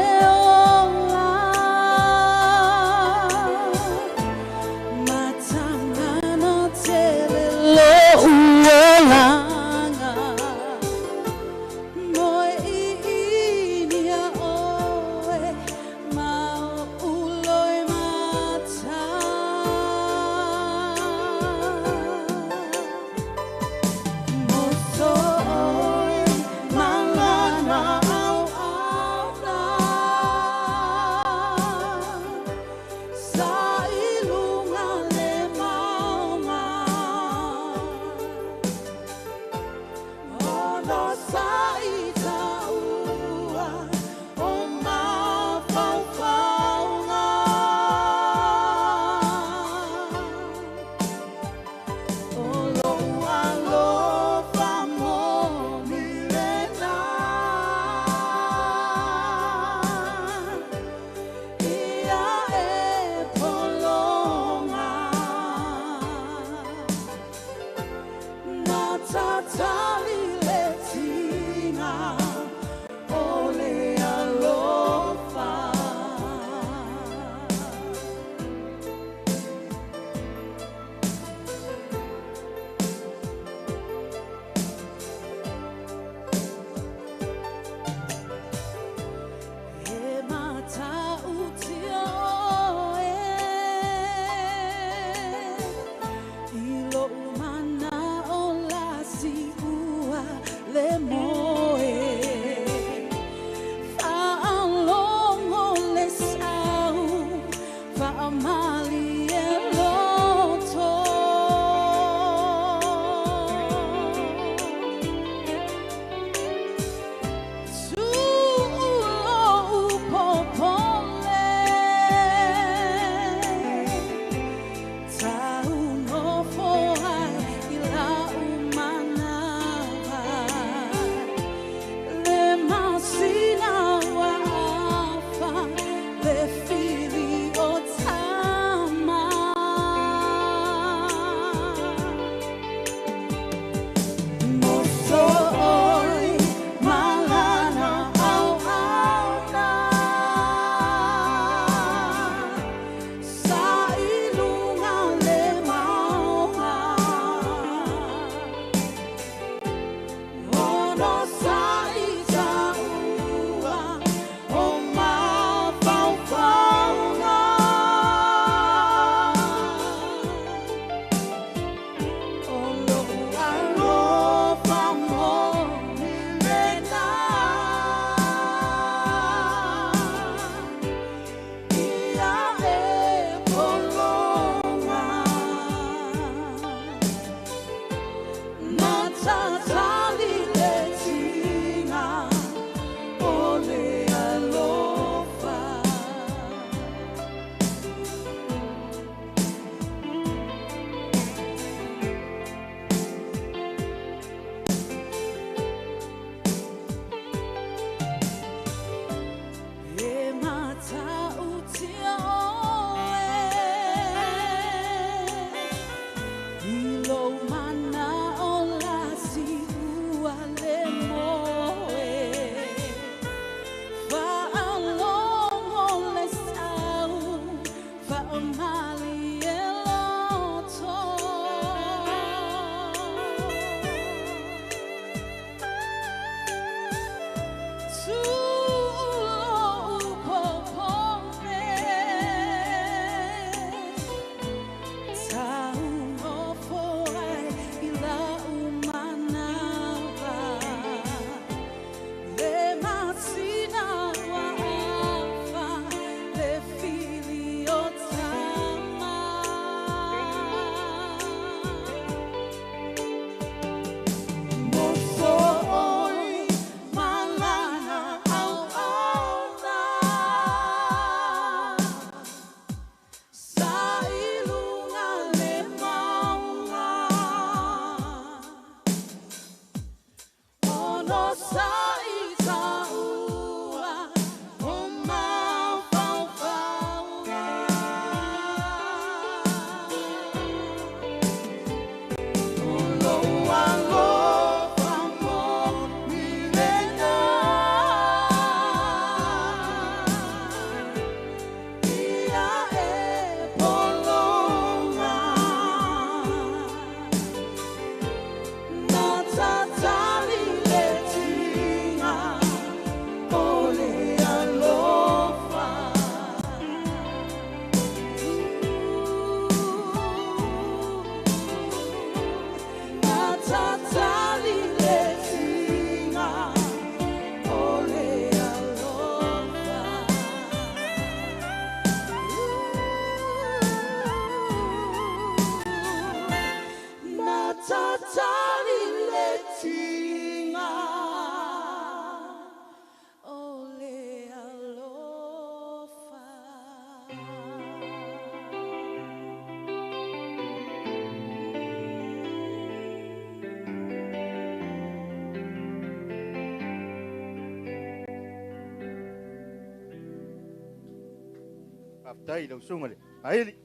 Faafetai i lau susuga le Aili.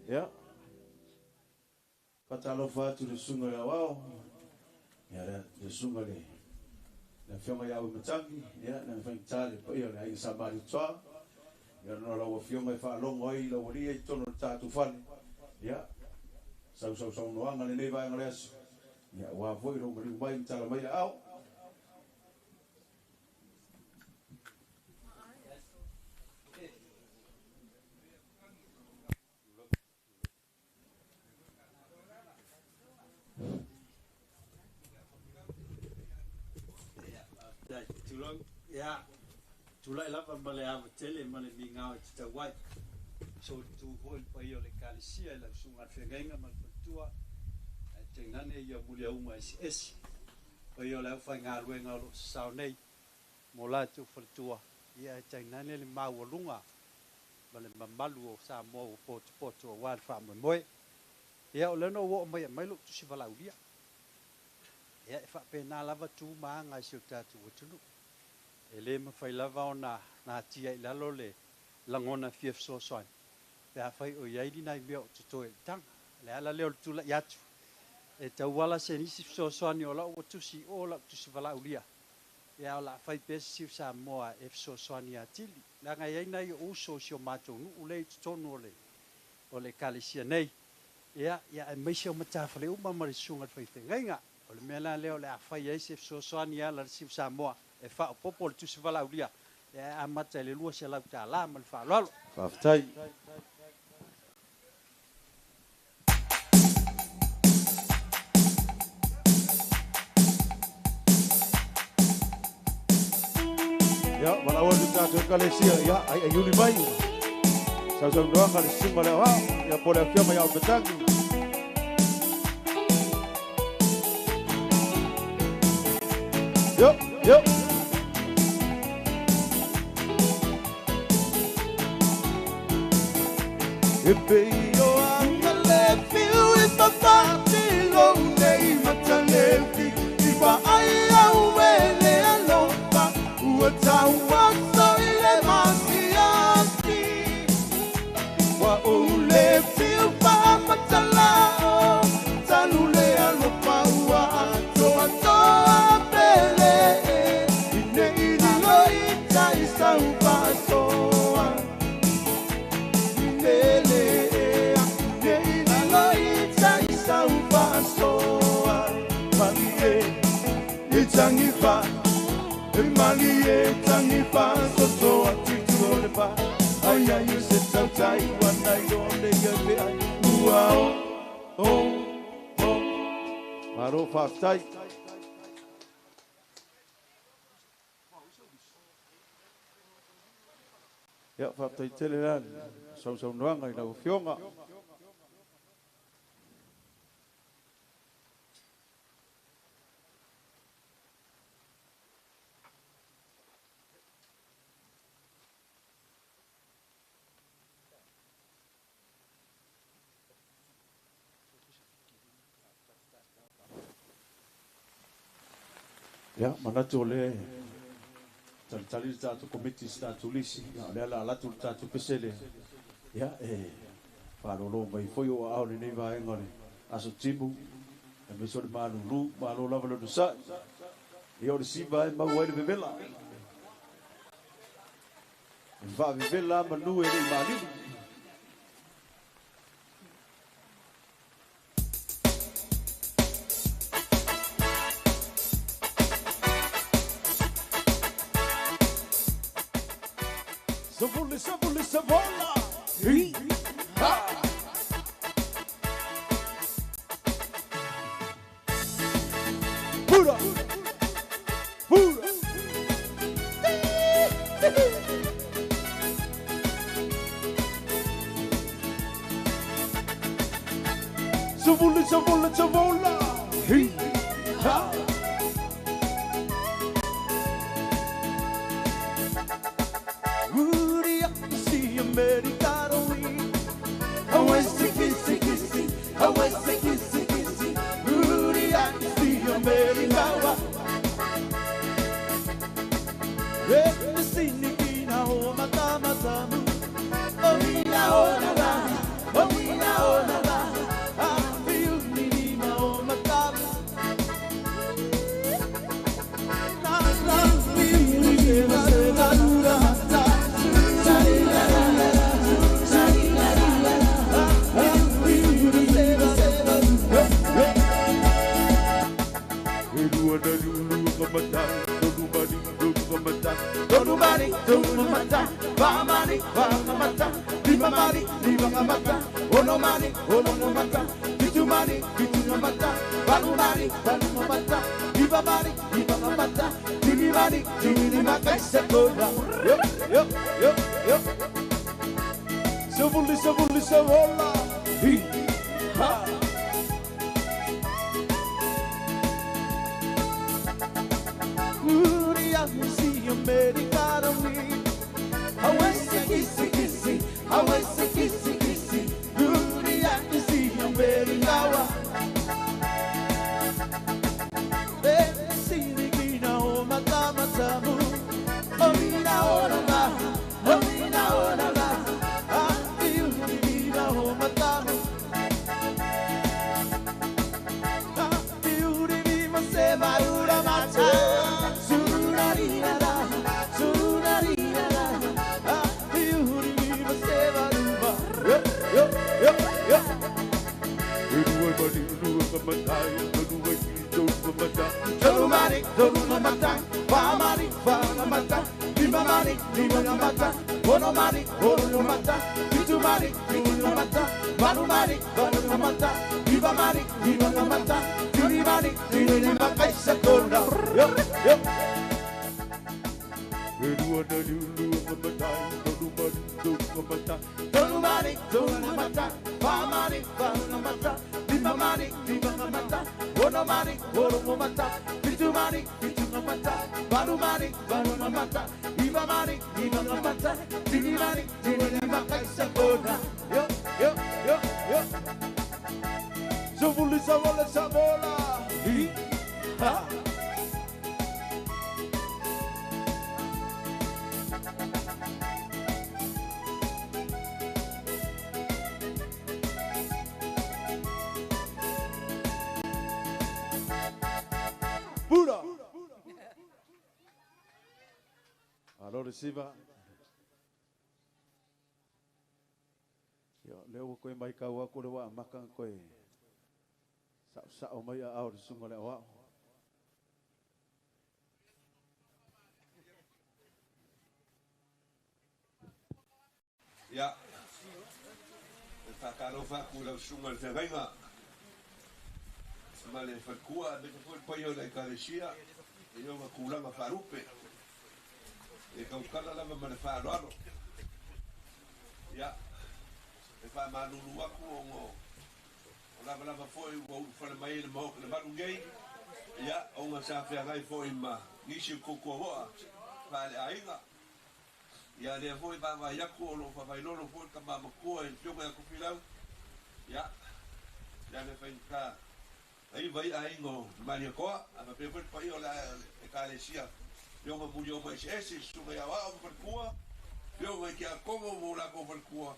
Ia. Faatalofa atu i le susuga i le Aoao, ia le susuga i le Afioga ia Auimatagi, ia le faigata le paia o le Aiga Sa Malietoa, ia ona o lau Afioga e faalogo ai i lau alii i totonu o le tatou fale, ia sausausaunoaga lenei vaega o le aso, ia aua foi lou maliu mai ma tala mai aao. Tulou, ia, tulai lava ma le ava tele ma le migao e tatau ai. Solitu foi le paia o le Ekalesia i lau susuga i le Feagaiga ma le Faletua, ae tainane ia muliauma eseese. Paia o le aufaigaluega o lo o sasao nei mo latou faletua, ia ae tainane le maualuga ma le mamalu o Samoa ua potopoto aua le faamoemoe. Ia o lea na ou oo mai e aumai lou tusi valaaulia. Ia e faapena lava tu ma aga i si o tatou atunuu. E le mafai lava ona natia i lalo le lagona fia fesoasoani pe afai o i ai ni nai mea o totoe i le taga. O le ala lea o le tulai atu e tauala se nisi fesoasoani o lau ua tusi i o lau tusi valaaulia, ia o le a fai pea se Siu Samoa e fesoasoani atili. Leaga e i ai nai ou uso i si o matou nuu lea i totonu o le o le Ekalesia nei, ia, ia aemaise o matafale uma ma le susuga i le faifeagaiga. O le mea la lea o le a fai ai se fesoasoani e ala i le Siu Samoa e faaopoopo le tusi valaaulia, ia e amata i le $200 ma le faaaloalo. Faafetai. Ia, valaau atu le tatou Ekalesia, ia, aiaiuli mai sausaunoaga a le susuga i le Aoao, ia po o le Afioga ia Auimatagi. Yo, yo. E pei o anga le fiu i papati lo nei matalefi i wa ai au e le alofa ua taua so i le masiasi wa ou le fiu whaamatala o talu le alofa ua atoa toa pele i nei lilo i tai sau faasoa Tangifa, e malie tangifa, soso atu o le pa. Ai ai se tautai wa nai o le ia pe ai. Ua o, o, o. Malo faafetai. Ia, faafetai tele la le sausaunoaga i lau Afioga. Ia, manatu o lea e talitali le tatou Komiti i se tatou lisi, ia o lea o le a alu atu le tatou pese ia, e faalolo mai foi o aao i lenei vaega o le Aso Timu, aemaise o le malulu, malo lava le onosai. Ia o le siva e maua ai le vevela. E faavevela lava manu e le i malili. Savole, savole, savola. Hi, ha. Pura. Pura. Savole, savole, savola. Hi, ha. mani, fa ngamata, lima mani, lima ngamata, ono mani, ono ngamata, fitu mani, fitu ngamata, valu mani, valu ngamata, iva mani, iva ngamata, tini mani, tini makaisa kona. Yo, yo, yo, yo. Savuli, savuli, savola. Hi, ha. Uri si americano mi. Awesi kisi kisi, awesi kisi kisi. Uri si americawa. Si digina o mata matamu. Omina ora la, omina ora la. Ah, uri o matamu. Ah, uri se marura mata. Tolumani, tolumata, famani, famata, limamani, limamata, onomani, onomata, pitumani, pitumata, manumani, manumata, ivamani, ivamata, tinimani, tinimakaisa kona. Yo, yo. Tolumani, tolumata, famani, famata, limamani, limamata, onomani, onomata, pitumani, pitumata, balumani, balumata, ivamani, ivamata, tinimani, tinimakaisa kona. Yo, yo, yo, yo. Zavuli, zavola, zavola. Hi, ha. Pura. Allora si va. Yo leo koe mai kau aku le wa makan koe. Sa sa o mai a au sunga le wa. Ya. E whakalofa ku lau sunga le whengainga. Ma le whalkua, me te fue paio le ekalesia, e io nga kulanga wharupe. E kaukala lava ma le whaaloalo. Ya. E wha malulu aku o ngo. O lava lava foi ua ulu whale mai le mahoka le malu ngei. Ya, o nga sa whangai foi ma nisi o kukua hoa. Wha le ainga. Ya lea foi vava yaku o lo whavailolo foi ka mamakua e tionga ya kufilau. Ya. Ya le whainka. Ai vai aingo mani koa, a pe foi pai o la ekalesia. Yo mo mulio mo ese sunga ya wa o kua. Yo mo kia kongo mo la ko kua.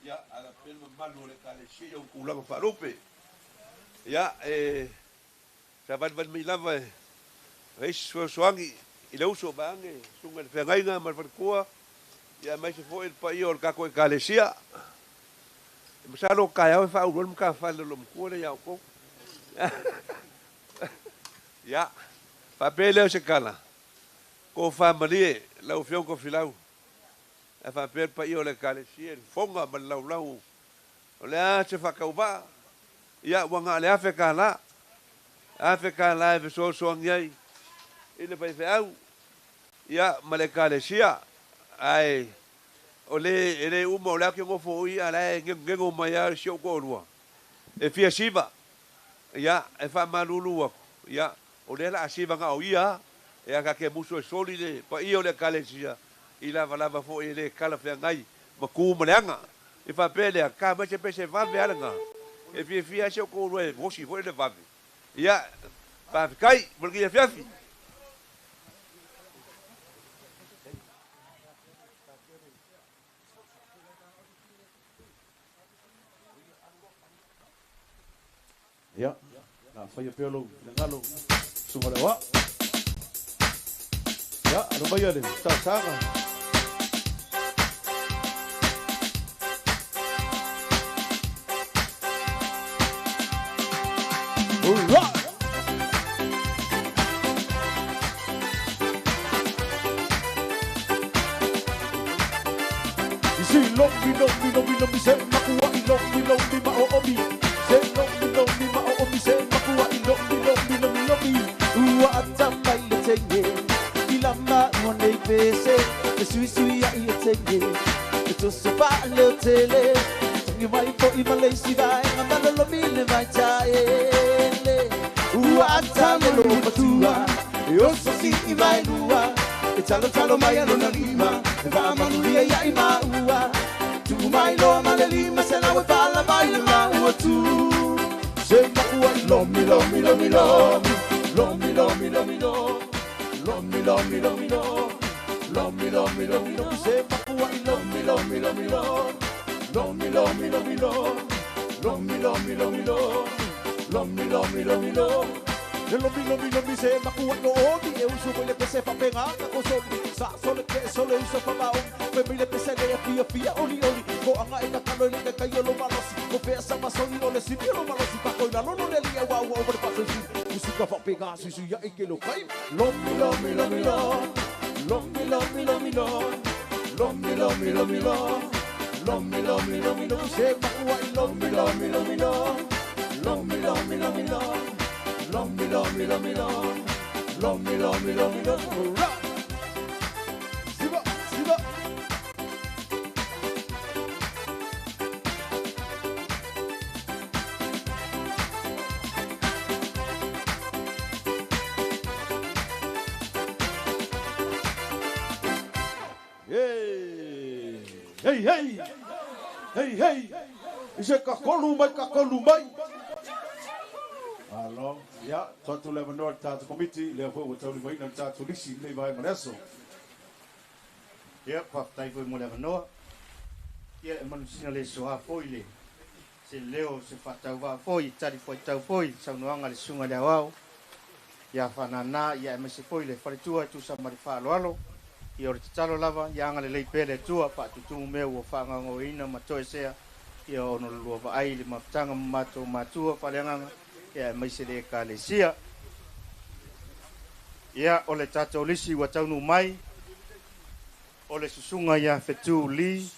Ya ala pel malu le ekalesia o kula ko farupe. Ya sa van van mi lava. Reis soangi ile uso bange sunga le fengainga mal kua. Ya mai se foi el pai o ka ko ekalesia. Masalo kaya fa u lo ka fa lo mkua ya ko. Ya, papel o se kala. Ko family lau fio ko filau. E papel pa io le kale si el fonga mal lau lau. O le a se fakauba. Ya wanga le afe la. Afe la e so so ngai. Ile pa fe au. Ya male kale sia. Ai o le ele uma o le ke ngofo i ala e ngengo mai si o ko lua. E fia siva. Ya, e fa malulu aku. Ya, o le la asiva nga o ia, e aka ke muso e soli le, pa ia o le kalesia. I lava lava fo e le kala fea ngai, ma ku ma leanga. E fa pele a ka ma se pese vave alanga. E fia fia se o ko lue, vosi fo le vave. Ya, pa kai, molki e fiafi. Ya, na fai pelo ngalo sunga le wa. Ya, alo mai ale, sa saga. Hurra! Se lomi lomi ma o omi se makua i lomi lomi lomi lomi. Ua ata mai le teine i lama ua nei pese. E sui sui a i e teine e toso pa le tele. Tangi mai po i Malaysia vai nga malolomi le vai taele. Ua ata le lo matua e oso si i vai lua. E talo talo mai alona lima e va manulia ia i maua. Tu mai loa ma le lima se lau e pala mai le maua tu. Se makua i lomi lomi lomi lomi. Lomi lomi lomi lomi. Lomi lomi lomi lomi. Lomi lomi lomi lomi. Se makua i lomi lomi lomi lomi. Lomi lomi lomi lomi. Lomi lomi lomi lomi. Lomi lomi lomi lomi. Le lomi lomi lomi se makua no oni e uso mo le pese fa penga ka ko soli. Sa sole ke sole uso fa mao. Me mi le pese le fia fia oli oli. Ko anga e ka kalo le ka kaio lo malosi. Ko fea sa masoni o le sipi lo malosi. Pa ko ina lono le lia wa wa o le paso si. Musika fa penga susu ya e ke lo kai. Lomi lomi lomi lomi. Lomi lomi lomi lomi. Lomi lomi lomi lomi. Lomi lomi lomi lomi. Se makua i lomi lomi lomi lomi. Lomi lomi lomi lomi. Lomi lomi lomi lomi. Lomi lomi lomi lomi. Rock. Siba siba. Hey hey hey hey hey. Ise ka kolu mai ka kolu mai. Alo, ia, toatu le manoa le tātou komiti, lea foi ua tauli mai na le tātou lisi i lei vai ma le aso. Ia, faafetai foi mo le avanoa. Ia, e manusina le soā foi le se leo se faatauvaa foi i tali fuaitau foi i saunoaga le susuga i le aoao. Ia faanānā, ia aemaise foi le faletua e tusa ma le faaaloalo. Ia o le tatalo lava, ia agalelei pea le Atua, faatutumu mea ua faagaogoina ma toesea. Ia ono lua vaai le mafutaga ma matou matua faaleagaga, ia aemaise le ekalesia. Ia o le tatou lisi ua taunuu mai, o le susuga ia Fetu Li,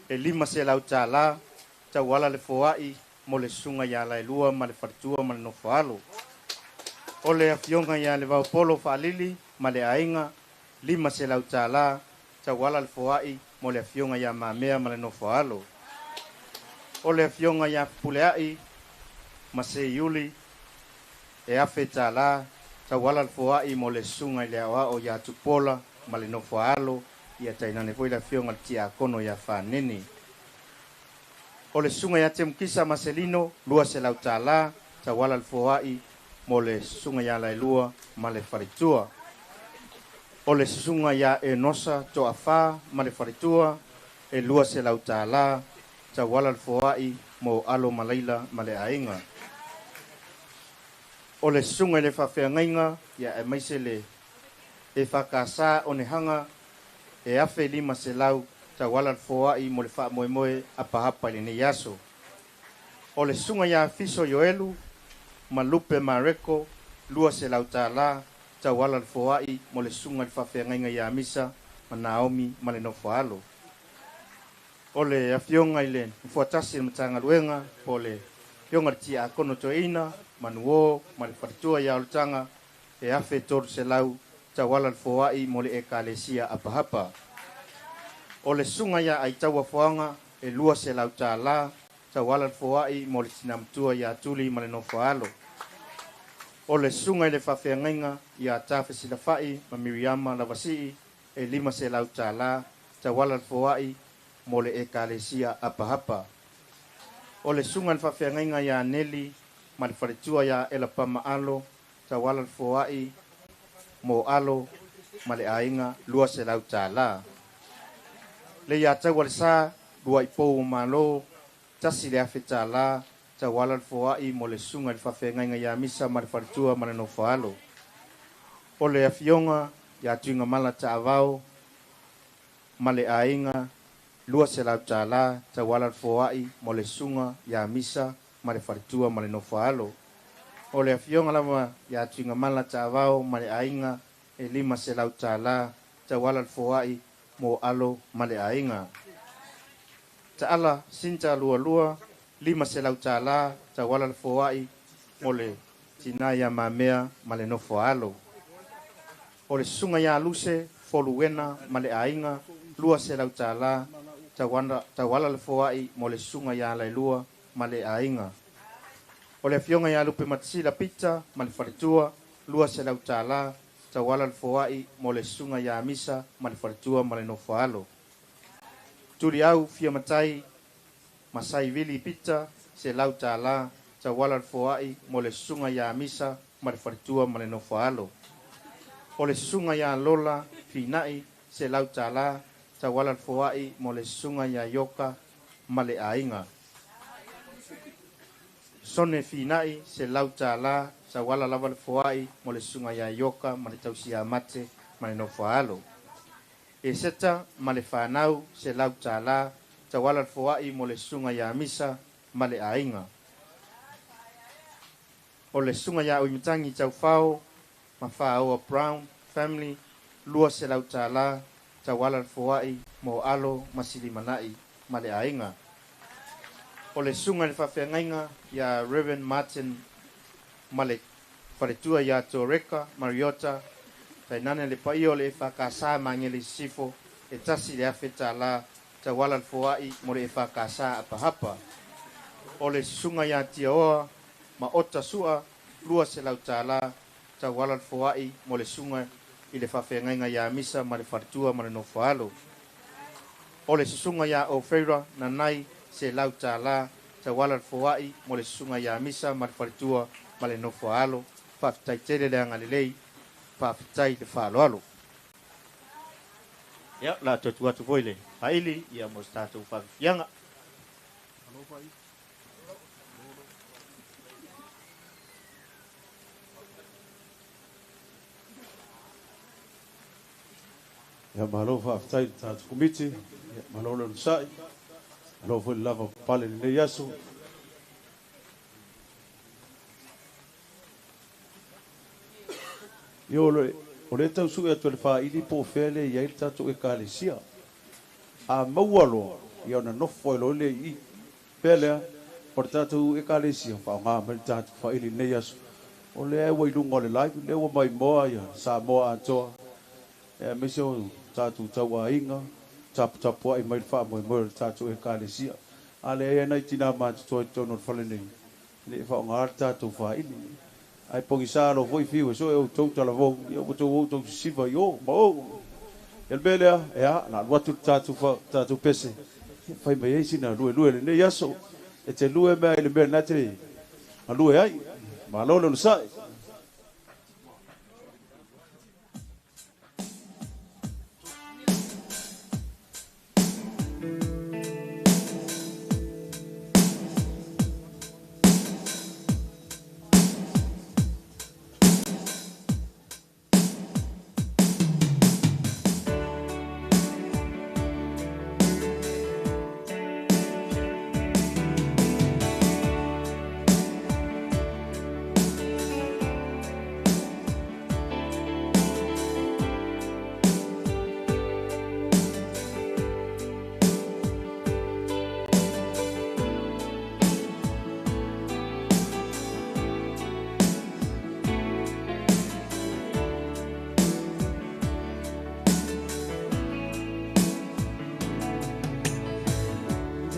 e $500, tauala le foai mo le susuga ia Laelua ma le faletua ma le nofoalo. O le afioga ia le Vaopolo Faalili ma le aiga, $500, tauala le foai mo le afioga ia Mamea ma le nofoalo. O le afioga ia Puleai ma Seiuli, e $1,000, tauala le foai mo le susuga i le aoao ia Tupola ma le nofoalo, ia tainane foi le afioga le tiakono ia Fanene. O le susuga ia Temukisa Maselino, $200, tauala le foai mo le susuga ia Laelua ma le faletua. O le susuga ia Enosa Toafā ma le faletua, e $200, tauala le foai mo alo ma Laila ma le aiga. O le susuga i le faafeagaiga, ia aemaise le e faakasā onehaga, e $1,500, tauala le foai mo le faamoemoe apahapa i lenei aso. O le susuga ia Fiso Ioelu ma Lupe Mareko, $200, tauala le foai mo le susuga i le faafeagaiga ia Misa ma Naomi ma le nofoalo. O le afioga i le Nofoatasi le Matagaluega po le afioga i le Tiakono Toeaina Manuō ma le faletua ia Oletaga, e $1,300, tauala le foai mo le ekalesia apahapa. O le susuga ia Aitaua Foaga, e $200, tauala le foai mo le tinamatua ia Tuli ma le nofoalo. O le susuga i le faafeagaiga ia Tafesilafai ma Miriama Lavasii, e $500, tauala le foai mo le ekalesia apahapa. O le susuga i le faafeagaiga ia Neli ma le faletua ia Elapama Alo, tauala le foai mo alo ma le aiga, $200. Le ia tau le sa lua i pou o malo, $1,000, tauala le foai mo le susuga i le faafeagaiga ia Misa ma le faletua ma le nofoalo. O le afioga ia Tuigamala Taavao ma le aiga, $200, tauala le foai mo le susuga ia Misa ma le faletua ma le nofoalo. O le afioga lava ia Tuigamala Taavao ma le aiga, e $500, tauala le foai mo alo ma le aiga. Taala Sinta Lualua $500 tauala le foa'i mo le tinā iā Mamea ma le nofo a alo. O le susuga iā Luse Foluena ma le aiga $200 tauala le foa'i mo le susuga iā Laelua ma le aiga. O le afioga iā Lupe Matasila Pita ma le faletua $200 tauala le foa'i mo le susuga iā Misa ma le faletua ma le nofo a alo. Tuliau Fiamatai Masai Vili Pita $100 tauala le foa'i mo le susuga iā Misa ma le faletua ma le nofo a alo. O le susuga iā Lola Fina'i $100 tauala le foa'i mo le susuga iā Ioka ma le aiga. Sone Fina'i $100 tauala lava le foa'i mo le susuga iā Ioka ma le tausia mate ma le nofo a alo. Eseta ma le fanau $100 tauala le foa'i mo le susuga iā Misa ma le aiga. O le susuga iā Uimatangi Taufao ma Faaoa Brown Family $200 tauala le foa'i mo alo ma Silimanai ma le aiga. O le susuga i le faafeagaiga iā Reverend Martin ma le faletua iā Toreka Mariota tainane le paia o le EFKS ma Agele i Sisifo e $1,000 tauala le foa'i mo le EFKS Apahapa. O le susuga iā Tiaoa ma Ota Sua $200 tauala le foa'i mo le susuga i le faafeagaiga iā Misa ma le faletua ma le nofo a alo. O le susuga iā Ofeira Nanai $100 tauala le foa'i mo le susuga iā Misa ma le faletua ma le nofo a alo. Faafetai tele le agalelei, faafetai le faaaloalo. Ia, o le a toe tuu atu foi le faili ia mo se tatou faafiafiaga. Ia malo faafetai i le tatou Komiti, ia malo le onosai, malo foi le lava papale i lenei aso. Ia o le tau sue atu e le faili po o fea lea e i ai le tatou Ekalesia. A maua loa, ia ona nofo ai loa lea i i. Pea lea, o le tatou Ekalesia, faaaoga mai le tatou faili i lenei aso. O lea ua i luga o le live, lea ua maimoa ia Samoa atoa, aemaise o tatou tauaiga, taputapuai mai le faamoemoe o le tatou Ekalesia. A leai nai tinā matutua i totonu o le fale nei, e le i faaaogaina le tatou faili. Ae pogisa loa foi fiu e soe outou talavou, ia ua outou o outou sisiva i o ma o. Ia le mea lea, ea, o le a alu atu le tatou pese, ia fai mai ai sina luelue i lenei aso. E te lue mea i le mea lena e te galue ai. Malo le onosai.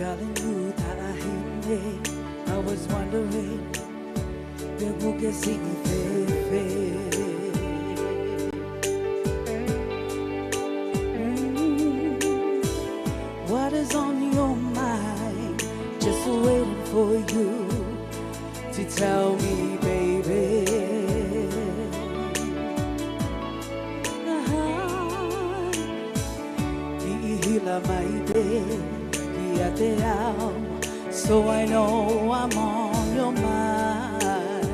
Darling, you tahine, I was wondering, pe sing fefe. What is on your mind? Just waiting for you to tell me, baby. Hila mai te ao, so I know I'm on your mind.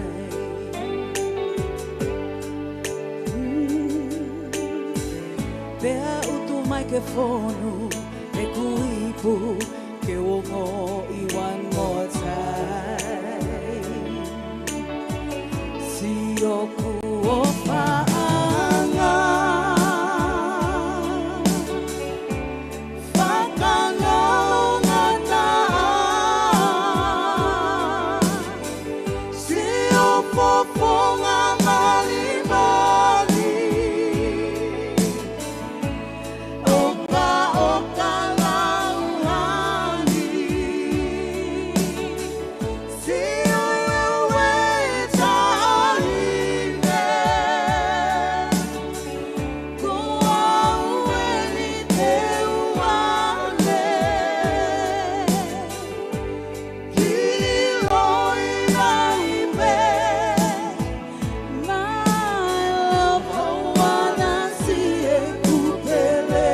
Pea utu mai ke fonu, e kuipu, ke ongo i one more time. Si oku o paanga, whakangaungata. fofoga malimali Oka oka lauhani Si uwe ta'ahine Kua uwe ni te uale My love, oh, wanna see it kupele.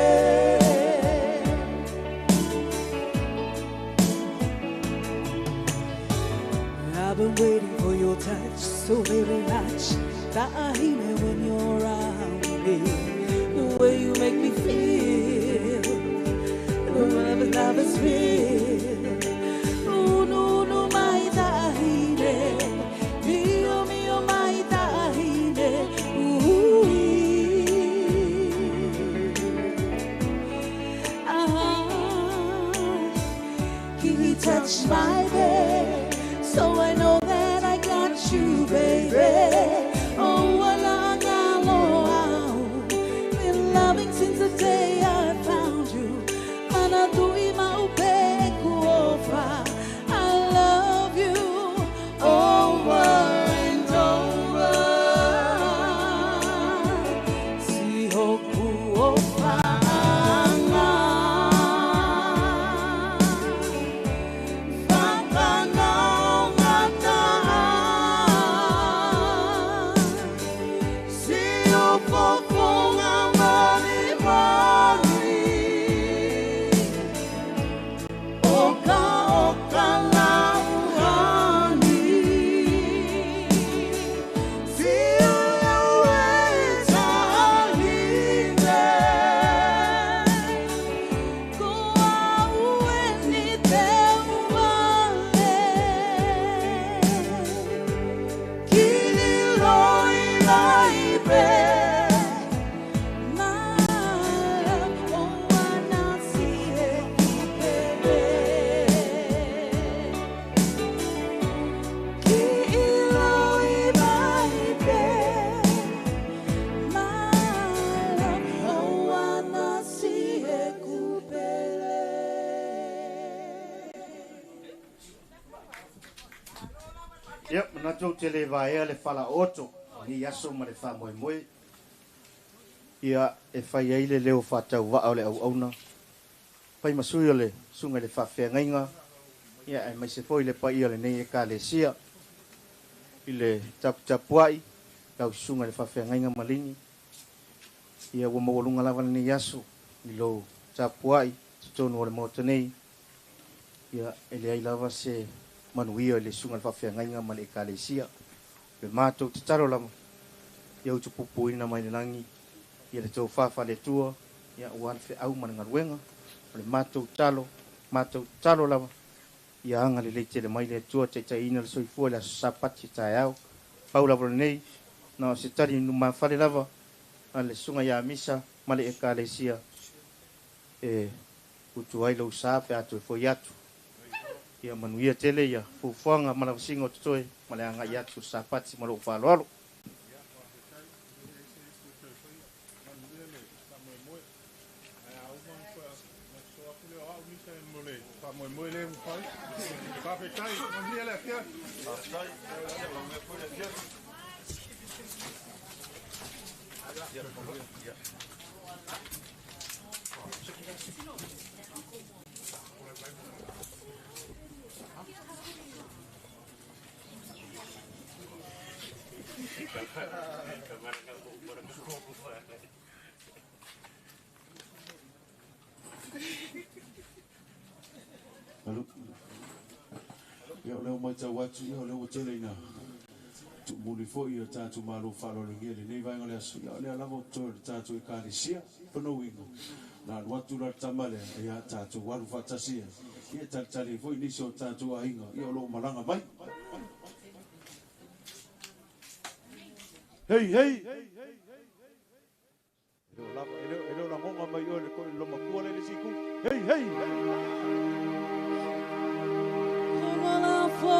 I've been waiting for your touch so very much. Ta'ahine when you're around me, the way you make me feel, the love, love is real. Unu nu mai ta'ahine, mio mio mai ta'ahine, ui. Ah, he touched my bed, so I know that I got you, baby. Oh, wala ngalo au. Been loving since the day I found you. Manatui maupe kuofa. I love you over and over. Si hoku ofa anga. Ia, manatu ou te le vaea le falaoto ni aso ma le faamoemoe. Ia, e fai ai le leo faatauvaa o le auauna. Fai masui o le suga i le faafeagaiga. Ia, aemaise foi le paia o lenei ekalesia. I le taputapuai, lau susuga i le faafeagaiga maligi. Ia, ua maualuga lava lenei aso i lou tapuai totonu o le maota nei. Ia, e leai lava se manuia i le susuga i le faafeagaiga ma le ekalesia. Le matou tatalo lava, ia utupupuina mai le lagi, ia le tofa faaleatua, ia ua le feau ma le galuega. O le matou talo lava, ia aga lelei tele mai le Atua taitaiina le soifua i le aso Sapati taeao. Pau lava lenei, na o se tali numafale lava a le susuga ia Misa ma le ekalesia e utu ai lou sa pe a toe foi atu. Ia manuia tele ia fuafuaga ma lavasiga o totoe ma le agai atu le Sapati ma lou faaaloalo. Ia o leo mai tau atu, ia o leo tele ina tuumuli foi o tātou malo faaaloalogia lenei vaega o le aso. Ia o lea lava o totoe o le tātou ekalesia fanauina. Na alu atu la le tama lea, ia tātou alu faatasi ia. Ia talitali foi nisi o tātou aiga, ia o loo malaga mai. Hei, hei! E leo lava, e leo lagoga mai oe le koe le lomakua le le siku. Hei, hei! Kongola fo.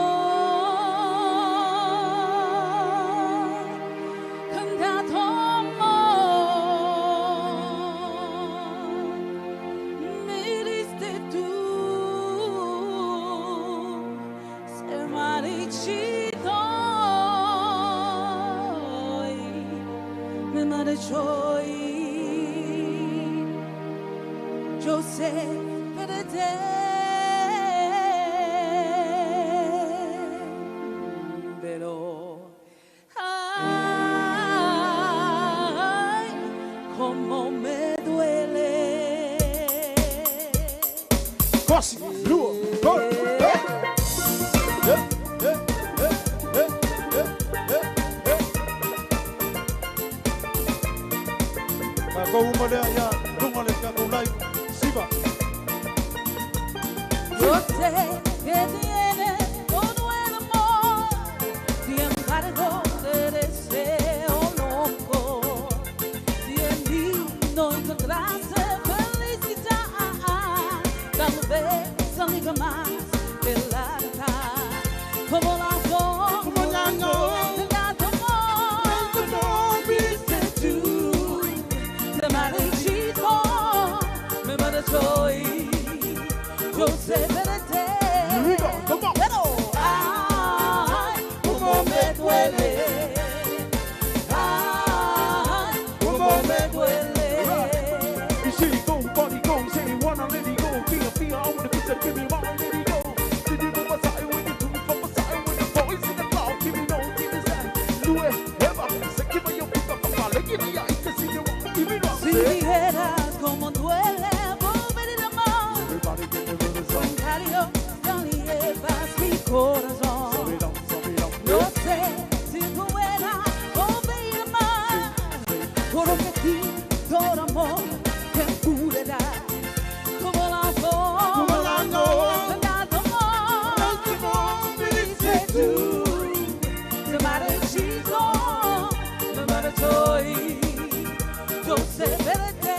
Te marchó y yo sé perder, pero ay, cómo me duele. Quase, lua, gol, Go uma lea ia lunga le tatou lai siva. Yo sé que tiene todo el amor, sin embargo te deseo loco. Si en mí no encontrase felicidad, tal vez salga más que la como la como la no. Yo sé verte, pero ay, cómo me duele, ay, cómo me duele. You see, go, body, go, say, wanna let it go, feel, feel, I wanna be so, give me one, let it go. Did you go outside when you do from outside when the boys in the cloud, give me no, give me that. Lue, ever, say, give me your papa, papa, give me your, see you, give me no. Si dijeras cómo duele. Mi corazón, no sé si pueda volver a amar, porque ti todo amor te curará, como la como la no, amor, me dices tú, te marchito, me marchó y yo sé verte,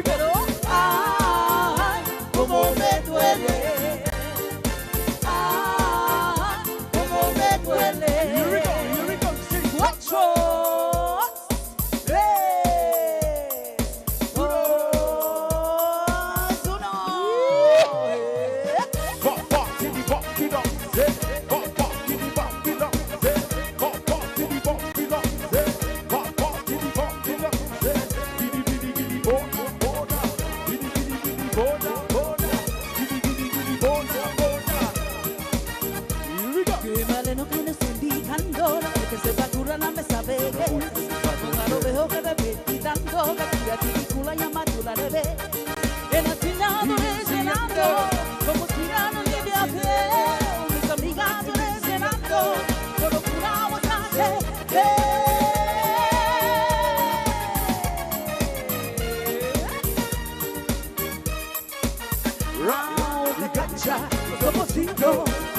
pero ay, cómo me duele.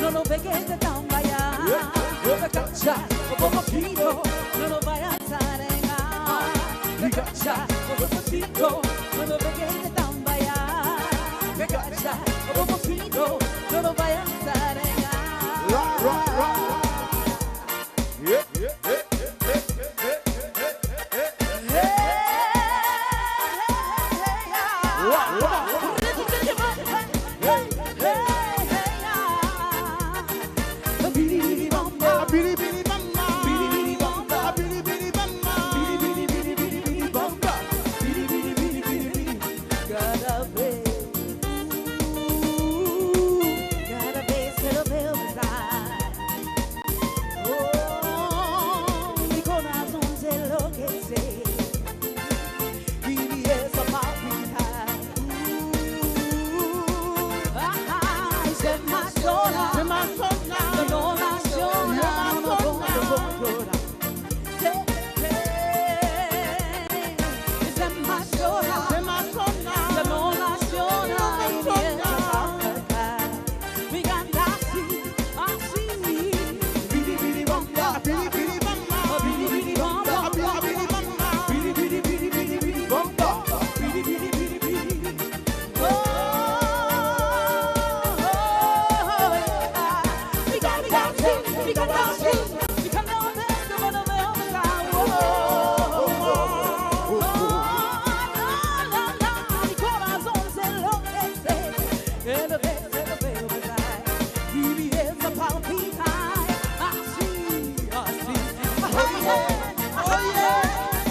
No lo pegues de tan vaya, como poquito, no lo vayas a arengar. Como poquito, no lo pegues de tan vaya, como poquito, no lo vayas a arengar. Yeah, yeah, yeah, yeah, yeah, yeah, Oh yeah, oh yeah.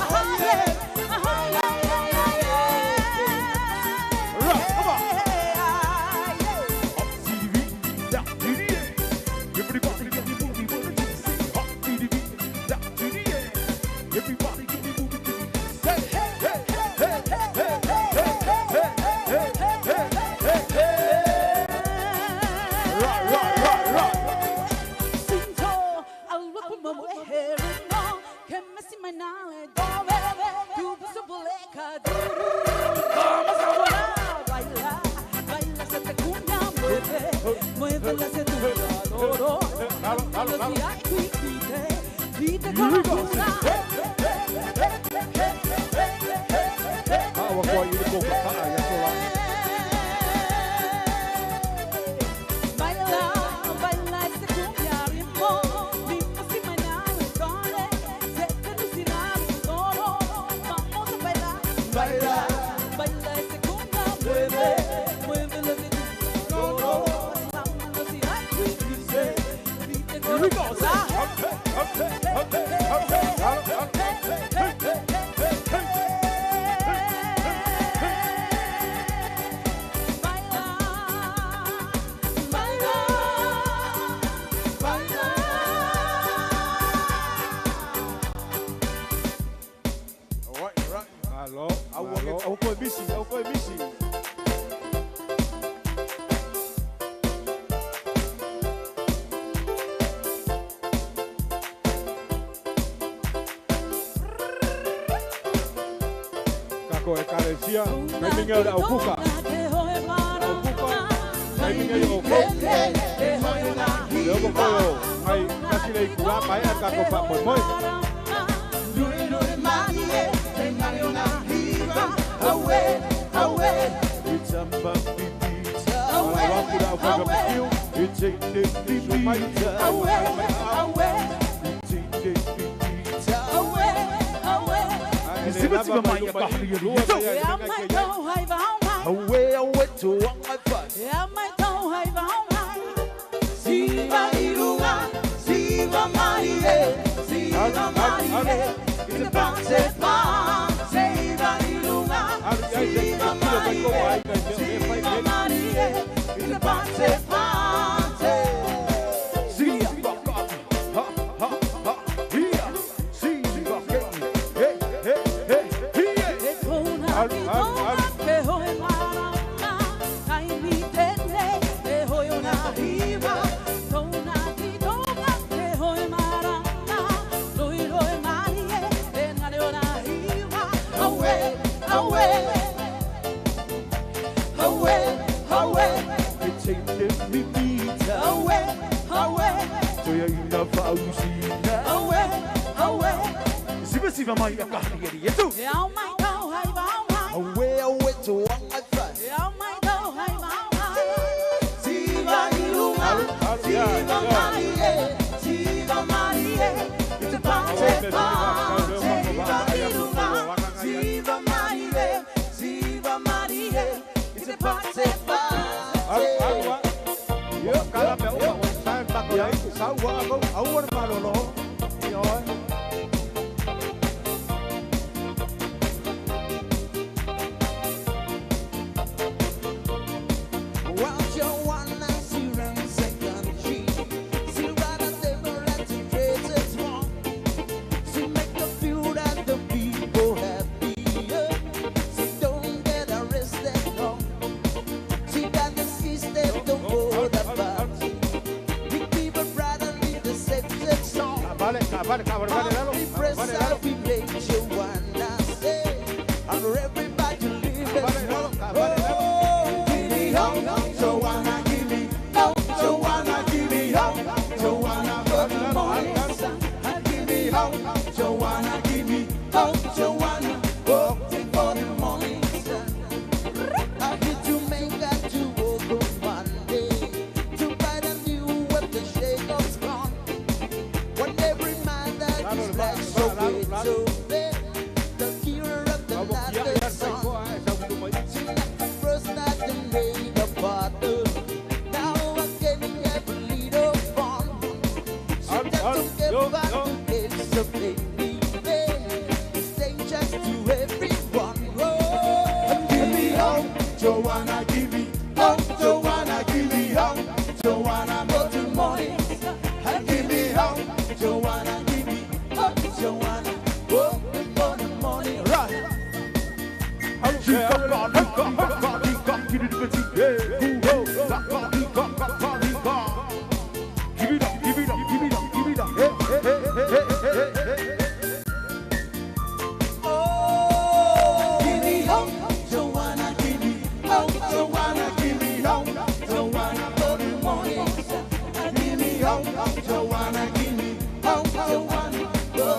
Joanna, give me, oh, Joanna,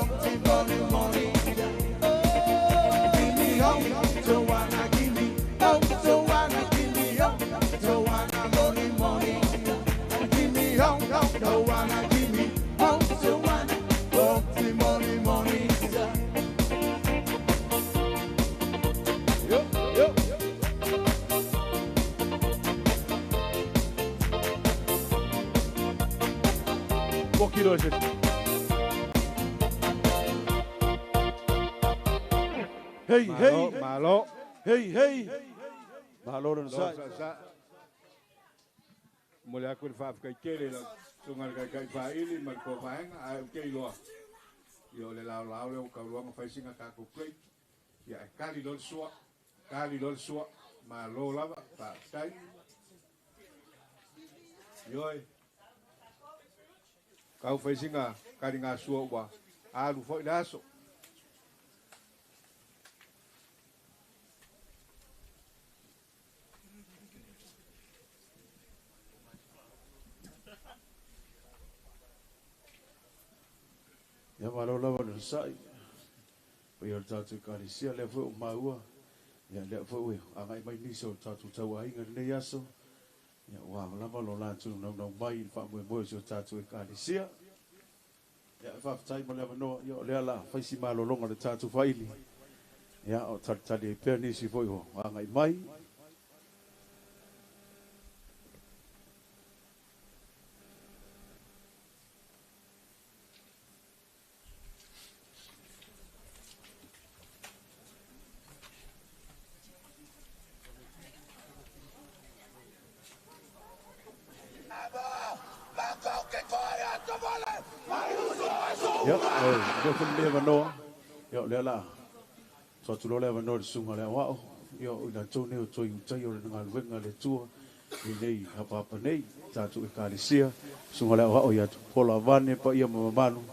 o se Hei, hei. Malo. Hei, hei. Malo le sai. Mo le aku le faafetai la sunga le kaikai faaili ma le kovaega ae ou te iloa. Ia o le laolao lea ua tauluaga faisiga tatou plate. Ia e kali loa le sua, kali loa le sua, malo lava, faafetai. Ioe. Kau faisiga kaliga sua ua alu foi le aso. Ia malo lava le sai. O ia o le tātou ekalesia lea foi o maua. Ia lea foi ua agai mai nisi o le tātou tauaiga i lenei aso. Ia ua lava lo latou naunau mai i le faamoemoe o si o tātou ekalesia. Ia e faafetai mo le avanoa. Ia o lea la faisi malologa o le tātou faili. Ia o talitali ai pea nisi foi o agai mai. Ia, o lea foi lenei avanoa. Ia, o lea la tuu atu loa le avanoa i le susuga o le aoao. Ia, o i latou nei o toe utaia o le galuega a le Atua i lenei hapahapa nei, tatou ekalesia. Susuga o le aoao ia Tupuola Vane, paia ma mamalu.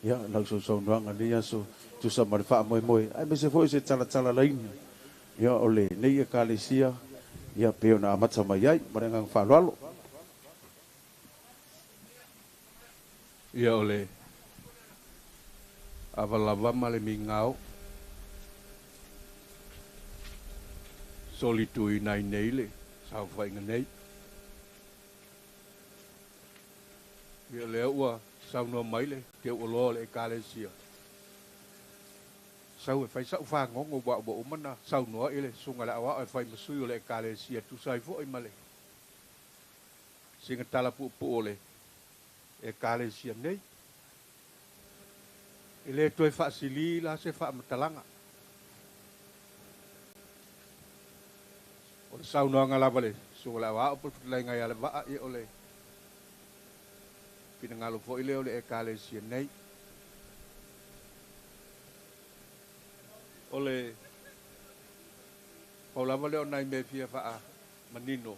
Ia, lau sausaunoaga i lenei aso, tusa ma le faamoemoe, aemaise foi o se talatala laina. Ia, o lenei ekalesia, ia, pei ona amata mai ai, ma le agaga faaaloalo. Ia, o le ava lava ma le migao solituina ai nei le saofaiga nei. Ia lea ua saunoa mai le teu'oloa o le Ekalesia, sau e fai sa'u fagogo ua ua uma ona saunoa i le susuga i le aoao e fai ma sui o le Ekalesia e tusa ai fo'i ma le siga tala puupuu o le Ekalesia nei. E lē toe faasilī la se faamatalaga. O le saunoaga lava le susuga i le aoao po o le fetalaiga ia Levaa, ia o le finagalo foi lea o le Ekalesia nei. O le pau lava lea o nai mea e fia faamanino,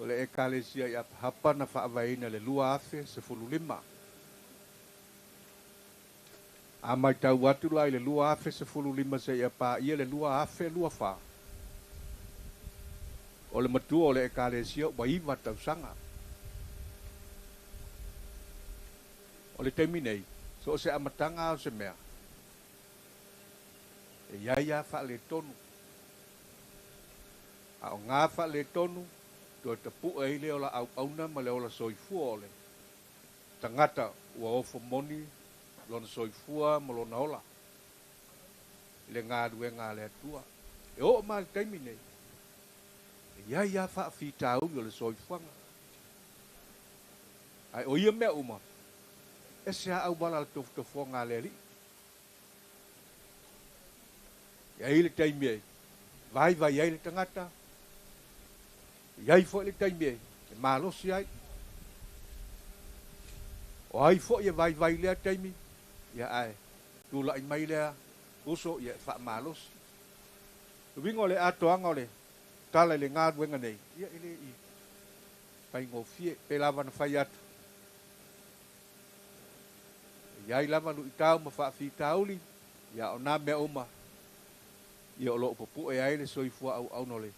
o le Ekalesia i Apahapa na faavaeina i le 2015. A matau atu la i le 2015 seia paia le 2024, o le matua o le Ekalesia ua 9 tausaga. O le taimi nei, so o se amataga a o se mea, e iai lava faaletonu. A o gā faaletonu, toe tapu'e ai le ola auauna ma le ola soifua o le tagata ua ofo moni lona soifua ma lona ola i le galuega a le Atua. E oo mai i le taimi nei, e iai lava faafitauli o le soifuaga. Ae o ia mea uma, ese lava auala a le tofotofoga a le Alii. E iai le taimi e vaivai ai le tagata, e iai foi le taimi e malosi ai. O ai foi e vaivai i lea taimi, ia ae tula'i mai lea uso ia e faamalosi. Le uiga o le atoaga o le tala i le galuega nei, ia e le i faigofie, pe lava na fai atu. E iai lava lu'itau ma faafitauli, ia o nā mea uma, ia o loo pupu'e ai le soifua auauna o le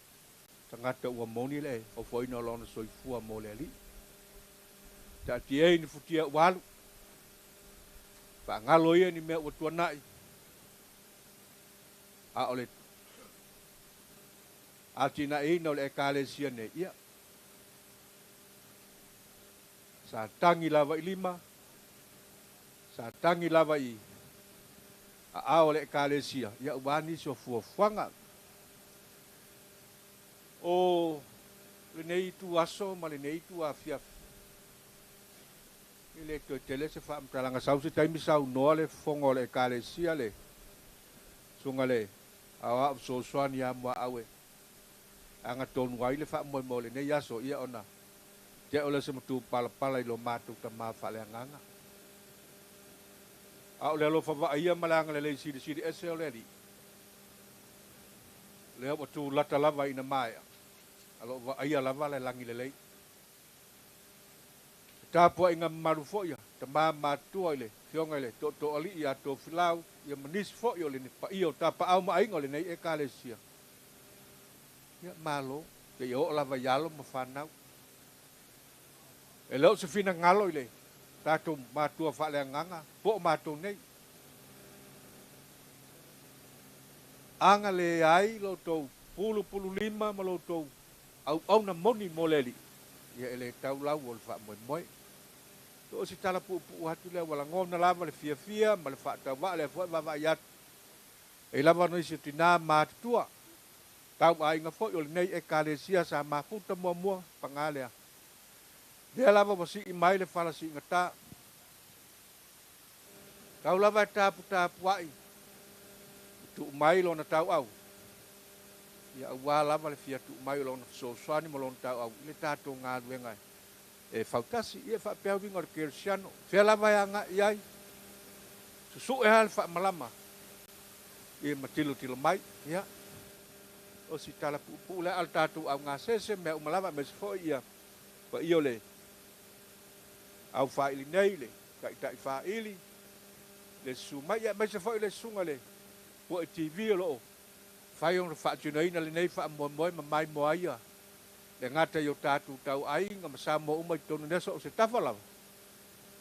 tagata ua moni le ofoina o lona soifua mo le Alii. Taatia ai ni futia ua alu, faagalo ia ni mea ua tuana'i, a o le atinaeina o le Ekalesia nei, ia, sa tagi lava i lima, sa tagi lava i aao o le Ekalesia, ia ua nisi o fuafuaga. O lenei itu aso ma lenei itu afiafi, I le toe tele se faamatalaga sau se taimi saunoa le fofoga o le ekalesia le susuga le aoao fesoasoani ia Muaau e agatonu ai le faamoemoe o lenei aso ia ona tea o lea se matupalapala i lo matou tamā faaleagaga. A o le alofa vaaia ma le agalelei silisili ese o le Alii, lea ua tulata lava ina maea, a lo o vaaia lava le lagi lelei. E tapuaiga mamalu foi a tamā matutua i le Afioga i le Tootooalii ia Tofilau ia ma nisi foi o le paia o tapaau ma aiga o lenei Ekalesia. Ia, malo, seia oo lava i alo ma fanau. E le o se finagalo i le tatou matua faaleagaga po o matou nei. Aga leai lo outou pulupululima ma lo outou auauna moni mo le Alii, ia e le tau lau o le faamoemoe. So o se tala puupuu atu lea ua lagona lava le fiafia ma le faatauvaa lea foi e vaavaai atu. E i lava nisi o tinā matutua, tau aiga foi o lenei Ekalesia sa mafuta muamua, paga lea. Lea lava ua sii mai le fala siigatā. Tau lava e taputapuai, tuu mai lona tauau, ia aua lava le fia tuu mai o lona fesoasoani ma lona tauau i le tatou galuega e fautasi. Ia e faapea uiga o le kerisiano, fea lava e agai i ai, susue lava le faamalama ia ma tilotilo mai. Ia, o si tala puupuu lea a le tatou augasese, mea uma lava, aemaise foi ia paia o le au faili nei, le taitai faili, le susu mai, ia aemaise foi le susuga i le Puai TV o lo o fai ona faatinoina lenei faamoemoe ma maimoa ai le gata i o tatou tauaiga ma Samoa uma i totonu nei so o se tafa lava,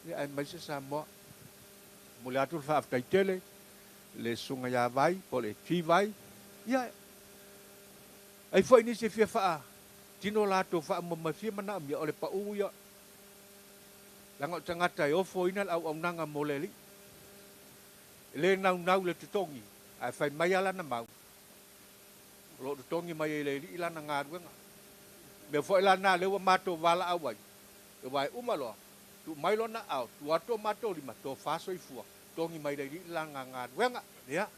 ia aemaise Samoa. Momoli atu le faafetai tele le susuga ia Vai po o le T Vai, ia ai foi nisi e fia faatino latou faamoemoe fia manaomia o le pau ia leaga o tagata e ofoina le auaunaga mo le Alii. E le naunau i le totogi, ae fai mai lava lana mau, o lo o totogi mai e le Alii lana galuega. O mea foi la na lea ua matou valaau ai, aua e uma loa, tuu mai lona aao, tuu atu o matou lima, tofa soifua, totogi mai le Alii lana galuega. Ia,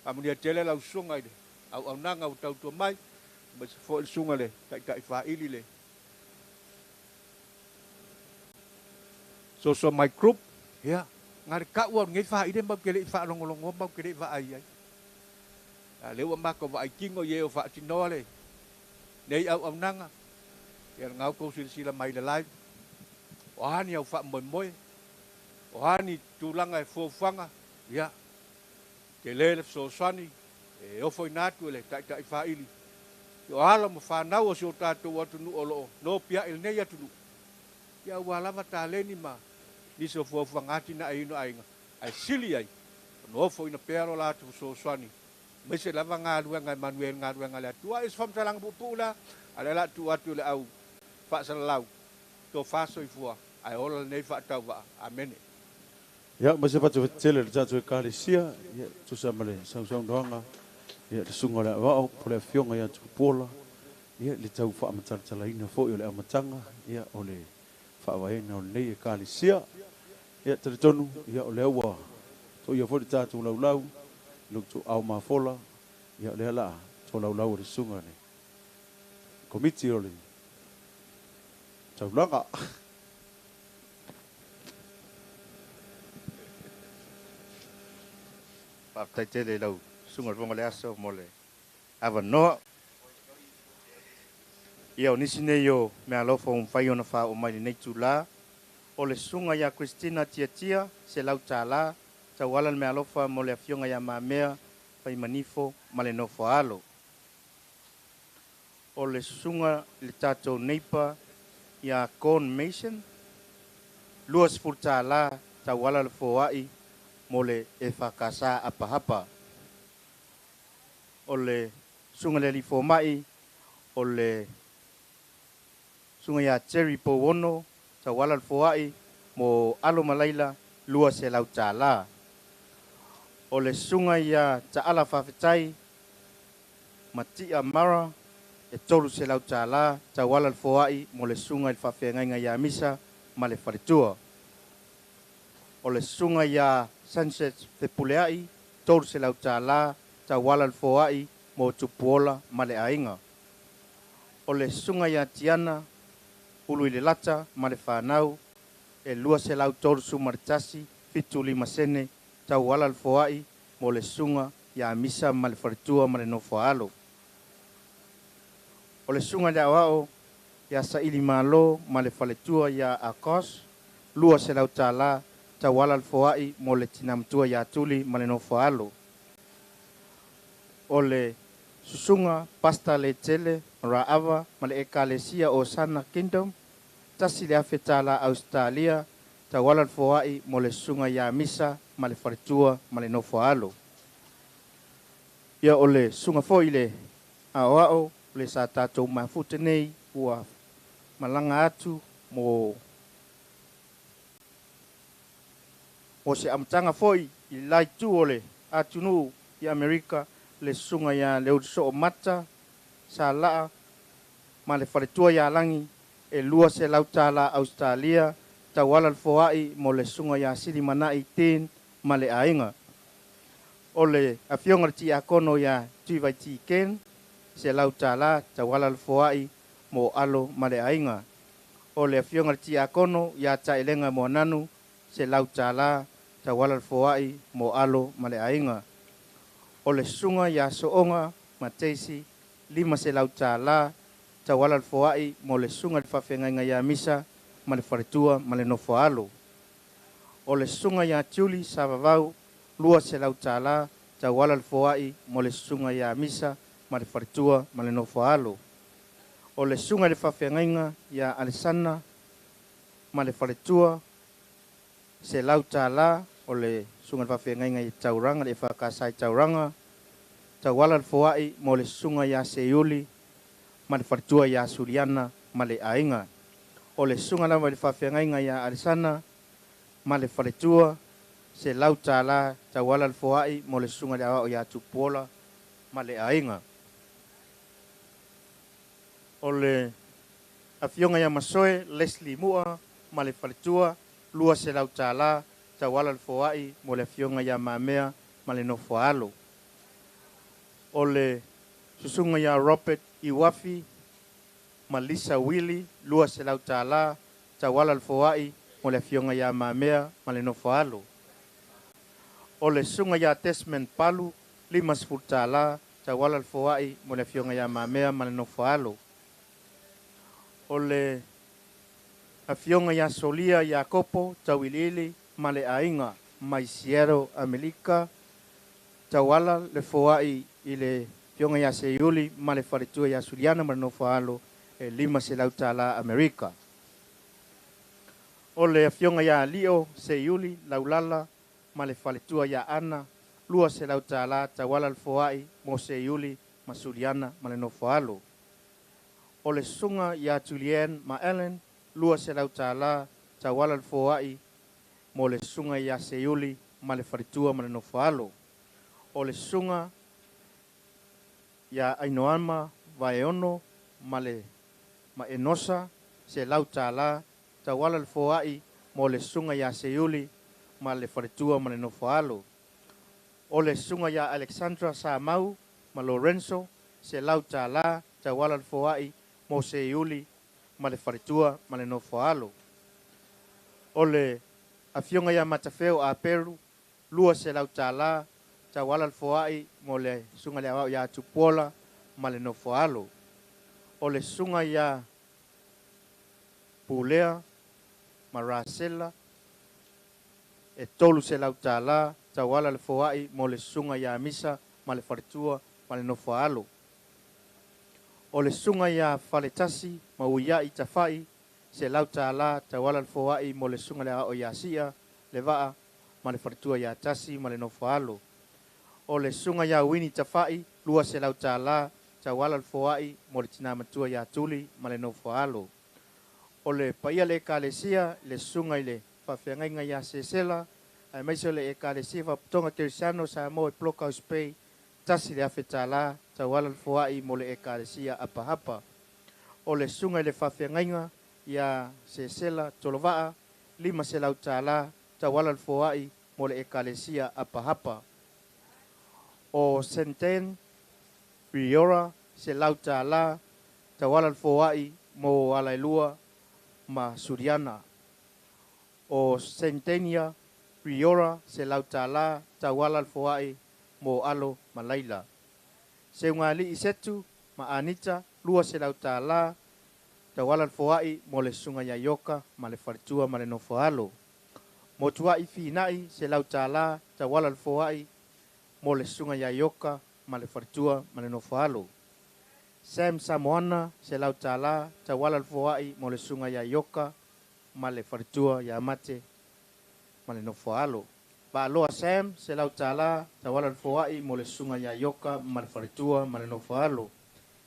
faamanuia tele lau susuga i le auaunaga ua tautua mai, aemaise foi le susuga i le Taitai Faili le Soso mai Group, ia, na le tau au lenei faile matou te le i faalogologoa matou te le i vaai ai. A o lea ua matou vaai tino i e o faatinoa lenei auaunaga, ia lena ua outou silasila mai i le live. O a ni au faamoemoe, o a ni tulaga e fuafuaga, ia, tele le fesoasoani e ofoina atu e le Taitai Faili. O alo ma fanau o si o tatou atunuu o lo o nopiai i lenei atunuu, ia aua lava taleni ma nisi o fuafuaga atinaeina o aiga, ae sili ai ona ofoina pea lo latou fesoasoani, aemaise lava galuega e manuia ai le galuega a le Atua. Ia o se faamatalaga puupuu lea, a o lea o le a tuu atu i le au faasalalau, tofa soifua, ae ola lenei faatauvaa. Amene. Ia, ma se fatufatu tele i le tatou Ekalesia, ia, tusa ma le sausaunoaga, ia, le susuga o le Aoao, po o le Afioga ia Tupuola, ia, le tau faamatalatalaina foi o le amataga, ia, o le faavaeina o lenei Ekalesia. Ia, talitonu, ia, o lea ua toia foi le tatou laulau i lo outou ao mafola, ia, o lea o le a tolaulau e le susuga i le Komiti o le Taulaga. Faafetai tele i lau susuga i le Fofoga o le Aso mo le avanoa. Ia, o nisi nei o meaalofa ua mafai ona faaoo mai i lenei itula, o le susuga ia Christina Tiatia, $100, tauala le meaalofa mo le afioga ia Mamea Faimanifo ma le nofo a alo. O le susuga i le tatou neighbour ia Con Mason, $20 tauala le foai mo le EFKS Apahapa. O le susuga i le alii fomai, o le susuga ia Jerry Pouono, tauala le foai mo alo ma Laila, $200. O le susuga ia Taala Faafetai Matia Mara, e $300 tauala le foai mo le susuga i le faafeagaiga ia Misa ma le faletua. O le susuga ia Sunset Fepuleai, $300 tauala le foai mo Tupuola ma le aiga. O le susuga ia Tiana Ulu i le Lata ma le fanau, e 231 75 sene tauala le foai mo le susuga ia Misa ma le faletua ma le nofoaalo. O le susuga i le aoao ia Saili Malo ma le faletua ia Akos, $200 tauala le foai mo le tinamatua ia Tuli ma le nofoaalo. O le susuga Pasta le Tele Raava ma le ekalesia o Sana Kingdom, $1,000 Australia tauala le foai mo le susuga ia Misa ma le faletua ma le nofoaalo. Ia o le susuga foi le aoao le sa tatou mafute nei ua malaga atu mo se amataga foi i le itu o le atunuu i Amerika, le susuga ia Leusoo Mata Salaa ma le faletua ia Lagi, e $200 Australia tauala le foai mo le susuga ia Silimanai Tin ma le aiga. O le afioga le tiakono ia Tuivaiti Ken, $100 tauala le foai mo alo ma le aiga. O le afioga le tiakono ia Taelega Moananu, $100 tauala le foai mo alo ma le aiga. O le susuga ia Soonga Mateisi, $500 tauala le foai mo le susuga le faafeagaiga ia Misa ma le faletua ma le nofoaalo. O le susuga ia Tiuli Savavau, $200 tauala le foai mo le susuga ia Misa ma le faletua ma le nofoaalo. O le susuga le faafeagaiga ia Alesana ma le faletua, $100. O le susuga le faafeagaiga i Tauranga, le whakasai Tauranga, tauala le foai mo le susuga ia Seiuli ma le faletua ia Suliana ma le aiga. O le susuga lava i le faafeagaiga ia Alesana ma le faletua, $100 tauala le foai mo le susuga le aoao ia Tupuola ma le aiga. O le afioga ia Masoe Leslie Mua ma le faletua, $200 tauala le foai mo le afioga ia Mamea ma le nofoaalo. O le susuga ia Robert Iwafi ma Lisa Willy, $200 tauala le foai mo le afioga ia Mamea ma le nofoaalo. O le susuga ia Desmond Palu, $50 tauala le foai mo le afioga ia Mamea ma le nofoaalo. O le afioga ia Solia Iakopo Tauiliili ma le aiga mai Seattle, Amerika, tauala le foai i le afioga ia Seiuli ma le faletua ia Suliana ma le nofoaalo, e $500 Amerika. O le afioga ia Lio Seiuli Laulala ma le faletua ia Ana, $200 tauala le foai mo Seiuli ma Suliana ma le nofoaalo. O le susuga ia Julien ma Ellen, $200 tauala le foai mo le susuga ia Seiuli ma le faletua ma le nofoaalo. O le susuga ia Ainoama Vaeono ma le ma Enosa, $100 tauala le foai mo le susuga ia Seiuli ma le faletua ma le nofoaalo. O le susuga ia Alexandra Samau ma Lorenzo, $100 tauala le foai mo Seiuli ma le faletua ma le nofoaalo. O le afioga ia Matafeo Aperu, $200 tauala le foai mo le susuga le aoao ia Tupuola ma le nofoaalo. O le susuga ia Pulea ma Rasela, e $300 tauala le foai mo le susuga ia Misa ma le faletua ma le nofoaalo. O le susuga ia Faletasi ma Uiai Tafai, $100 tauala le foai mo le susuga le aoao ia Sia le Vaa ma le faletua ia Tasi ma le nofoaalo. O le susuga ia Wini Tafai, $200 tauala le foai mo le tina matua ia Tuli ma le nofoaalo. O le paia le ekalesia le susuga i le faafeagaiga ia Sesela, aemaise o le ekalesia Faapotopotoga Kerisiano Samoa i Blockhouse Bay, $1,000 tauala le foai mo le ekalesia Apahapa. O le susuga i le faafeagaiga ia Sesela Tolovaa, $500 tauala le foa'i mo le ekalesia Apahapa. O Senten Riora selau tālā tauala le foa'i mo Alailua ma Suriana. O Sentenia Riora selau tālā tauala le foa'i mo Alo Malaila. Seugalii Setu ma Anita 200 tālā tauala le foa'i mo le susuga ia Ioka ma le faletua ma le nofoalo. Motua'i Fina'i selau tālā tauala le foa'i mo le susuga ia Ioka ma le faletua ma le nofoalo. Sam Samoana selau tālā tauala le foa'i mo le susuga ia Ioka ma le faletua ia Mate ma le nofoalo. Va'aloa Sam selau tālā tauala le foa'i mo le susuga ia Ioka ma le faletua ma le nofoalo.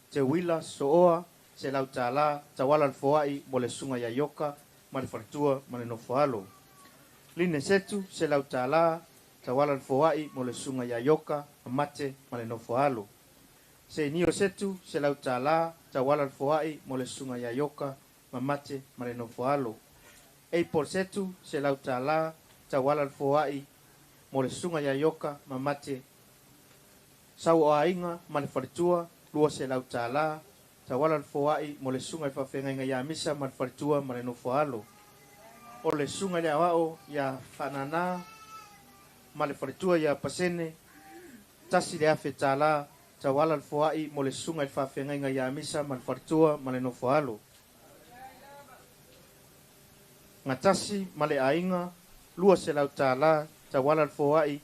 Teuila So'oa selau tālā tauala le foa'i mo le susuga ia Ioka ma le faletua ma le nofoalo. Line Setu selau tālā tauala le foa'i mo le susuga ia Ioka ma Mate ma le nofoalo. Seinio Setu selau tālā tauala le foa'i mo le susuga ia Ioka ma Mate ma le nofoalo. Apple Setu selau tālā tauala le foa'i mo le susuga ia Ioka ma Mate. Sau o aiga ma le faletua 200 tālā tauala le foa'i mo le susuga i faafeagaiga ia Misa ma le faletua ma le nofoalo. O le susuga i le aoao ia Faananā ma le faletua ia Pasene 1,000 tālā tauala le foa'i mo le susuga i le faafeagaiga ia Misa ma le faletua ma le nofoalo. Gatasi ma le aiga 200 tālā tauala le foa'i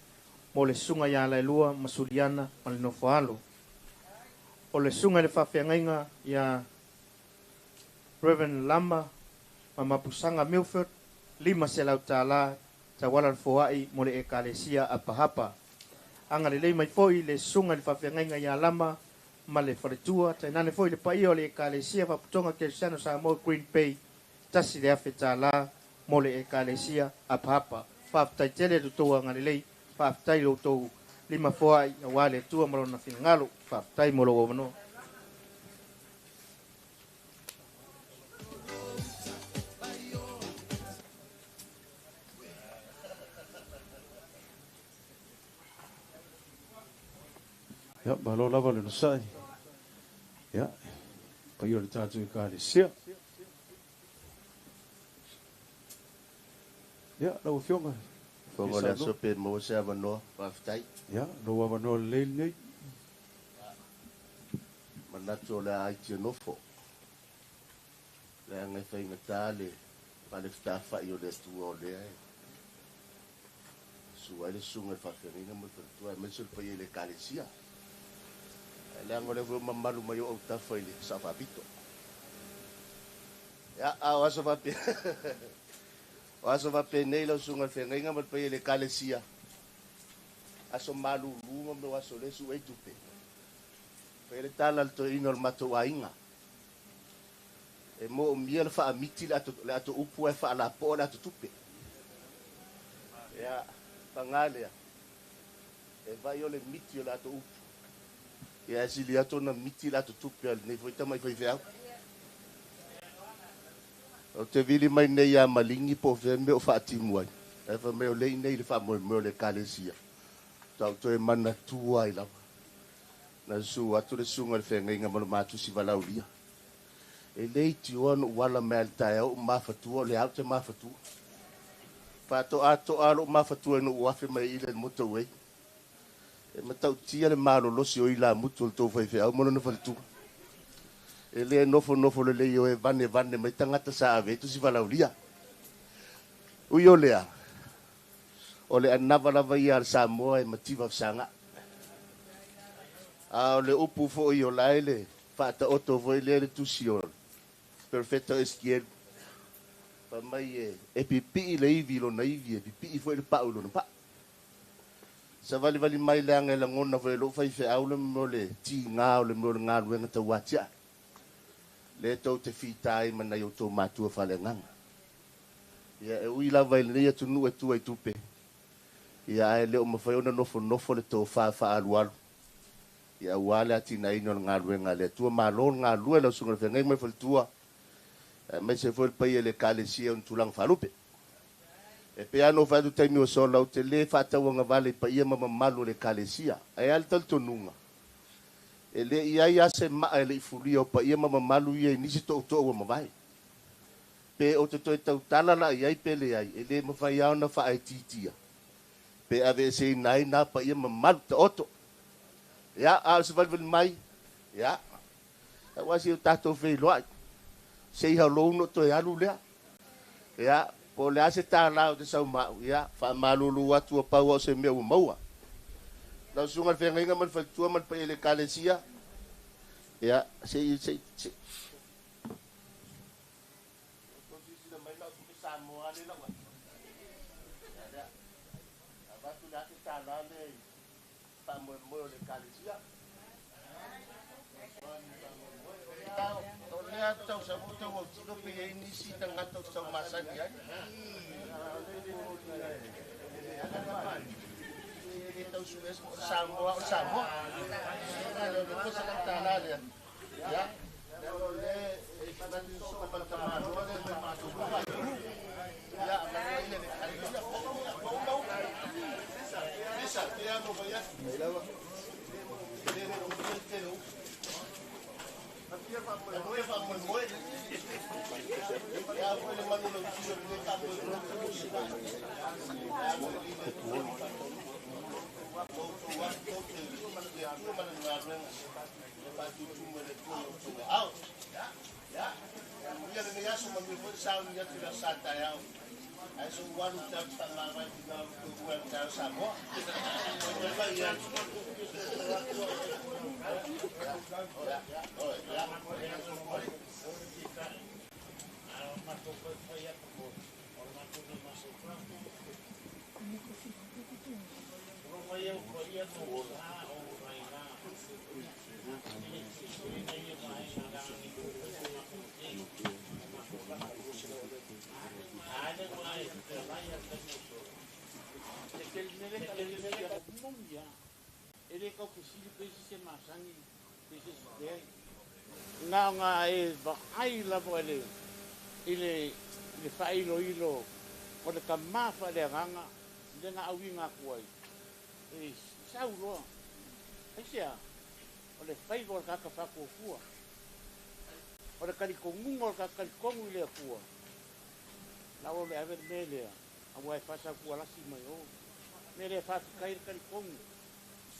mo le susuga ia Alailua ma Suliana ma le nofoalo. O le susuga i le faafeagaiga ia Reverend Lama ma Mapusaga Milford 500 tālā tauala le foa'i mo le ekalesia Apahapa. Agalelei mai fo'i le susuga i le faafeagaiga ia Lama ma le faletua tainane fo'i le paia o le ekalesia Faaputoga Kerisiano Samoa Green Bay 1,000 tālā mo le ekalesia Apahapa. Faafetai tele le tou agalelei, faafetai lo outou lima foa'i auā le Atua ma lona finagalo. Faafetai mo lou avanoa. Ia, malo lava le onosai. Ia, paia o le tatou ekalesia. Ia, lau Afioga. Fofoga o le aso pe maua se avanoa, faafetai. Ia, lou avanoa lelei lenei. Manatu o le a aitia nofo. Leaga e faigata le falefetafa'i o le Atua o lea e sua ai le susuga i le faafeagaiga ma le faletua aemaise o le paia i le ekalesia. Ae leaga o lea foi ua mamalu mai o autafa i le Sao Faapito. Ia, a o aso faapea o aso faapenei lau susuga i le feagaiga ma le paia i le ekalesia, aso malūlū ma mea o aso lea e su'e ai tupe. Fai le tala a le toeaina o le matou aiga. E moomia le faamiti le ato, le ato upu ae faalapo'a le ato tupe. Ia, pagā lea, e vaai o le miti o le ato upu. Ia ae sili atu ona miti le ato tupe a lenei foi tama'i faifeau. Ou te vili mai nei iā Maligi po o fea mea o faatimu ai. Ae fai mai o lea i inei i le faamoemoe o le ekalesia. Tau toe manatua ai lava. Na susu atu le susuga i le feagaiga ma le matusi valaaulia. E le itioa ona ou ala mai lava i le taeao ou mafatua, o le a ou te mafatua. Faatoatoa lou mafatua ina ua afe mai ai ila i le motorway. E matautia le malolosi o ilamutu o le tou faifeau ma lona faletua. E le nofonofo lelei o e vanevane mai tagata sa ave ai tusi valaaulia. Ui o lea, o le anava lava ia a le Samoa e mativa fesaga'i. A o le upu foi o la e le faataoto foi lea i le tusi o le Perofeta o Esikielu, fai mai e, e pipii le ivi i lona ivi, e pipii foi le pa'u i lona pa'u. Savalivali mai leaga e lagona foi e lou faifeau le mea o le tigā o le mea o le galuega tauatiae. Lea tou te fita ai ma nai outou matua faaleagaga. Ia, e ui lava i lenei atunuu e tua i tupe, ia ae le o mafai ona nofonofo le tofa faaalualu, ia aua le atinaeina o le galuega a le Atua. Malo le galulue lau Susuga i le Feagaiga ma le Faletua, aemaise foi le paia i le Ekalesia i ona tulaga faalupe. E pe ano whatu taimi o sola o te le whātauanga vale pa ia ma mamalu o le kalesia. Ai ale talitonuga. E le i ai ase maa e le ifulia o pa ia ma mamalu ia i nisi to to ua mawai. Pe o te toe tautala la i ai pe le ai, e le mawhai au na wha ai titia. Pe ave se i nai nā pa ia mamalu ta oto. Ia, a o se valivali mai. Ia, a wasi o tātou wheiloai. Se i hau no toe alu lea. Ia, po le ase tā lao te sau mau. Ia, wha malulu atu a pau o se mea ua maua. Lau sunga le whengainga ma le whalitua ma le pa le kalesia. Ia, se i, se i, se. Ngā e vaai lava i le whailo ilo o le ka mafa le anganga le ngā au ngā kuai. E sau loa. Aisea, o le whaivo o le kaka whakuafua. O le karikongunga o le kakarikongu i le akua. Lau o le ave le melea, a wai whasa kua lasi mai o. Mele whawhikai le karikongu.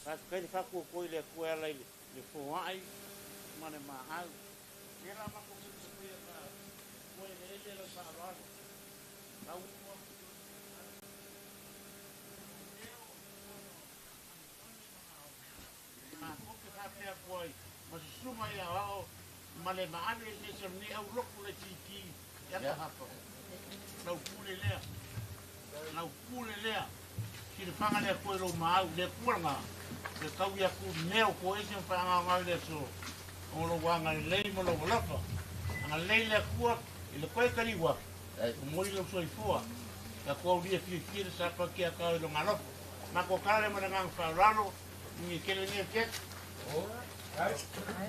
Whawhikai le whakuakoi le akua ala i le foai, mane maau. Tērā mako se te pia ka koe le ele lau whaaloalo. Lau ua. Mā koke whapea koe, ma se suma ia wao, ma le maave le se ne au loku le tiki, ia ka hapa. Lau pule lea. Lau pule lea. Ki le whanga lea koe lo maau, le kua ngā. Le kau ia ku neo ko ese mwhanga ngā le so. O lo wanga lei mo lo walafa. Anga lei le kua, i le koe kariwa. O mori lo soifua. Ka kua ulia fia le sapa kia kau i lo ngalofa. Ma ko kare mana ngang whauraro, ngi kele nge kek. Ai,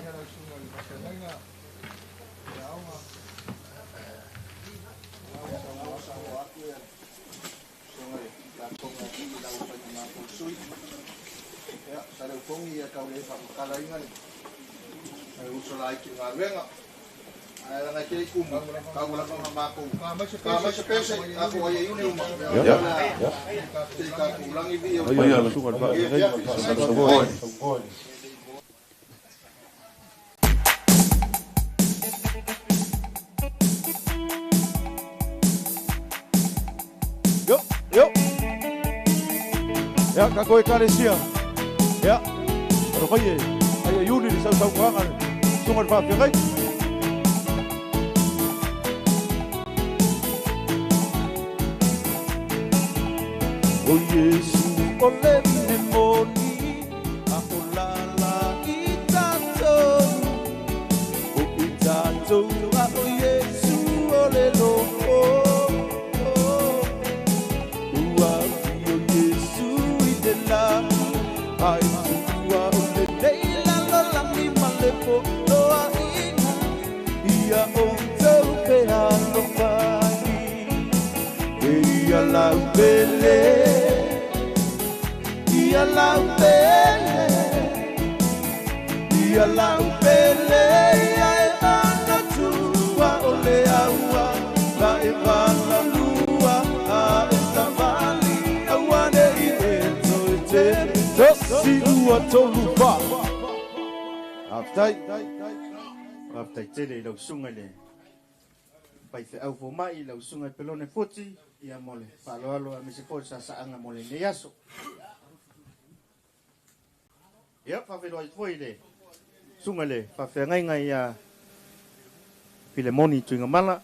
ia lau sunga le masengainga, ia aonga. Lau sa o atu ia, sunga le lakonga ki lau whaina mākou sui. Ia, sa leu kongi ia kau le whakakalainga le. Uso lai ki ngā ruenga. Ai langa te kumu, kau la nga mākou. Ka mai se pese, ka ko ai une uma. Ya. Te ka kulangi vi. Ai la sunga le wha. Yo, yo. Ya, ka koe kalesia. Ya. Aro kai e. Ai yuli le sau sau nganga. Sunga le whawhirai. O Yesu o le memoni a o la la i tātou. O i tātou a o Yesu o le loko. Ua fi o Yesu i te langi, ai tua o le leila lo langi ma le po loa ina. Ia o tau pe alofa i. E ia lau lau pele ia e manatua o le aua ma e malalua a e savali aua nei e toe tele. Tosi ua tolu fa. Faafetai. Faafetai tele i lau susuga i le faifeau foma'i lau susuga i Pelone Futi ia mo le faaaloalo aemaise foi le sasaaga mo lenei aso. Ia faafeiloai foi i le susuga i le faafeagaiga ia Filemoni Tuigamala.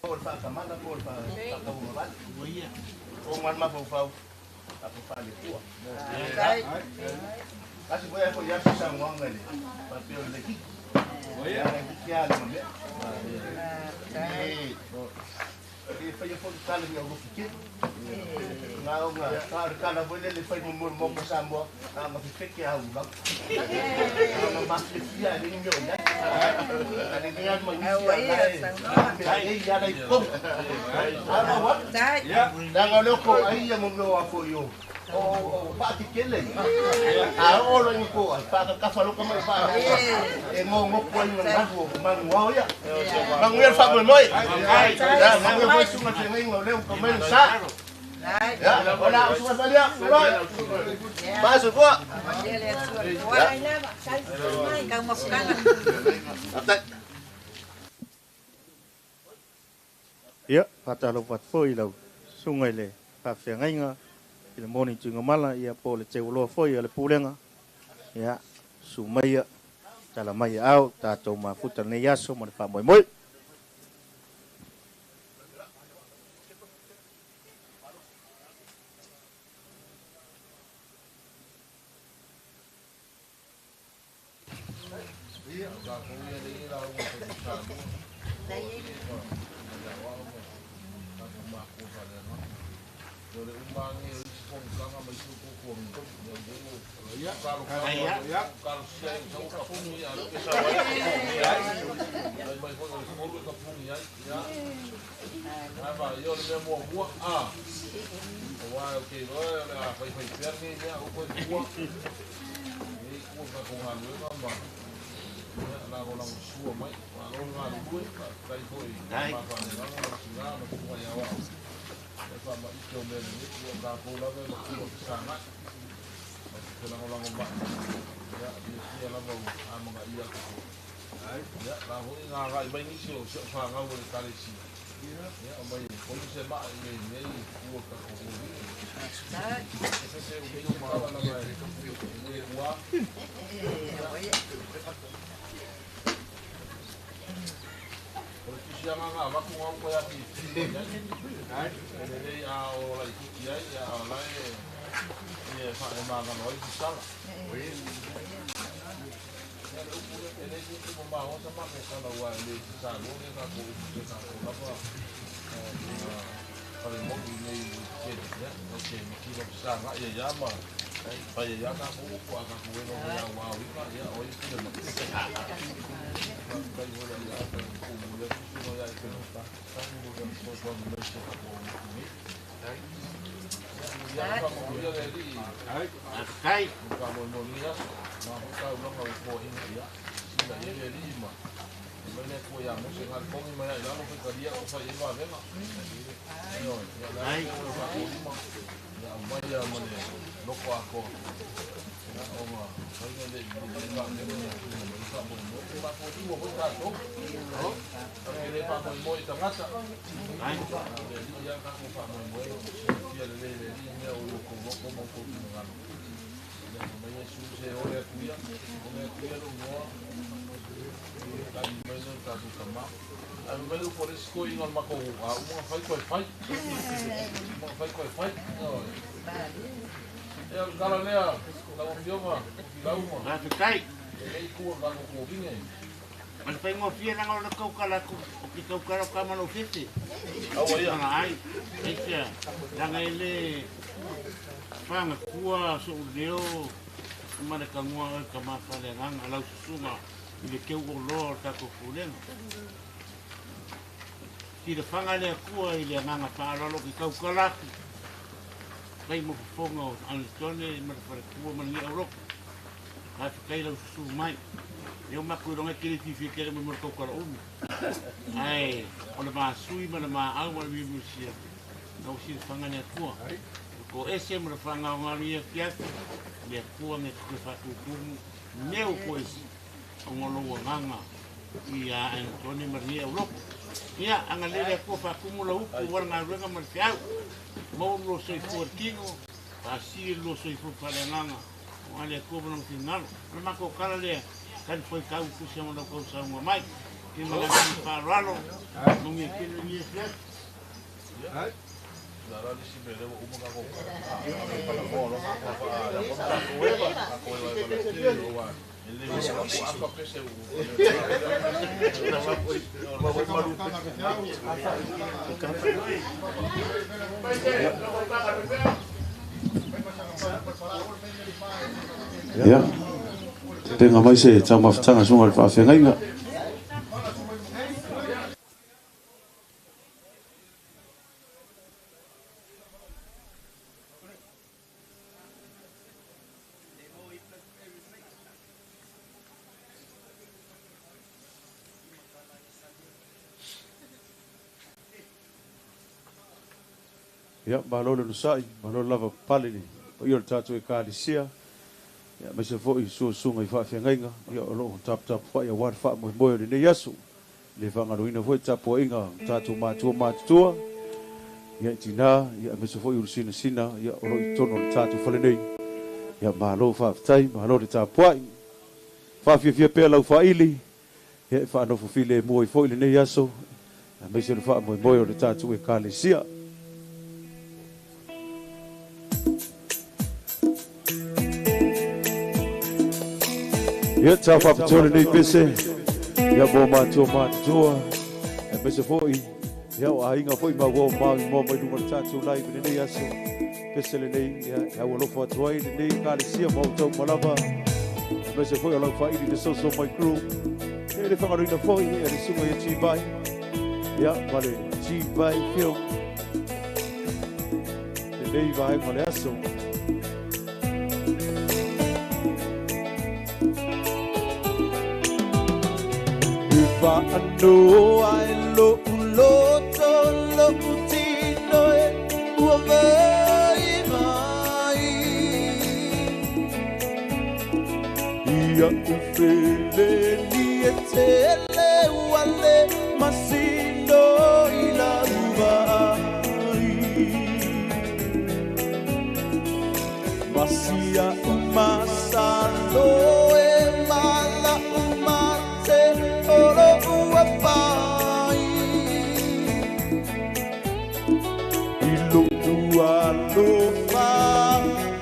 O le faatamala po o le faatauagavale. O ngā mafaufau a ko faalefua. Kasi foi ai foi aso saunoaga i le faapea o le kiki. Ia le kiki lava le mamea. E faia foi le tala i au lofi tele. Ngā o ngā ngā o le tala foi lele fai mo mo mo Samoa, ngā nga fefeke au lau. Ngā nga mafilefia e le ni mea o iai. A le lea ma nisi a lai. E ia lai pom. A ma wa. Langa o leo ko ai ia mo mea o a foi o. O paakekele a oo loa i ko ai paakakafa loka mai paa e gogopu ai gagafu o manuao ia manuia le faamoemoe ia manuia foi suga feagaiga o lea ua taumai le sa ia o le a usuga falia loi faasoifua. Faafetai. Ia, faatalofa atu foi i lau susuga i le faafeagaiga i le moni Tuigamala, ia po o le teuloa foi o le pulega. Ia, susu maia, tala mai aao, tatou mafuta lenei aso ma le faamoemoe. Silafanga le Atua i le agaga faaaloalo ke tautala atu. Kai mo fofoga o Anatone ma le faletua ma lenei auloko. Faafetai lau susū mai. Lea ua matou iloga e tele fiafia tele mai mo le tautala umi. Ae o le masui ma le maau ma le miumiusia na ua silafaga le Atua. O toese ma le faagaoga i afiafi le Atua na te toe faatutumu mea ua toese ona o lou agaga ia Anatone ma lenei auloko. Ia, agalelei le Atua faatumu lau upu aua le galuega ma le feau. Maua lo lua soifua i le tino, faasili lo lua soifua faaleagaga aua le Atua ma Lona finagalo. O le matou tala lea, talifuaitau i tusi ma lau tausaunoa mai. Ia ma le agaga faaaloalo, manuia tele lenei afiafi. Ia, pega mai se taumafataga susuga i le faafeagaiga. Ia, malo le onosai, malo le lava papale i le paia o le tatou Ekalesia, ia, aemaise foi i susuga i faafeagaiga, ia, o lo o taputapuai aua le faamoemoe o lenei aso. E le faagaloina foi tapuaiga a tatou matua matutua, ia, i tina, ia, aemaise foi ulu sinasina, ia, o lo o i totonu o le tatou fale nei. Ia, malo faafetai, malo le tapuai. Faafiafia pea lau faaili, ia, e faanofo filemu ai foi lenei aso, aemaise o le faamoemoe o le tatou Ekalesia. Ia, tau faapitoa lenei pese, ia, mo matua matutua, aemaise foi, ia, o aiga foi ma ua o maimoa mai luga o le tatou live i lenei aso. Pese lenei, ia, e aualofa atu ai lenei Ekalesia ma outou uma lava, aemaise foi o lau faaili le Social My Crew. Ia, e le faagaloina foi, ia, le susuga ia T-Vai, ia, ma le T-Vai Film, lenei vaega o le aso. Faanoa e lo'u loto lo'u tino e ua vaivai Ia u feleni e tele ua le masino i lau vaai Masia u masalo e mala u mate olo ua pai I lo'u alofa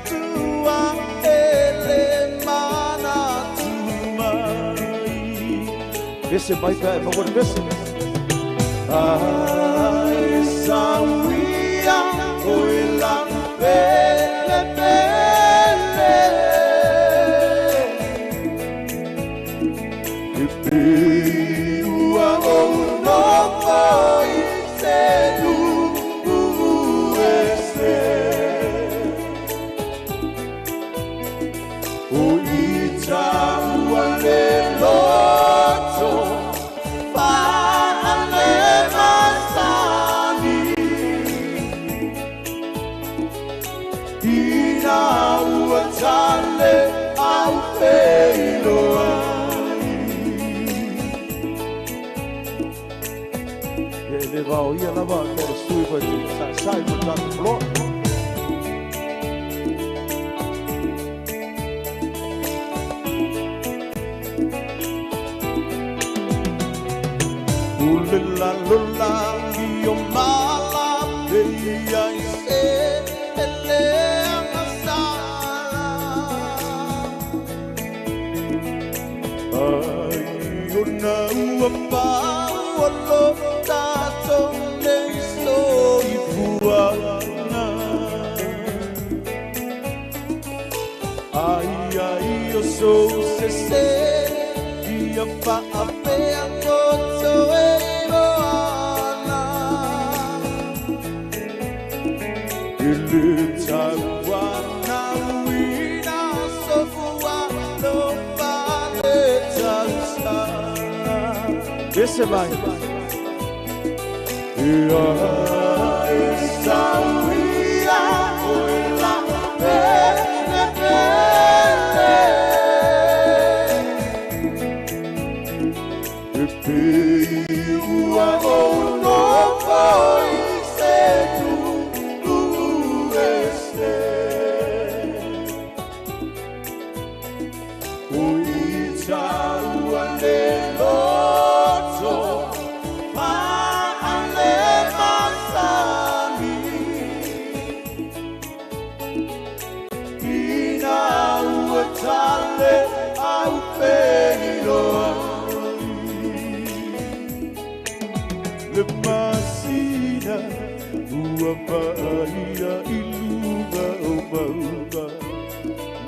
tua ele manatu mai. Pese mai ka e maua le pese. Ai sauia o e la pele pele E pe ua o nofo i se uu ese O i taua le loto faale masani Ina ua tale au feiloai. Ia, e le vaoia lava o le sui foi te saisai mo le tatou floor. Ule la lola i o mala peia i se ele amasala. Ai ona ua pau o lo tatou nei soifuaga. Ai ai o sou sese ia faapea poto e moana. Ese mai. Ia e sauia o la pele pele. E pei ua o no foi se tu este. O ita ua le loto ma ale masani. Ina ua tale au peiloa. Le masina ua maia i luga o mauga.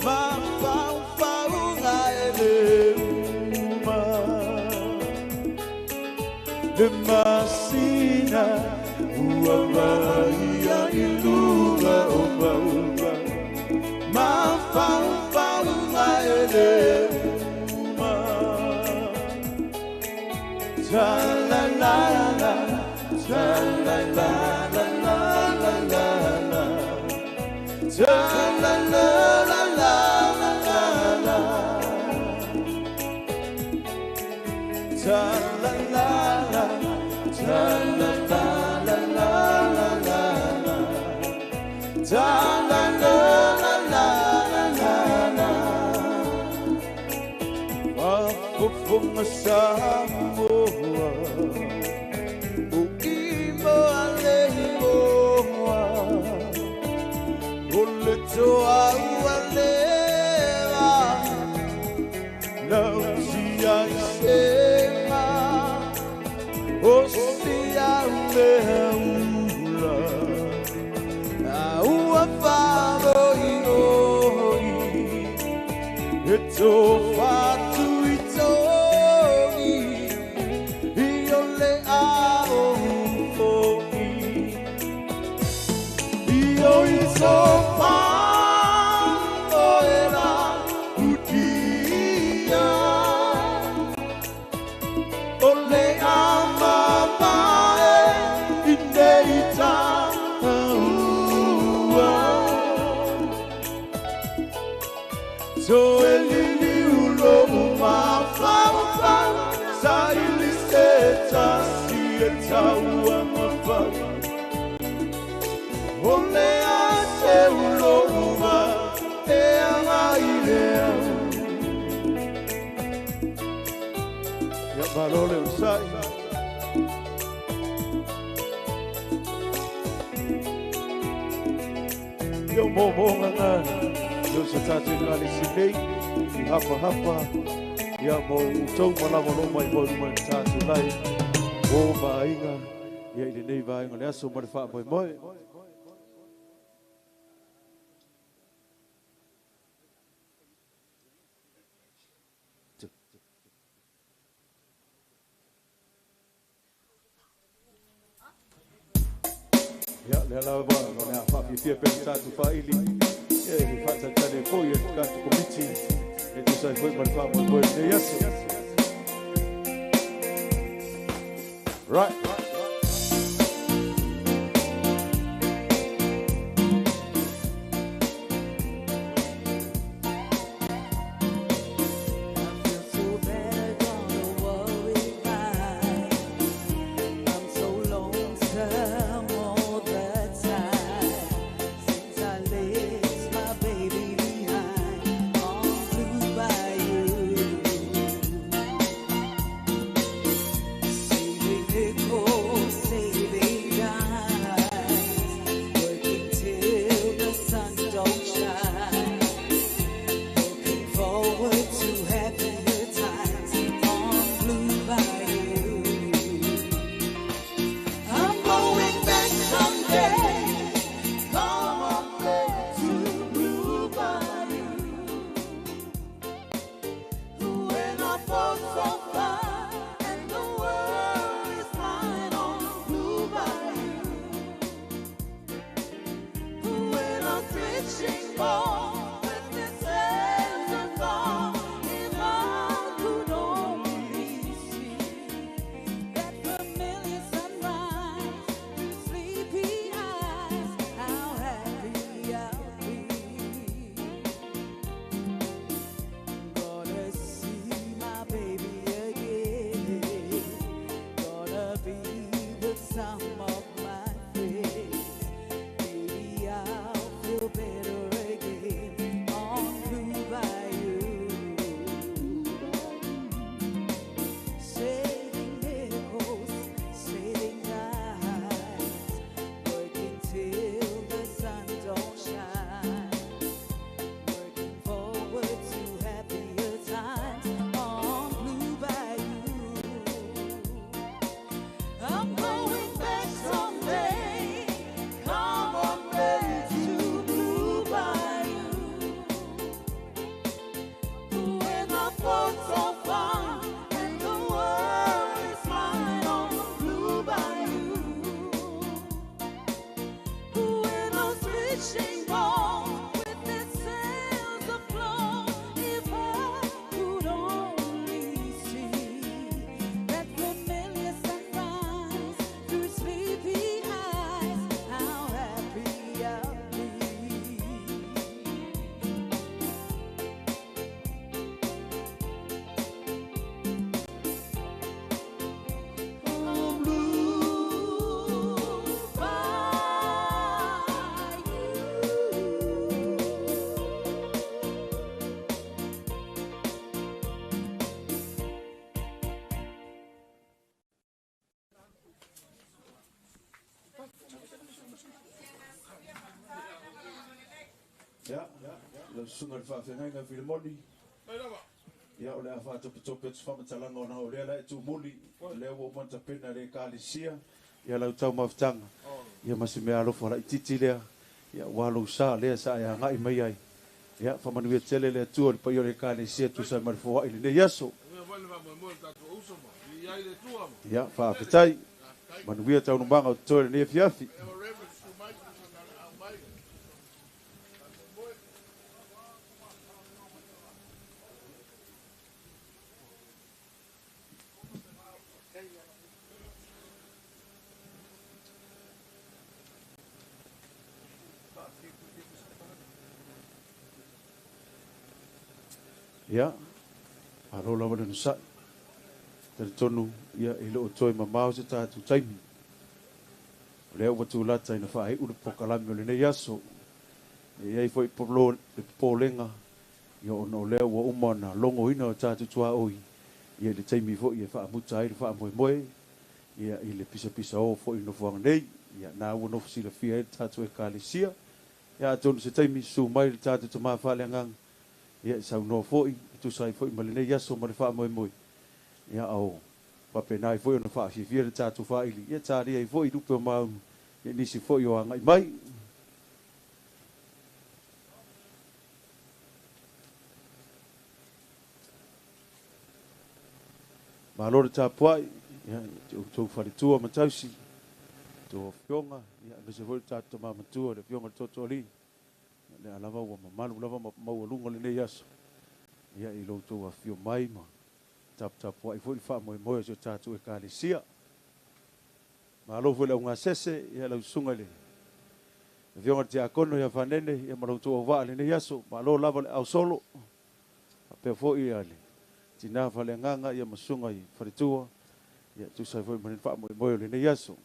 Ma faufauga e le uma. Le masina ua maia i luga o mauga. Ma faufauga e le uma. Ta la la la, ta la la la la la la la. Ta la la la la la la la. Ta la la la, ta la la la la la la la. Ta la la la la la la la. Mafofonga Samoa, o imo ale imoa. O le toa ua leva, lau tia i sema. O sia mea ula, a ua favo i oi. E tō whatu i tōgi, i o le ao fōi. I o i tō pāo e rā utia. O le a mamae i nei tāua. So e lili ulo mawhau, sa ili se tasi e taua mawhau. O le a te ulo uma, e anga i le au. Ia marole o sai. Ia o mōmōnga ngā, Leo se tātou i ngā sinei, i hapa hapa, ia mo utou malawa lo mai mo mai tātou lai, o mainga, ia i lenei vaenga le aso ma le faamoemoe. Ia, lea lava, lo lea whaafiafia pe tātou whaili, ia e whaatatane foi e tātou komiti, e tusa ai foi ma le faamoemoe lenei aso. Right. Say, Ia, lau susuga i le faafeagaiga Filemoni. Ia, o le a faatopetope atu faamatalaga ona o lea la e tumuli, lea ua uma ona tapena e le Ekalesia ia lau taumafataga, ia ma si mea alofa laitiiti lea, ia aua lou sa lea sa e agai mai ai. Ia, faamanuia tele le Atua i le paia o le Ekalesia e tusa ai ma le foai i lenei aso. Ia, faafetai. Manuia taualumaga o totoe i lenei afiafi. Ia, malo lava le onosai. Talitonu, ia, e le o toe mamao se tatou taimi. O lea ua tulata ina faaiu le polokalame o lenei aso. E i ai foi le popolega, ia, ona o lea ua uma ona logoina o tatou tuaoi, ia, i le taimi foi e faamuta ai le faamoemoe, ia, i le pisapisao foi i le nofoaga nei. Ia, na ua nofo silafia ai le tatou Ekalesia. Ia, atonu se taimi susu mai le tatou Tama faaleagaga, ia, e saunoa foi, e tusa ai foi ma lenei aso ma le faamoemoe, ia, a o faapena ai foi ona faafiafia le tatou faaili, ia, talia ai foi lupe o maunu, ia, nisi foi o agai mai. Malo le tapuai, ia, i outou faletua ma tausi, outou afioga, ia, aemaise foi le tatou tama matua, le afioga i le Tootooalii, ia, lea lava ua mamalu lava ma maualuga lenei aso, ia, i lo outou afifio mai ma taputapuai foi le faamoemoe o si o tatou Ekalesia. Malo foi le augasese, ia, lau susuga i le afioga i le Tiakono ia Fanene, ia, ma lo outou auvaa i lenei aso. Malo lava le ausolo, faapea foi ia le tina faaleagaga, ia, ma susuga i faletua, ia, tusa ai foi ma le faamoemoe o lenei aso.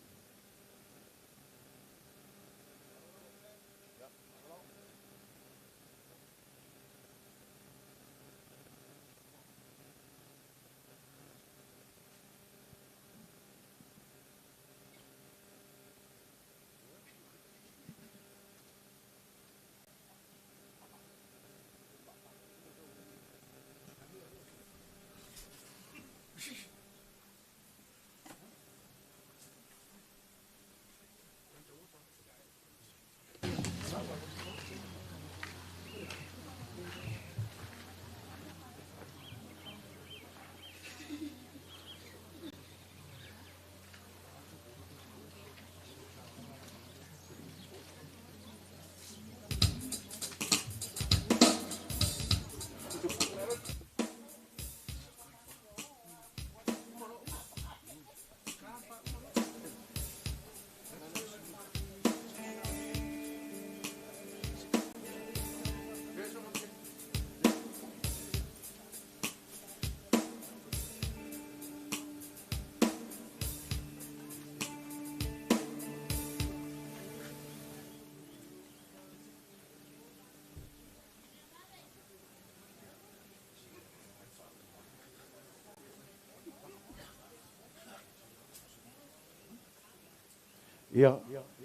Ia,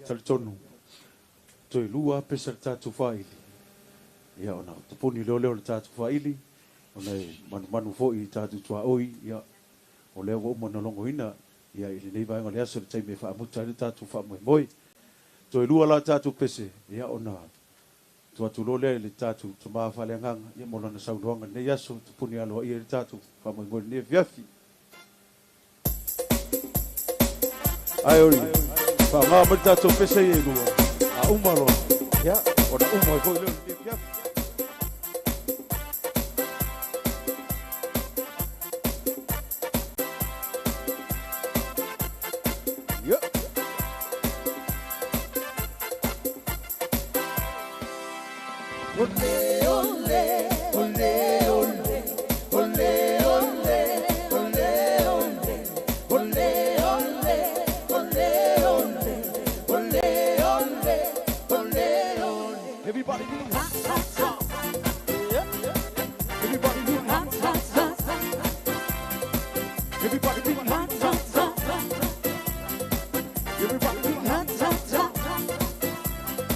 talitonu, toe lua pesa le tatou faaili, ia, ona tapuni loa lea o le tatou faaili, ona e manumanu foi i tatou tuaoi, ia, o lea ua uma ona logoina, ia, i lenei vaega o le aso le taimi e faamuta ai le tatou faamoemoe. Toe lua la tatou pese, ia, ona tuu atu loa lea i le tatou Tama faaleagaga, ia, mo lana saunoaga i lenei aso, tapuni aloaia ai le tatou faamoemoe i lenei afiafi. Ae oi, faaaoga mai le tatou pese ia e lua, a uma loa, ia, ona uma ai foi lea o lenei afiafi. Ia. Ole, ole, ole, ole, ole, ole, ole, ole, ole, ole, ole, ole, ole, ole, ole. Everybody do hot, hot, hot. Everybody do hot, hot, hot. Everybody do hot, hot, hot. Everybody do hot, hot, hot.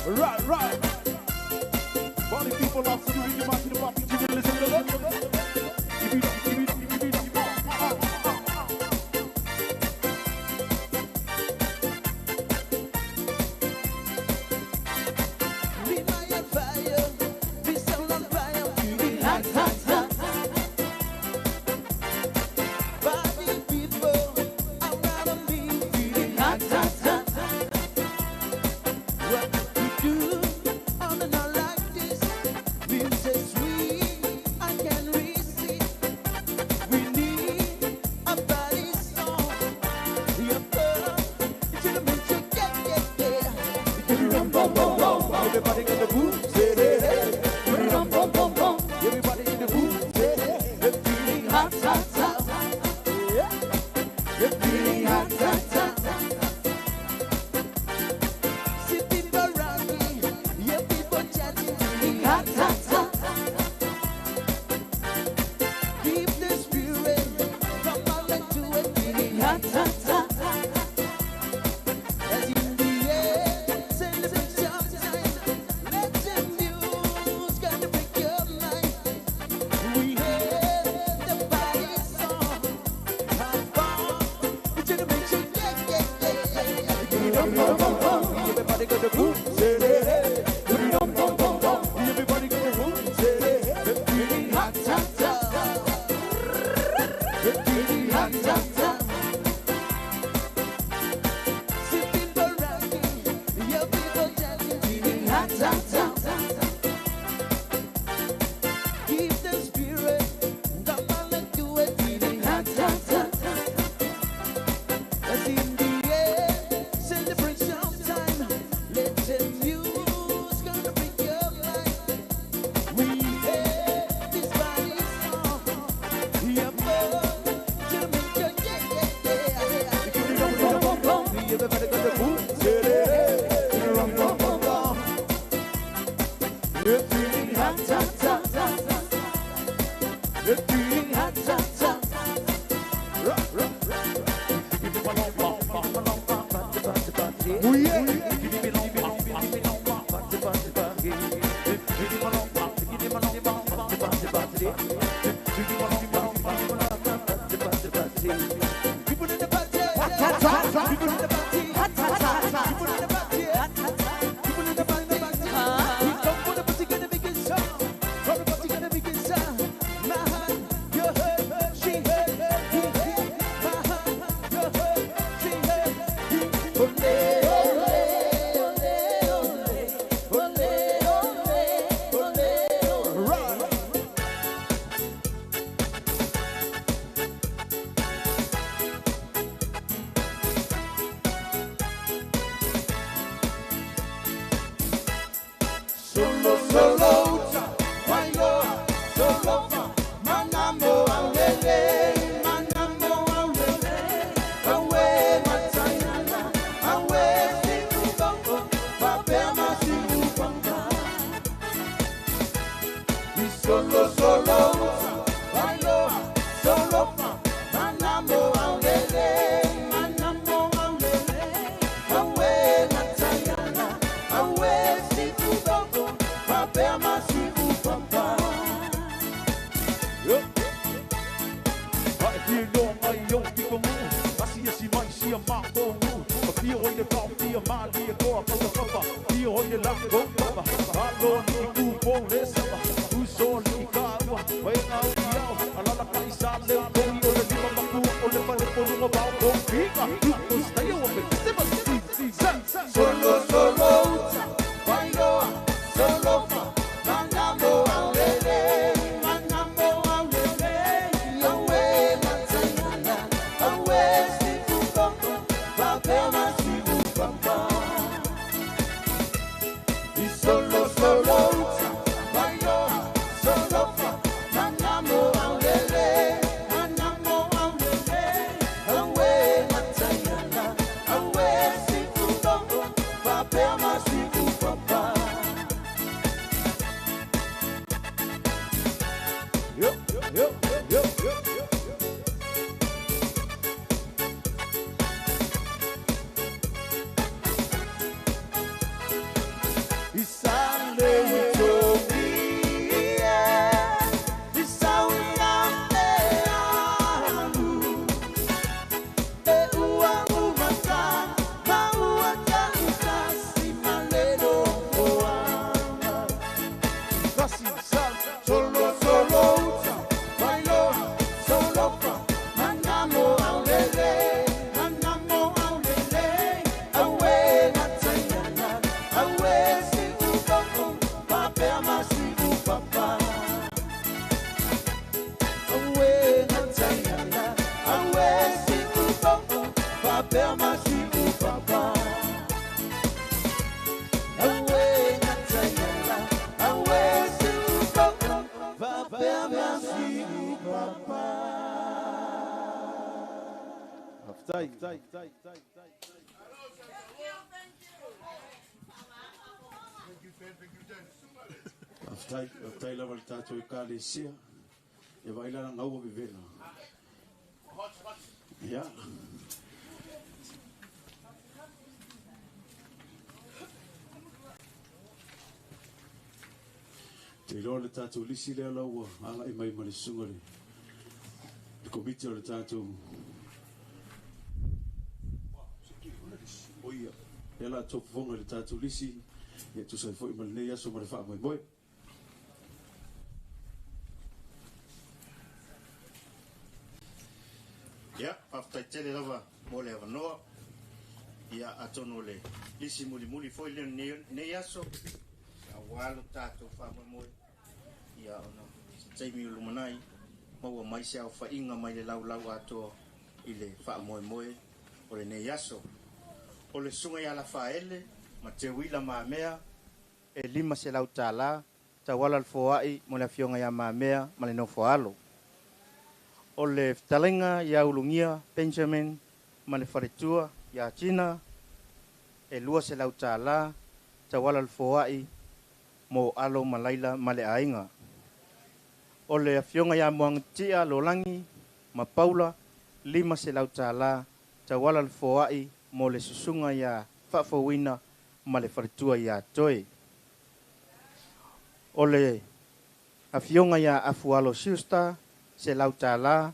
Right, right. Everybody got the boots, hey, hey, hey. Rum, bum, bum, bum. Everybody in the boots, hey, hey. They're feeling hot, hot, hot. Yeah. They're feeling hot, hot, hot. See people rocking, yeah, people chatting, feeling hot, hot, hot. Keep the spirit, come on, let's do it, feeling hot, hot, hot. Everybody got the boom, hey, hey. Boom, boom, boom, boom. Everybody got the boom, hey, hey. Feeling hot, hot, hot. Feeling hot, hot, hot. See people rocking, yeah, people chatting, feeling hot, hot, hot. Keep the spirit, come on, let's do it, feeling hot, hot, hot. That's in the air, celebration time. Let the news gonna break your mind. We hear this body song. Yeah, to make you yeah, yeah, yeah. Boom, boom, boom. Everybody got the boom, hey, hey. Rum, bum, bum, bum. You're feeling hot, hot, hot, hot. You're feeling hot, hot, hot. Rock, rock, rock. People in the party, people in the party, people in the party, people in the party. We come for the party, gonna make it sound. For the party, gonna make it sound. My heart, your heart, she heard, he heard. My heart, your heart, she heard, he. Ole, ole, ole, ole, ole, ole, ole. Solo, solo, uta, wailo, solo, manamo, aulele, manamo, aulele, awe, matayana, awe, sikubongo, papema, sikubongo. Solo, solo, uta, wailo, solo, manamo, aulele, manamo, aulele, awe, matayana, awe, sikubongo, papema, sikubongo. Solo, solo, uta, bailo, solo, manamo, aulele, manamo, aulele, awe, matayana, awe, sikubongo, papema, sikubongo. Solo, solo, uta, bailo, solo, manamo, aulele, manamo, aulele, awe, Faapea ma si'u papa. Auē gataiala, auē si'u papa, faapea ma si'u papa. Faafetai. Faafetai lava le tatou ekalesia. Ia vaai la gaua vevela. Ia. Te iloa le tatou lisi lea la ua agai mai ma le susuga le komiti o le tatou Ia la tou fofoga i le tatou lisi, ia tusa ai foi ma lenei aso ma le faamoemoe. Ia, faafetai tele lava mo le avanoa. Ia, atonu o le lisi mulimuli foi lea o lenei aso, aua lo tatou faamoemoe. Ia, ona se taimi o lumanai, maua mai se aofaiga mai le laulau atoa i le faamoemoe o lenei aso. O le susuga ia Lafaele ma Teuila Mamea, e $500 tauala le foai mo le afioga ia Mamea ma le nofoaalo. O le fetalaiga ia Ulugia Benjamin ma le faletua ia Tina, e $200 tauala le foai mo alo ma Laila ma le aiga. O le afioga ia Moagatia Lolagi ma Paula, $500 tauala le foai mo le susuga ia Faafouina ma le faletua ia Toe. O le afioga ia Afualo Schuster, $100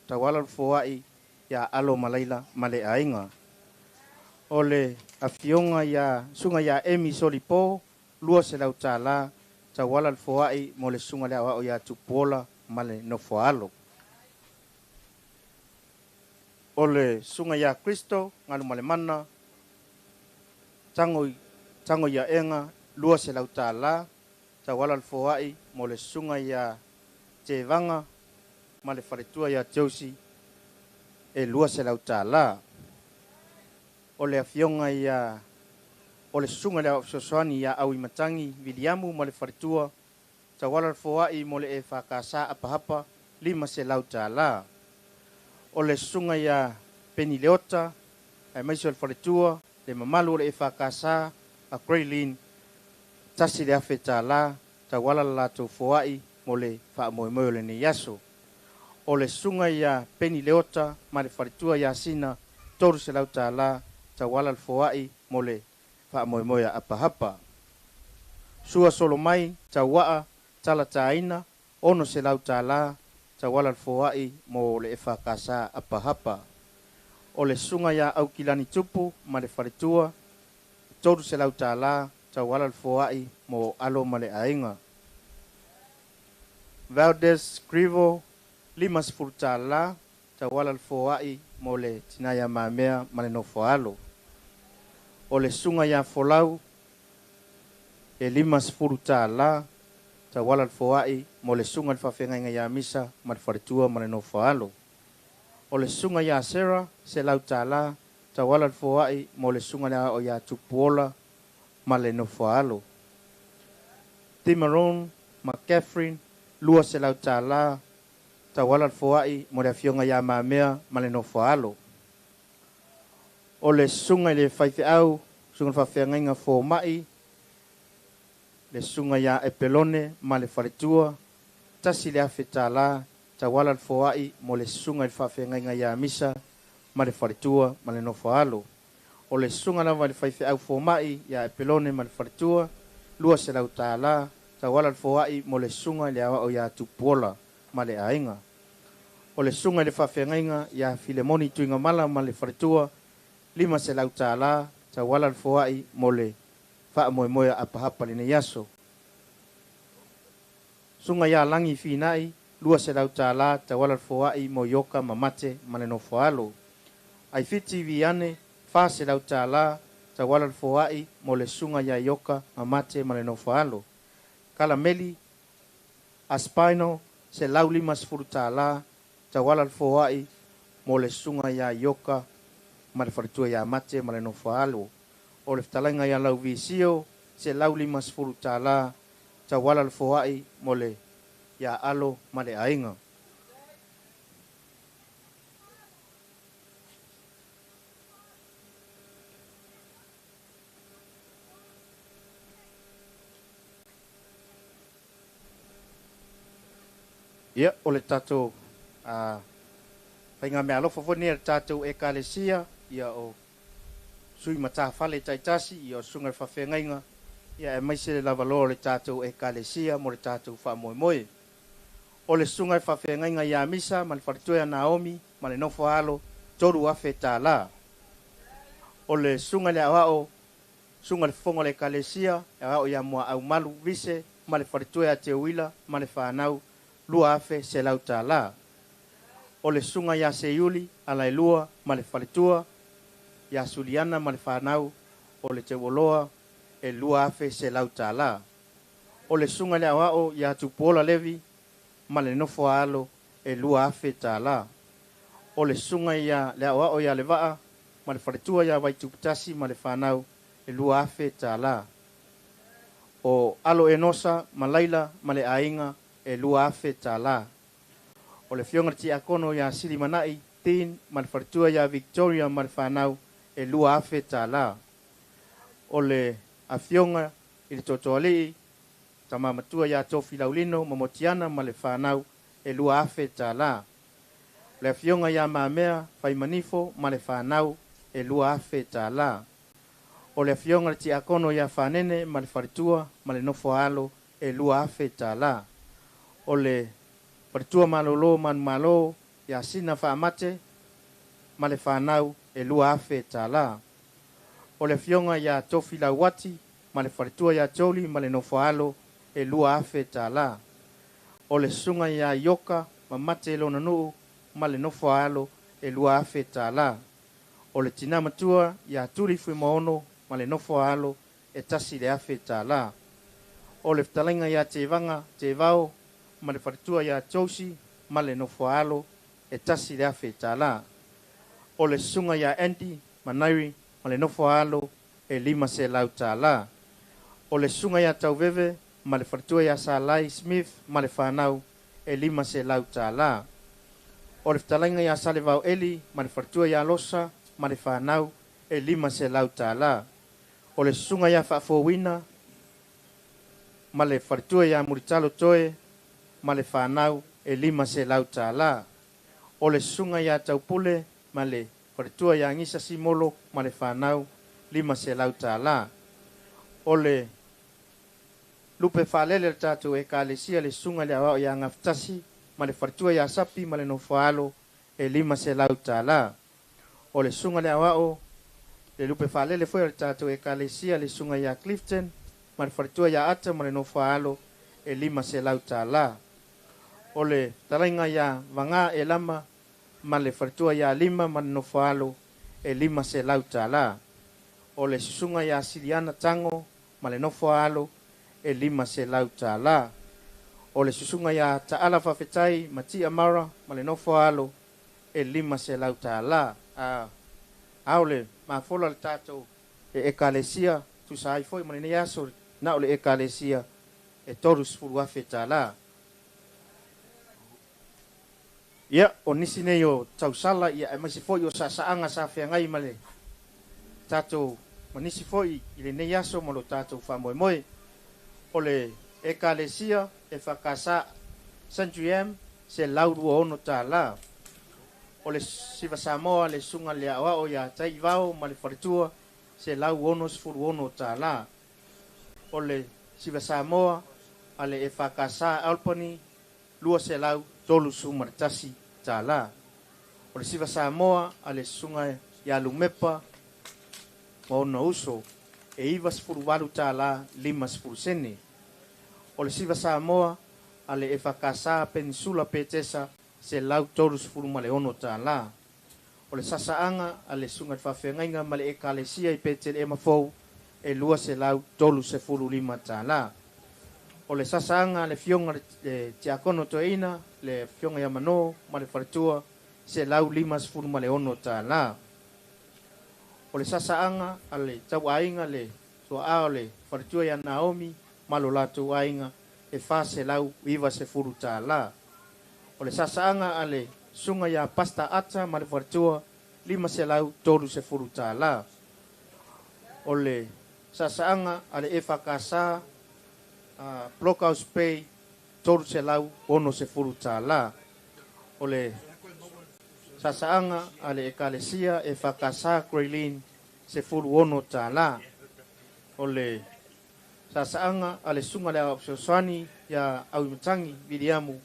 tauala le foai ia alo ma Laila ma le aiga. O le afioga ia susuga ia Emi Solipo, $200 tauala le foai mo le susuga le aoao ia Tupuola ma le nofoaalo. O le susuga ia Kristo Galumalemana Tago Tago ia Ega, $200 tauala le foai mo le susuga ia Tevaga ma le faletua ia Josi, e $200. O le afioga ia o le susuga le fesoasoani ia Auimatagi Viliamu ma le faletua, tauala le foai mo le EFKS Apahapa, $500. O le susuga ia Peni Leota aemaise o le faletua, le mamalu o le EFKS a Graylin, $1,000 tauala le latou foai mo le faamoemoe o lenei aso. O le susuga ia Peni Leota ma le faletua ia Sina, $300 tauala le foai mo le faamoemoe a Apahapa. Sua Solomai Tauaa Talataina, $600 tauala le foai mo le EFKS Apahapa. O le susuga ia Aukilani Tupu ma le faletua, $300 tauala le foai mo alo ma le aiga. Valdez Grivo, $50 tauala le foai mo le tina ia Mamea ma le nofoaalo. O le susuga ia Folau, e $50 tauala le foai mo le susuga le faafeagaiga ia Misa ma le faletua ma le nofoaalo. O le susuga ia Sarah, $100 tauala le foai mo le susuga le aoao ia Tupuola ma le nofoaalo. Timaron ma Catherine, $200 tauala le foai mo le afioga ia Mamea ma le nofoaalo. O le susuga i le faifeau, susuga le faafeagaiga fomai, le susuga ia Epelone ma le faletua, $1,000 tauala le foai mo le susuga i le faafeagaiga ia Misa ma le faletua ma le nofoaalo. O le susuga lava i le faifeau fomai ia Epelone ma le faletua, $200 tauala le foai mo le susuga i le aoao ia Tupuola ma le aiga. O le susuga i le faafeagaiga ia Filemoni Tuigamala ma le faletua, $500 tauala le foai mo le faamoemoe a Apahapa lenei aso. Susuga ia Lagi Finai, $200 tauala le foai mo Ioka ma Mate ma le nofoaalo. Aifiti Viane, $400 tauala le foai mo le susuga ia Ioka ma Mate ma le nofoaalo. Kalameli Aspino, $150 tauala le foai mo le susuga ia Ioka ma le faletua ia Mate ma le nofo a alo. O le fetalaiga ia Lauvisio, $150 tauala le foai mo le ia alo ma le aiga. Ia, o le tatou faiga meaalofa foi lenei a le tatou Ekalesia, ia o sui matafale taitasi, ia o susuga i le faafeagaiga, ia aemaise le lavaloa o le tatou Ekalesia mo le tatou faamoemoe. O le susuga i le faafeagaiga ia Misa ma le faletua ia Naomi ma le nofo a alo, $3,000. O le susuga i le aoao, susuga i le fofoga o le Ekalesia, e aoao ia Muaaumalu Vise ma le faletua ia Teuila ma le fanau, $2,100. O le susuga ia Seiuli, Alaelua ma le faletua, ia Suliana ma le fanau, o le Teuoloa, e $2,100. O le susuga i le aoao ia Tupuola Levi ma le nofo a alo, e $2,000. O le susuga ia le aoao ia Levaa ma le faletua ia Vaituputasi ma le fanau, e $2,000. O alo Enosa ma Laila ma le aiga, e $2,000. O le afioga i le tiakono ia Silimanai Dean ma le faletua ia Victoria ma le fanau, e $2,000. O le afioga i le toatoalii, tama matua ia Tofi Laulino ma Motiana ma le fanau, e $2,000. O le afioga ia Mamea Faimanifo ma le fanau, e $2,000. O le afioga i le tiakono ia Fanene ma le faletua ma le nofo a alo, e $2,000. O le faletua malolo manumalo ia Sina Faamate ma le fanau, e $2,000. O le afioga ia Tofi Lauati ma le faletua ia Joli ma le nofo a alo, e $2,000. O le susuga ia Ioka Mamate Lonanuu ma le nofo a alo, e $2,000. O le tina matua ia Tuli Fuimaono ma le nofo a alo, e $1,000. O le fetalaiga ia Tevaga Tevao ma le faletua ia Josi ma le nofo a alo, e $1,000. O le susuga ia Andy Manairi ma le nofo a alo, e $500. O le susuga ia Tauveve ma le faletua ia Salai Smith ma le fanau, e $500. O le fetalaiga ia Salevao Eli ma le faletua ia Losa ma le fanau, e $500. O le susuga ia Faafouina ma le faletua ia Mulitalo Toe ma le fanau, e $500. O le susuga ia Taupule ma le faletua ia Gisa Simolo ma le fanau, $500. O le lupe faalele o le tatou Ekalesia le susuga i le aoao ia Gafetasi ma le faletua ia Sapi ma le nofo a alo, e $500. O le susuga i le aoao le lupe faalele foi o le tatou Ekalesia le susuga ia Clifton ma le faletua ia Ata ma le nofo a alo, e $500. O le fetalaiga ia Vaga Elama ma le faletua ia Lima ma le nofo a alo, e $500. O le susuga ia Siliana Tango ma le nofo a alo, e $500. O le susuga ia Taala Faafetai Matia Mara ma le nofo a alo, e $500. A o le mafola le tatou e Ekalesia, tusa ai foi ma lenei aso, na o le Ekalesia e $30,000. Ia, o nisi nei o tausala, ia aemaise foi o saasaaga sa feagai ma le tatou ma nisi foi i lenei aso ma lo tatou faamoemoe. O le Ekalesia e Fakasa Saint $126. O le Siva Samoa le susuga i le aoao ia Taivao ma le faletua, $166. O le Siva Samoa a le EFKS Albany, $231. O le Siva Samoa a le susuga ia Lumepa ma ona uso, e $98.50. O le Siva Samoa a le EFKS Peninsula Petesa, $136. O le sasaaga a le susuga i le faafeagaiga ma le Ekalesia i Petelema fou, e $235. O le sasaaga a le afioga i le tiakono toeaina, le afioga ia Mano ma le faletua, $156. O le sasaaga a le tauaiga le tua'a o le faletua ia Naomi ma lo latou aiga e 490 tālā. O le sasaaga a le suga iā Pasta Ata ma le faletua 530 tālā. O le sasaaga a le EFKS Blockhouse Pay 360 tālā. O le sasaaga a le Ekalesia EFKS Graylin 16 tālā. O le sasaaga a le suga le Aoao ia Auimatangi Viliamu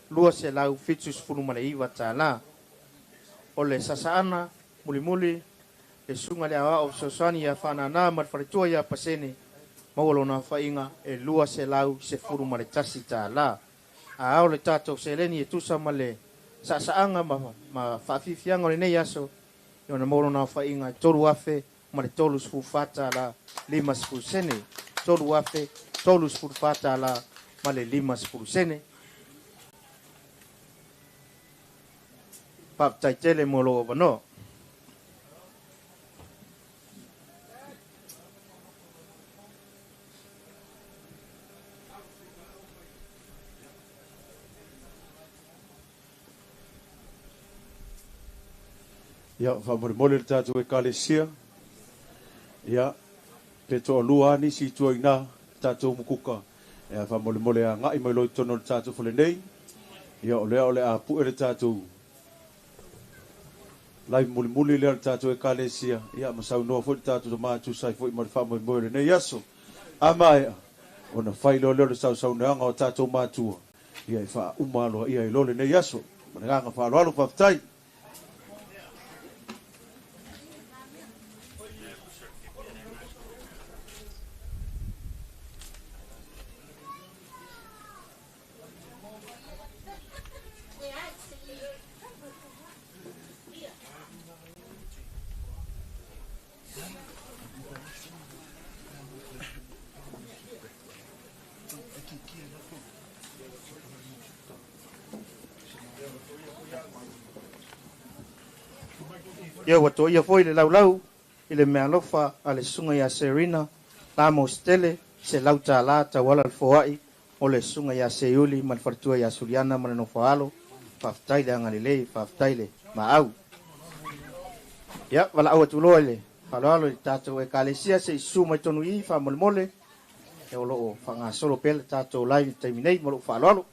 279 tālā. O le sasaana mulimuli le suga le Aoao Fesoasoani ia Faanana ma le faletua ia Pasene maua lona faiga e 211 tālā. A ao le tatou seleni e tusa ma le saasaaga ma faafiafiaga o lenei aso i ona maua lona faiga e 3 afe ma le 34 tālā 50 sene. 3 afe 34 tālā ma le 50 sene. Faafetai tele mo lou avanoa. Ia, faamolemole le tatou ekalesia. Ia, pe toalua a nisi i tua i ina tatou mukuka. Ia, faamolemole aga'i mai loa i totonu o le tatou fale nei. Ia, o lea o le a pu'e le tatou live mulimuli lea o le tatou ekalesia. Ia, ma saunoa foi le tatou tamā tusa ai foi ma le faamoemoe o lenei aso. A maea, ona fai loa lea o le sausaunoaga o tatou matua. Ia, e faauma aloaia ai loa lenei aso. Ma le agaga faaaloalo, faafetai. Ia ua toia foi le laulau i le mealofa a le susuga iā Serena Lamos Tele 100 tālā tauala le foa'i o le susuga iā Seiuli ma le faletua iā Suliana ma le nofoaalo. Faafetai le agalelei, faafetai le maau. Ia valaau atu loa i le faaaloalo i le tatou ekalesia se i susu mai tonu i faamolemole e o loo faagasolo pea le tatou live i le taimi nei ma lou faaaloalo.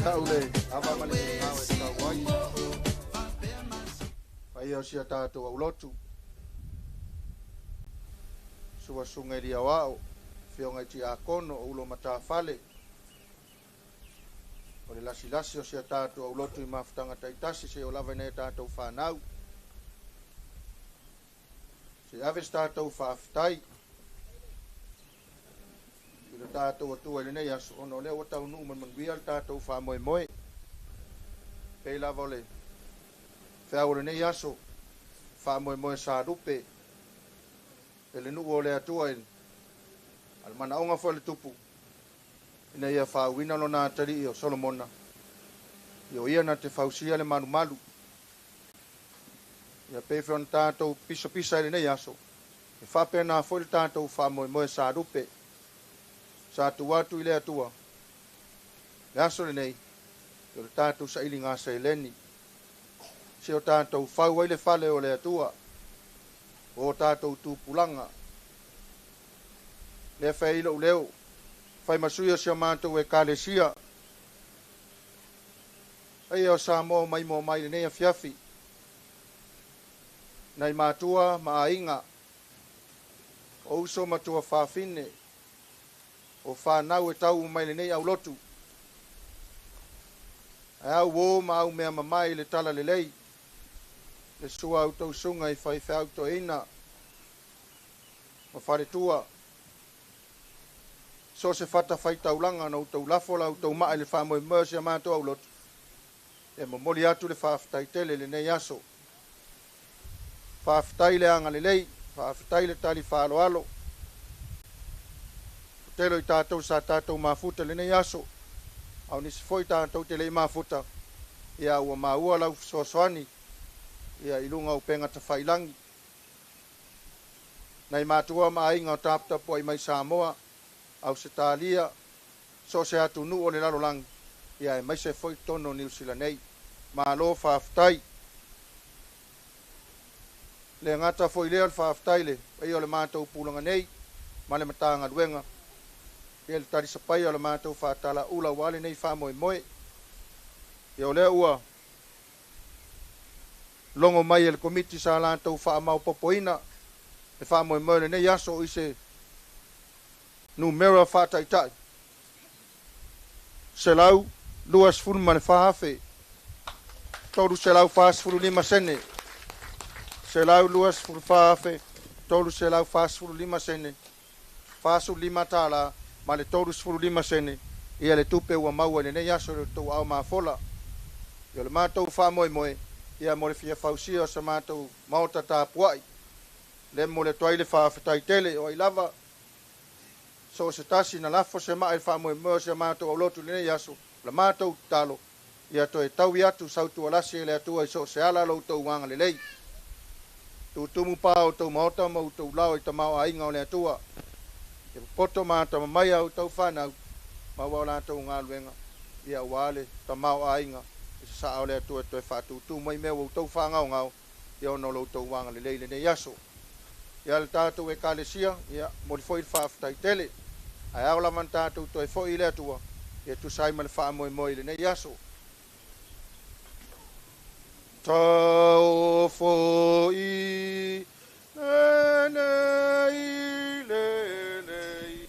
tau le ava ma le migao e tau ai. Paia o sia tātou aulotu. Suasunga i lia wao, fionga i tiakono o ulo matafale. O le lasilasi o sia tātou aulotu i mafutanga taitasi se o lava nei tātou whanau. Se ave se tātou whaaftai. I le tātou atua i lenei aso, ona o lea ua taunuu ma le manuia le tātou faamoemoe. Pei lava o le feau o lenei aso, faamoemoe sa lupe e le nuu o le Atua i a le manaoga foi o le tupu, ina ia faauina lona atalii o Solomona, ia o ia na te fausia le malumalu. Ia pei foi ona tatou pisapisa i lenei aso, e faapena foi le tatou faamoemoe sa lupe. Sa tuu atu i le Atua le aso lenei, o le tatou sailiga seleni. Se o tatou fau ai le fale o le Atua, o tatou tupulaga. Lea fai ai lou leo, fai ma sui o si o matou ekalesia. Paia o Samoa mai mo mai lenei afiafi. Nai matua ma aiga, o uso ma tuafafine, o whanau e tau mai lenei aulotu. Ae au o ma au mea mamae i le tala lelei, le sua au tausunga i whaiwheau toeina, ma wharetua. So se fata whai taulanga na utau lafo la utau maa i le whamoe si a mātou aulotu. E momoli atu le whaafetai tele lenei aso. Whaafetai le anga lelei, whaafetai le tali whaaloalo. O telo i tātou sa tātou mafuta lenei aso. Au nisi foi tātou te lei mafuta. Ia ua maua lau fesoasoani. Ia i luga o upega tafailangi. Nai matua ma aiga o taputapu ai mai Samoa, Ausetalia, so se atunuu o le lalolagi, ia e maise foi totonu o Niu Sila nei. Malo faafetai. Le gata foi lea o le faafetai le paia o le matou pulaga nei ma le Matagaluega, ia le talisapaia o le matou faatalaula aua lenei faamoemoe. Ia o lea ua logo mai e le komiti sa latou faamaopopoina le faamoemoe o lenei aso i se numera faataitai 124,345 sene. 124,345 sene. 45 tāla ma le 35 sene. Ia le tupe ua maua i lenei aso i le tou ao mafola. Ia o le matou faamoemoe, ia mo le fia fausia o sa matou maota tapuai. Le mo le atu ai le faafetai tele o ai lava. So se tasi na lafo se maa i le faamoemoe o si a matou aulotu i lenei aso, la matou tatalo, ia toe taui atu sautualasi e le Atua i so o se ala lo outou agalelei. Tutumu pa o outou maota ma outou lao i tamaoaiga o le Atua. Ia popoto ma atamamai a outou whanau, maua o latou galuega, ia aua le tamaoaiga i sasaa o le Atua e toe faatūtū mai mea ua outou faagaogao, ia ona o lo outou agalelei i lenei aso. Ia le tatou ekalesia, ia momoli foi le faafetai tele. Ae ao lava ona tatou toe foi i le Atua, ia tusa ai ma le faamoemoe i lenei aso. Taofo i lenei lenei.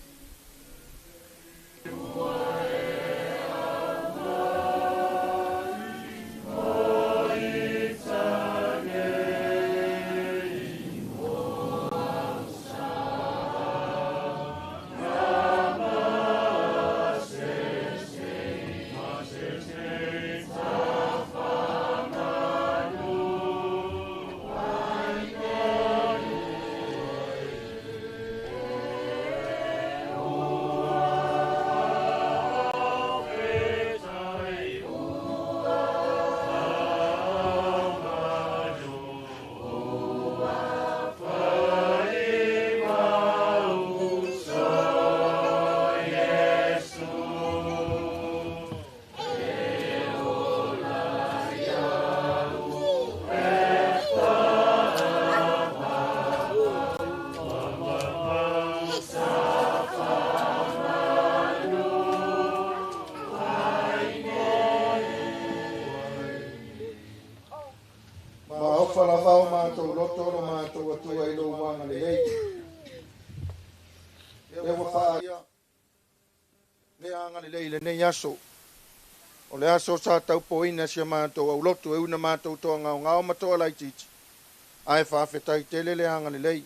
alofa lava o matou loto o lo matou Atua i lou agalelei. Lea ua faaalia le agalelei i lenei aso. O le aso sa taupoina si a matou aulotu e una matou toagaogao ma toalaitiiti, ae faafetai tele le agalelei.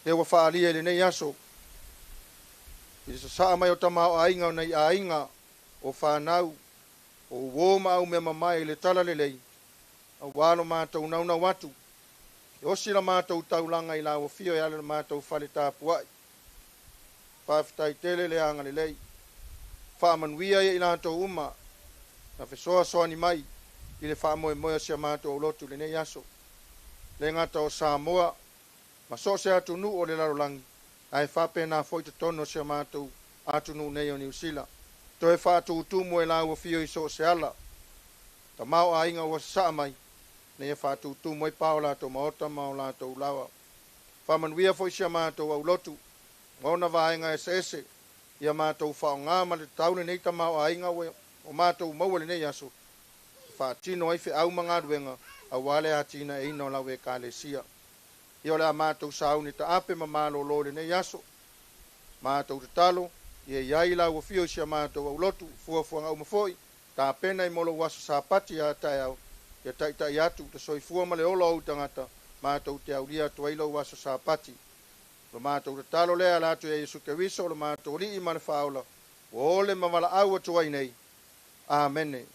Lea ua faaalia i lenei aso, i le sasaa mai o tamaoaiga o nai aiga, o fanau, o uō ma aumea mamae i le talalelei, auā lo matou naunau atu, e osi la matou taulaga i lau afio e ala i le matou fale tapuai. Faafetai tele le agalelei. Faamanuia ia i latou uma na fesoasoani mai i le faamoemoe o si a matou aulotu i lenei aso. Le gata o Samoa ma so o se atunuu o le lalolagi, ae faapena foi totonu o si a matou atunuu nei o Niu Sila. Toe faatutumu e lau afio i so o se ala. Tamaoaiga ua sasaa mai, ina ia faatutumu ai pa o latou maota ma o latou laoa. Faamanuia foi si a matou aulotu ma ona vaega eseese, ia matou faaaoga ma le tatau lenei tamaoaiga ua o matou maua i lenei aso, e faatino ai feau ma galuega auā le atinaeina o lau Ekalesia. Ia o le a matou sauni taape ma malolo i lenei aso. Matou tatalo, ia i ai lau afio i si a matou aulotu, fuafuaga uma foi, tapena i mo lou aso Sapati a taeao, ia taitai atu le soifua ma le ola o ou tagata, matou te aulia atu ai lou aso Sapati. O le matou tatalo lea e ala atu ia Iesu Keriso o le matou Alii ma le Faaola, ua ole ma valaau atu ai nei. Amene.